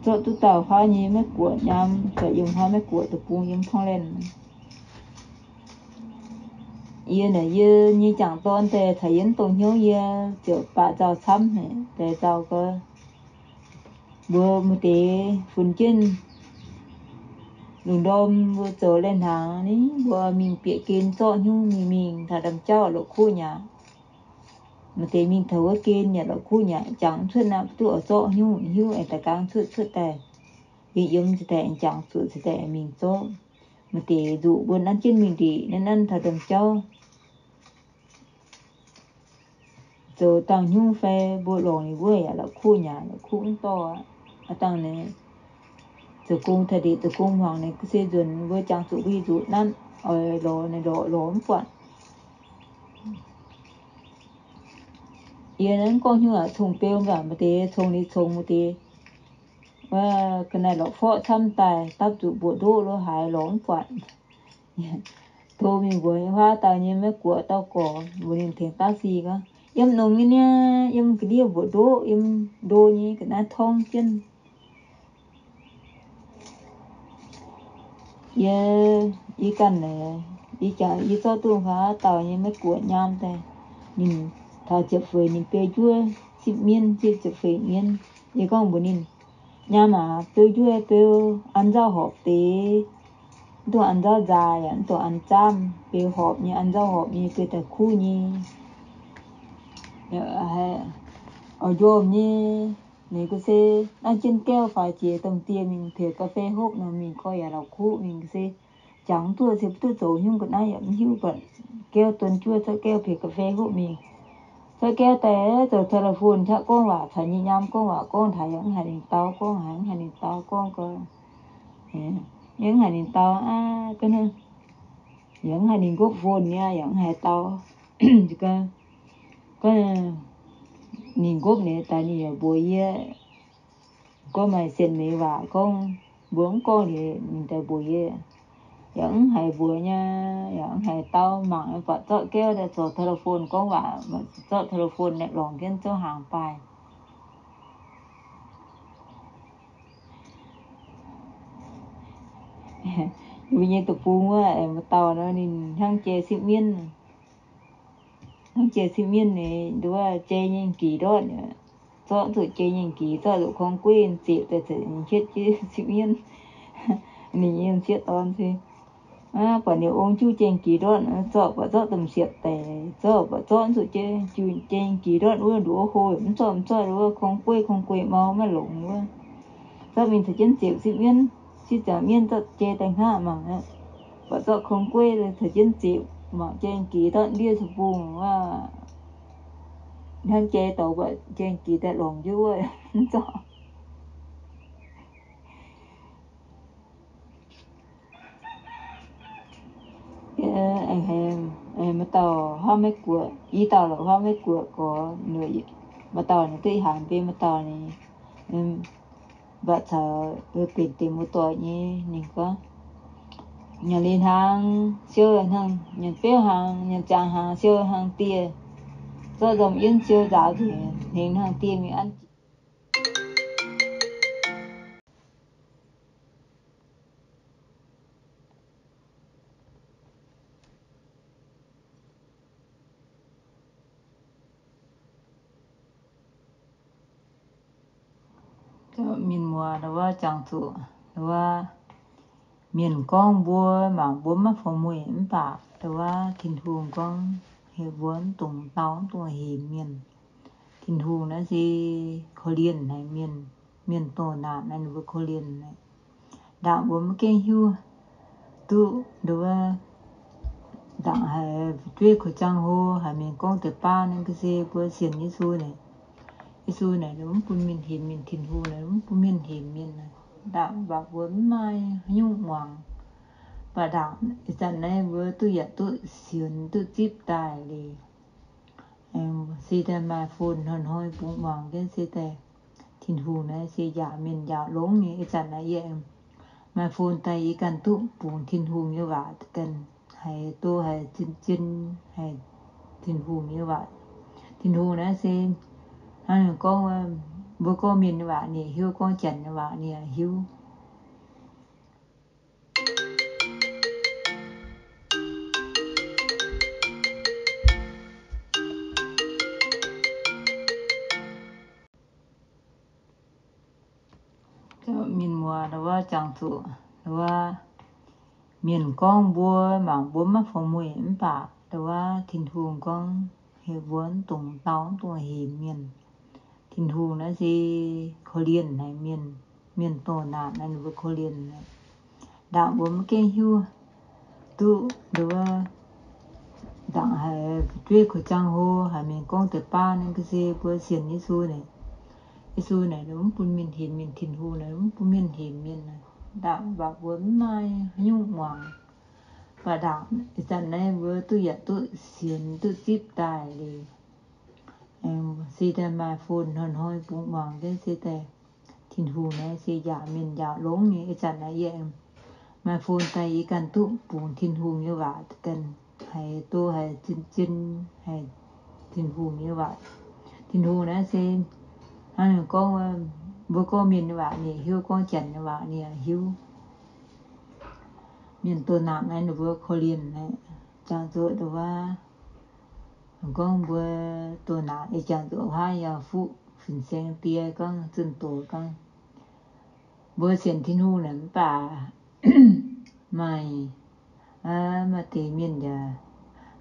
zorqv duqv dauh huaav nyei Meiv Guoqv nyaam, zorqv yiem huaav Meiv Guoqv deic-bung yiem Portland. Yie naaic yie nyei jangc dorn daaih caux yie mv dongh hnyouv yie ziouc baac nzauh camv haic daaih nzauh gau. Mbuo maaih deix funx jienv lungh ndorm mbuo zoux lai-hnaangx ni, mbuo mingh bieqc gen zorqv hnyouv mingh, mingh taux ndaamv-jauv la'kuqv nyei aqv. Maaih deix mingh taux wuov gen yaac la'kuqv nyei aqv, jangx mv cuotv naaiv, duqv oix zorqv hnyouv hiuv aengx daaih gaang cuotv cuotv daaih, yiem yiem ziouc daaih aengx jangx zuqc ziouc daaih aengx mingh zorqv. Maaih deix nzuqc mbuo nanv jienv mingh ndeic, nanv nanv taux ndaamv-jauv zoux dangh hnyouv fai mbuo longc ninh wuov yaac la'kuqv nyei aqv, la'kuqv mv dorh aqv. Aav dangh naaic zoux gong taux ndeic zoux gong hmuangx naaic ga'sie nzuonx mbuo jangx zuqc mbuo nyei nzuqc nanv, oix lorz naaic lorz lorz mv buatc. Yie naaiv gorngv hnyouv aqv, cong-beu mv baac maaih deix cong liuz cong maaih deix, wuov ga'naaiv lorqc forqv camv daaih dapv zuqc mbuoqc ndoqv lo haaix lorz mv buatc. Tov mingh mbuox nyei huaav dauh nyei Meiv Guoqv dauh gorx, mbuox ninh tengx daav si gorngv, yiem nongx nyei niaa, yiem ga'ndiev mbuoqc ndoqv, yiem ndo nyei ga'naaiv torngv jienv. Yie, yie ganh naaic, yie jangx yie zorqv duqv huaav dauh nyei Meiv Guoqv nyaam daaih, ninh taux ziepc feix ninh beu njuov sipv mienv, sipv ziepc feix mienv. Yie gorngv mbuox ninh, nyaam aac, beu njuov beu an nzauv horpc deix, mv dungx an nzauv nzaaih yaac mv dungx an zaamv, beu horpc nyei, an nzauv horpc nyei, beu daaih kuv nyei. Oix njormh nyei, ninh ga'sie naaiv jienv gaauv faix jiex domh dieh mingh peux ga'fei hopv nor, mingh gorx yaac la'kuqv mingh ga'sie jangx duqv se mv duqv zoux hnyouv ga'naaiv yaac mv hiuv buatc. Gaauv donx juov zorqv gaauv peux ga'fei hopv mingh. Zorqv gaauv daaih zoux telephone qaqv gorngv waac caux nyei nyaam gorngv waac gorngv taux yaac mv haiz ninh dau gorngv, haiz mv haiz ninh dau gorngv gau. Yaac mv haiz ninh dau aqv, yaac mv haiz ninh nqopv phone nyei, yaac mv haiz dau. Gorngv ninh nqopv ninh daaih ninh yaac mbuox yie, gorngv maaih sienx meix waac gorngv, mbuo mv gorngv liuz ninh daaih mbuox yie, yaac mv haiz mbuox nyei, yaac mv haiz dau. Mangc buatc zorqv gaauv daaih zoux telephone gorngv waac, zorqv telephone naaiv longc jienv zouv hnaangx daaih. Mbuo nyei deic-bung wuov, aengx maaih dauh nor ninh hnangv jai sipv mienv. Hnangv jai sipv mienv nyei, nduov jai nyei gix ndortv, zorqv zuqc jai nyei gix, zorqv zuqc korng gueiv ziepc daaih ziouc hietv jienv sipv mienv. Ninh nyei sieqv dorn se, buatc ninh ong juv jai gix ndortv, zorqv buatc zorqv domh siepv daic, zorqv buatc zorqv zuqc jai gix ndortv wuov, nduov hlo mv zorqv mv zorqv wuov, korng gueiv korng gueiv mau maiv longx wuov. Zorqv mingh caux jienv ziepc sipv mienv, sipv ziepc mienv zorqv jai daaih hngaqv mangc aqv. Buatc zorqv korng gueiv caux jienv ziepc, mangc jai gix ndortv ndiev caux bung wuov. Hnangv jai douz buatc jai gix daaih longx jienv wuov, mv zorqv. Aengx maaih dauh huaav Meiv Guoqv, i dauh lorqc huaav Meiv Guoqv gorx, maaih dauh ninh duqv haanx mbuo maaih dauh ninh, mv baac caux mbuo benx deix muoz-doic nyei, ninh gorngv, nyanc liuz hnaangx siou hnangv, nyanc beuv hnaangx, nyanc ziangx hnaangx siou hnangv dieh, zorqv nzomh yienv siou nzaaux nzengc, hnengx hnangv dieh mingh an. Mienh muoz wuov, jangx zuqc wuov, mienh gorngv mbuo mangc mbuo maiv fongc mueic mv baac Wuov Tin-Hungh gorngv, heuc mbuo mv dungx dau, mv dungx hemx mienh. Tin-Hungh naaiv se korv-lienh haic mienh. Mienh doh naanc naaiv ninh mbuo korv-lienh. Ndaangc mbuo maiv gaengh hiuv duqv nduov, ndaangc haiz fu'jueiv koux jaang hlo, haiz mienh gorngv deix baav naaiv ga'sie mbuo sienx Yesu naaic. Yesu naaic mv bun mienh hemx mienh, Tin-Hungh naaic mv bun mienh hemx mienh. Ndaangc mv baac mbuo mv maaih haaix nyungc muangx. Mv baac ndaangc ih zanc naaiv mbuo duqv yaac duqv sienx duqv zipv daaih liuz, se daaih maaih phone hnoi-hnoi bungx muangx jienv se daaih. Tin-Hungh naaiv se njaaux mienh njaaux longx nyei. Ih zanc naaiv yie maaih phone daaih yie ganh duqv bungx Tin-Hungh nyei waac ganh haiz do haiz zien-zien haic. Tin-Hungh nyei waac, Tin-Hungh naaiv se hnangv gorngv, mbuo gorngv mienh nyei waac ninh hiuv, gorngv janx nyei waac ninh hiuv. Mienh muoz, wuov jangx zuqc wuov mienh gorngv mbuo mangc mbuo maiv fongc mueic, mv baac wuov Tin-Hungh gorngv heuc mbuo mv dungx dau, mv dungx hemx mienh. Tin-Hungh naaiv se korv-lienh haic mienh. Mienh doh naanc naaiv ninh mbuo korv-lienh. Ndaangc mbuo maiv gaengh hiuv duqv nduov, ndaangc haiz fu'jueiv koux jaang hlo, haiz mienh gorngv deix baav naaiv ga'sie mbuo sienx Yesu naaic. Yesu naaic mv bun mienh hemx mienh, Tin-Hungh naaic mv bun mienh hemx mienh. Ndaangc mv baac mbuo mv maaih haaix nyungc muangx. Mv baac ndaangc ih zanc naaiv mbuo duqv yaac duqv sienx duqv zipv daaih liuz, se daaih maaih phone hnoi-hnoi bungx muangx jienv se daaih. Tin-Hungh naaiv se njaaux mienh njaaux longx nyei. Ih zanc naaiv yie maaih phone daaih yie ganh duqv bungx Tin-Hungh nyei waac ganh haiz do haiz zien-zien haic. Tin-Hungh nyei waac, Tin-Hungh naaiv se hnangv gorngv, mbuo gorngv mienh nyei waac ninh hiuv, gorngv janx nyei waac ninh hiuv. Mienh doh naanc naaiv ninh mbuo korv-lienh jangx zuqc wuov, gorngv mbuo doh naanc ei jangx zuqc huaav yaac fuqv fin-saeng die gorngv zunh doz gorngv, mbuo sienx Tin-Hungh naaic mv baac maaih, maaih deix mienh yaac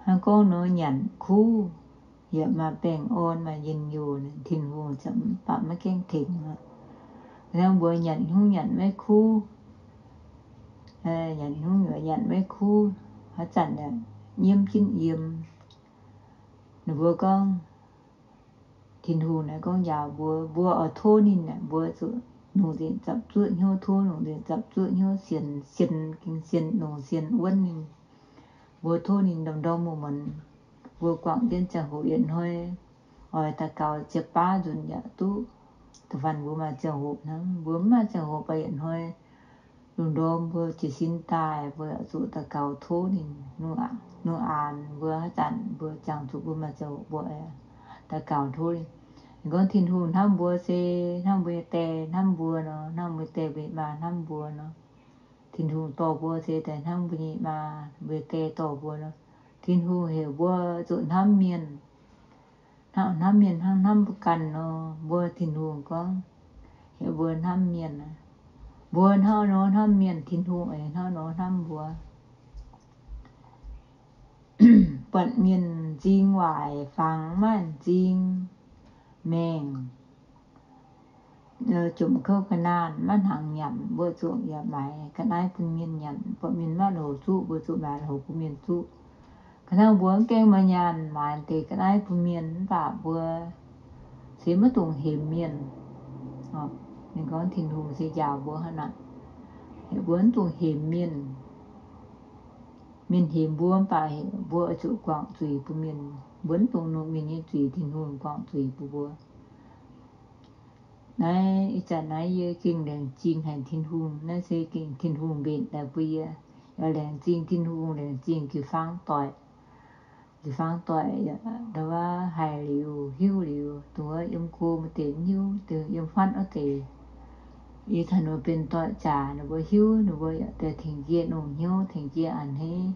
hnangv gorngv nor nyanc kuv, yaac maaih baengh orn maaih njien-youh, Tin-Hungh ziouc mv baac maiv gaengh tengx aqv. Hnangv mbuo nyanc hnyouv nyanc maiv kuv, nyanc hnyouv nyanc maiv kuv, haaix zanc yaac nyiemv jienv yiem. Ninh mbuo gorngv, Tin-Hungh naaiv gorngv njaaux mbuo, mbuo oix tov ninh aeqv, mbuo zuqc longc nzengc zapv zuoqv hnyouv tov, longc nzengc zapv zuoqv hnyouv sienx, sienx gengh sienx longx sienx wuonv ninh. Mbuo tov ninh ndorm-ndorm muonz-muonz, mbuo guangc jienv ziangh hoc yietc hnoi oix daux gaux ziepc baav nzunc yaac duqv. Da'faanh mbuo maaih ziangh hoc hnangv, mbuo mv maaih ziangh hoc baac yietc hnoi lungh ndorm mbuo jiez sin daaih, mbuo zuqc daux gaux tov ninh. Lungh aanx mbuo haaix zanc mbuo jangx zuqc mbuo maaih ziangh hoc mbuo daux gaux tov ninh. Ninh gorngv Tin-Hungh hnamv mbuo se hnangv mbuo nyei die hnamv mbuo nor, hnangv mbuo nyei die mbuo nyei maa hnamv mbuo nor. Tin-Hungh dorh mbuo se daaih hnangv mbuo nyei maa mbuo nyei die dorh mbuo nor. Tin-Hungh heuc mbuo zuqc hnamv mienh, hnangv hnamv mienh hnangv hnamv mbuo ganh nor. Mbuo Tin-Hungh gorngv heuc mbuo hnamv mienh. Mbuo hnangv nor hnamv mienh, Tin-Hungh aeqv hnangv nor hnamv mbuo. Buatc mienh m'zing waaic, fangx maiv m'zing maengh, jomc kouv ga'naanh maiv hnaangx nyanc, mbuo zuqc yaac maaiz ga'naaiv bun mienh nyanc. Buatc mienh maiv loz zuqv, mbuo zuqc maaiz loz bun mienh zuqv. Ga'naaiv mbuo mv gaengh maaih nyaanh maaiz deix ga'naaiv bun mienh, mv baac mbuo se maiv dungx hemx mienh. Ninh gorngv Tin-Hungh se njaaux mbuo hnangv naaic, heuc mbuo mv dungx hemx mienh. Mienh hemx mbuo mv baac heuc mbuo oix zuqc guangc zuiz bun mienh. Mbuo mv dungx longc mienh nyei zuiz, Tin-Hungh guangc zuiz bun mbuo. Naaiv ih zanc naaiv yie gengh laengz zingh haic Tin-Hungh. Naaiv se gengh Tin-Hungh mbenc daaih bun yie. Yaac laengz zingh Tin-Hungh, laengz zingh jiu-baang doic. Jiu-baang doic ndau wuov haiz liuz hiuv liuz, dongh wuov yiem go maaih deix mv hiuv, dongh yiem fatv wuov deix, yie caux ninh mbuo benx doic jaax, ninh mbuo hiuv, ninh mbuo yaac daaih tengx jienv longc hnyouv, tengx jienv a'hneiv,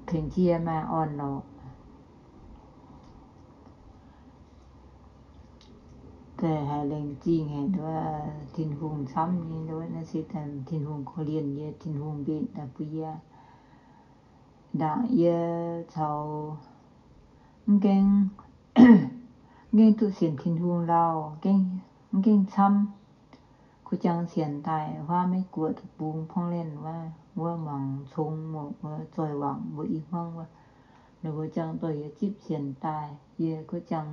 tengx jienv maaih orn-lorqc. Daaih haiz laengz zingh haic nduov Tin-Hungh camv nyei nduov. Naaiv se daaih Tin-Hungh korv-lienh yie, Tin-Hungh mbenc daaih bun yie. Ndaangc yie caux mv gaengh, mv gaengh duqv sienx Tin-Hungh lauh, mv gaengh camv. Kuv jangx sienx daaih huaav Meiv Guoqv deic-bung Portland wuov, wuov muangx cong muoc wuov zoih wangc mbuo i hmuangv wuov, ninh mbuo jangx dorh yie zipv sienx daaih. Yie kuv jangx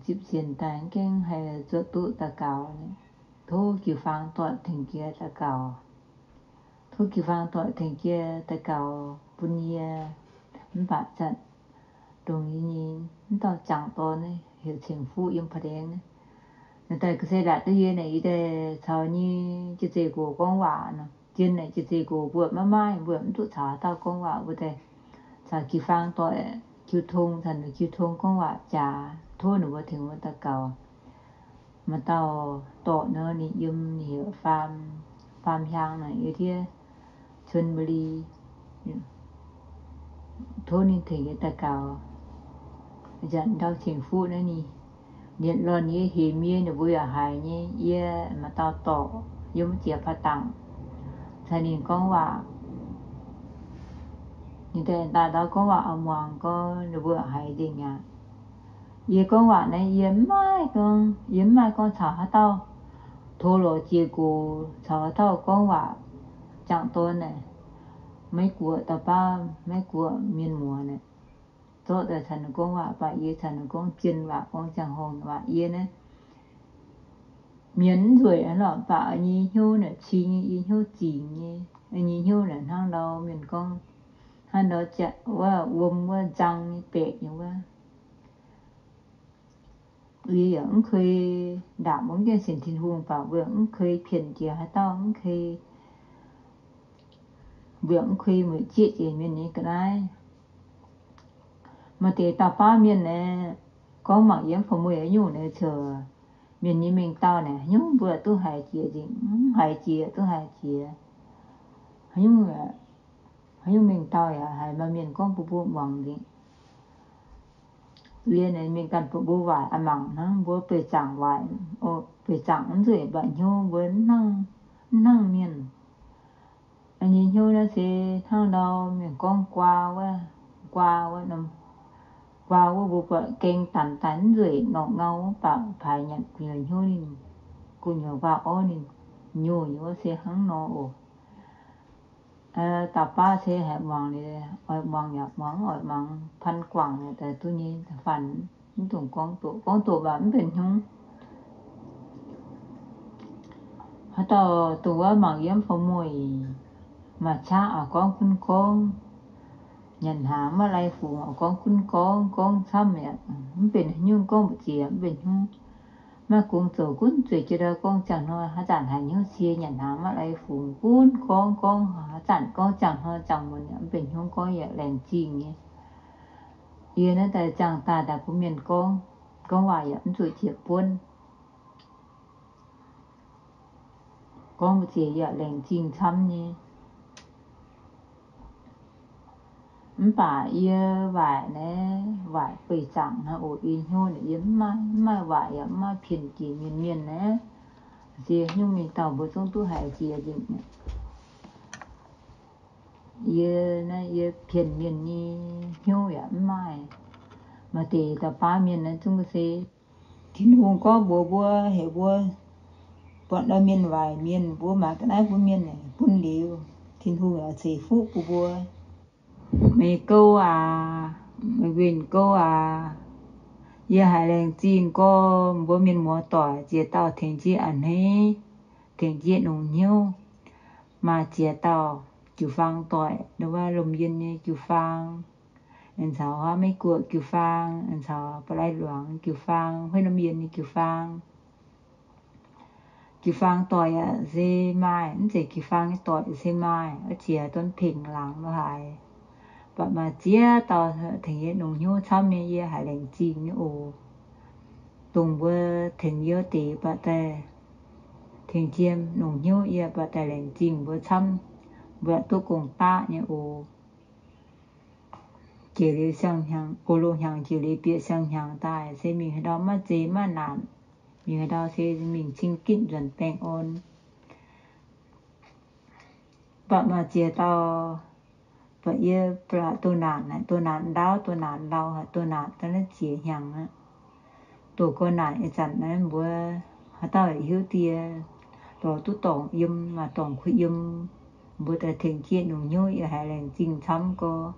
zipv sienx daaih mv gaengh haih zuov duqv daux gaux. Tov jiu-baang doic tengx jienv daux gaux. Tov jiu-baang doic tengx jienv daux gaux bun yie. Mv baac zanc dongh yie nyei mv dauh jangx dorn naaiv heuc Ceng Fuqv yiem Paa Dengx naaiv, naaiv daaih ga'sie ndaatc duqv yie naaic, yie daaih caux nyei jiex zeiv nqox gorngv waac nor. Zien naaic jiex zeiv nqox mbuo maiv maaih, mbuo mv duqv caux haaix dauh gorngv waac, mbuo daaih caux jiu-baang doic, jiu-tong, caux ninh jiu-tong gorngv waac jaax, tov ninh mbuo tengx mbuo daux gaux. Maaih dauh dorc nor, ninh yiem, ninh heuc Faam, Faam Hiaang naaic, yiem ndiev Cuonbuli. Tov ninh tengx yie daux gaux. Nzanc ndau Ceng Fuqv naaiv ninh, ninh lorn yie hemx yie, ninh mbuo yaac haiz nyei. Yie maaih dauh dorc yiem wuov jiex Paa Dangc caux ninh gorngv waac. Ninh daaih daaih ndau gorngv waac oix muangx gorngv ninh mbuo haiz nzengc aqv. Yie gorngv waac naaiv yie mv maaih gorngv, yie mv maaih gorngv caux haaix dauh tov lorz jiex nqox, caux haaix dauh gorngv waac. Jangx dorn naaic, Meiv Guoqv dauh baav, Meiv Guoqv mienh muoz naaic, zorqv daaih caux ninh gorngv waac, baac yie caux ninh gorngv zien waac, gorngv ziangh horngh waac. Yie naaiv mienh mv nzueic aqv lorqc, baac nyei hnyouv naaic cing nyei, yie hnyouv zingx nyei. Nyei hnyouv naaic hnangv ndau mienh gorngv, hnangv ndau wuov wuom wuov nzang nyei baeqc nyei wuov. Yie yaac mv kei ndaangc mbuo mv gaengh sienx Tin-Hungh, baac mbuo yaac mv kei pienc jiex haaix dauh, mv kei, mbuo yaac mv kei mueic jieqv jiex mienh nyei ga'naaiv. Maaih deix dauh baav mienh naaic, gorngv mangc yiem fa'mueic nyungc naaic, ziouc mienh nyei mengh dauh naaic, haaix nyungc mbuo duqv haiz jiex nzengc, mv haiz jiex duqv haiz jiex. Haaix nyungc, haaix nyungc mengh dauh yaac haiz maaih mienh gorngv bun mbuo muangx nzengc. Yie naaic mingh ganh bun mbuo waaic aqv, mangc hnangv mbuo beic zaangc waaic, beic zaangc mv nzueic, mv baac hnyouv mbuo mv hnangv mienh. Nyei hnyouv naaiv se hnangv ndau mienh gorngv guaa wuov, guaa wuov, guaa wuov mbuo buatc gaeng danc daaih mv nzueic, norqc ngau wuov, baac paaix nyanc gu'nyuoz hnyouv ninh, gu'nyuoz guaa orv ninh, nyungc wuov se hnangv nor oc. Dauh baav se haiz muangx liuz, oix muangx yaac muangx, oix muangx pan guangc daaih duqv nyei, faanh mv dungx gorngv doqc. Gorngv doqc baac mv benx hnyouv. Haaix dauh dongh wuov mangc yiem fa'mueic, maaih qaqv oix gorngv gunv gorngv. Nyanc hnaangx maiv lai fungx oix gorngv gunv gorngv, gorngv camv yaac mv benx hnyouv, gorngv mbu'ziex mv benx hnyouv. Maiv gong zoux gunv zueiz jiex ndau gorngv ziangh hnoi, haaix zanc haiz hnyouv sie nyanc hnaangx maiv lai fungx gunv gorngv, gorngv haaix zanc gorngv ziangh hnoi ziangh muonz yaac mv benx hnyouv, gorngv yaac laengz zingh nyei. Yie naaiv daaih ziangh daaih daaih bun mienh gorngv, gorngv waac yaac mv zuqc jiex buonv. Gorngv mbu'ziex yaac laengz zingh camv nyei. Mv baac yie waaic naaiv, waaic beic zaangc naaiv oc, yie hnyouv naaic yie mv maaih, mv maaih waaic yaac mv maaih pien jiex mienh, mienh naaiv. Se hnyouv mingh dauh mbuo zungv duqv haiz jiex nzengc. Yie naaiv yie pien mienh nyei hnyouv yaac mv maaih. Maaih deix dauh baav mienh naaiv zungv se Tin-Hungh gorngv mbuox mbuo, heuc mbuo buatc ndau mienh waaic mienh, mbuo mangc ga'naaiv bun mienh bun liuz, Tin-Hungh yaac ceix fuqv bun mbuo. Meih gouv aac, meih winh gouv aac, yie haiz laengz zingh gorngv mbuo mienh muoz-doic ziex dauh tengx jiex a'hneiv, tengx jiex longc hnyouv. Maaih ziex dauh jiu-faang doic, ndongc wuov Lomh Yien nyei jiu-faang, aengx caux Huaav Meiv Guoqv jiu-faang, aengx caux Ba'lai Luangz jiu-faang, Hueiv Lomh Yien nyei jiu-faang. Jiu-faang doic yaac se maaih, mv zeiz jiu-faang nyei doic se maaih, wuov ziex donv pengx laangz lo haaix. Baac maaih ziex dauh tengx yie longc hnyouv camv nyei, yie haiz laengz zingh nyei oc. Dongh mbuo tengx yie wuov deix baac daaih, tengx jiem longc hnyouv yie baac daaih laengz zingh mbuo camv, mbuo duqv gong-daqv nyei oc. Jiex liuz siang-hnyangx, gox loz-hnyangx jiex liuz bieqc siang-hnyangx daaih se mingh haaix ndau maiv zeiz maiv naanc, mingh haaix ndau se mingh cing-gitv nzuonx baengh orn. Mv baac maaih ziex dauh Baac yie ba'laqc doh naanc, doh naanc ndaauv, doh naanc lauh, doh naanc daaih naaiv ziex hnyangx aqv. Doh gau naanc ih zanc naaiv mbuo haaix dauh hiuv die, lorz duqv dorngc yiem, maaih dorngc kuh yiem, mbuo daaih tengx jieqv nyungc hnyouv yaac haiz laengz zingh camv gau.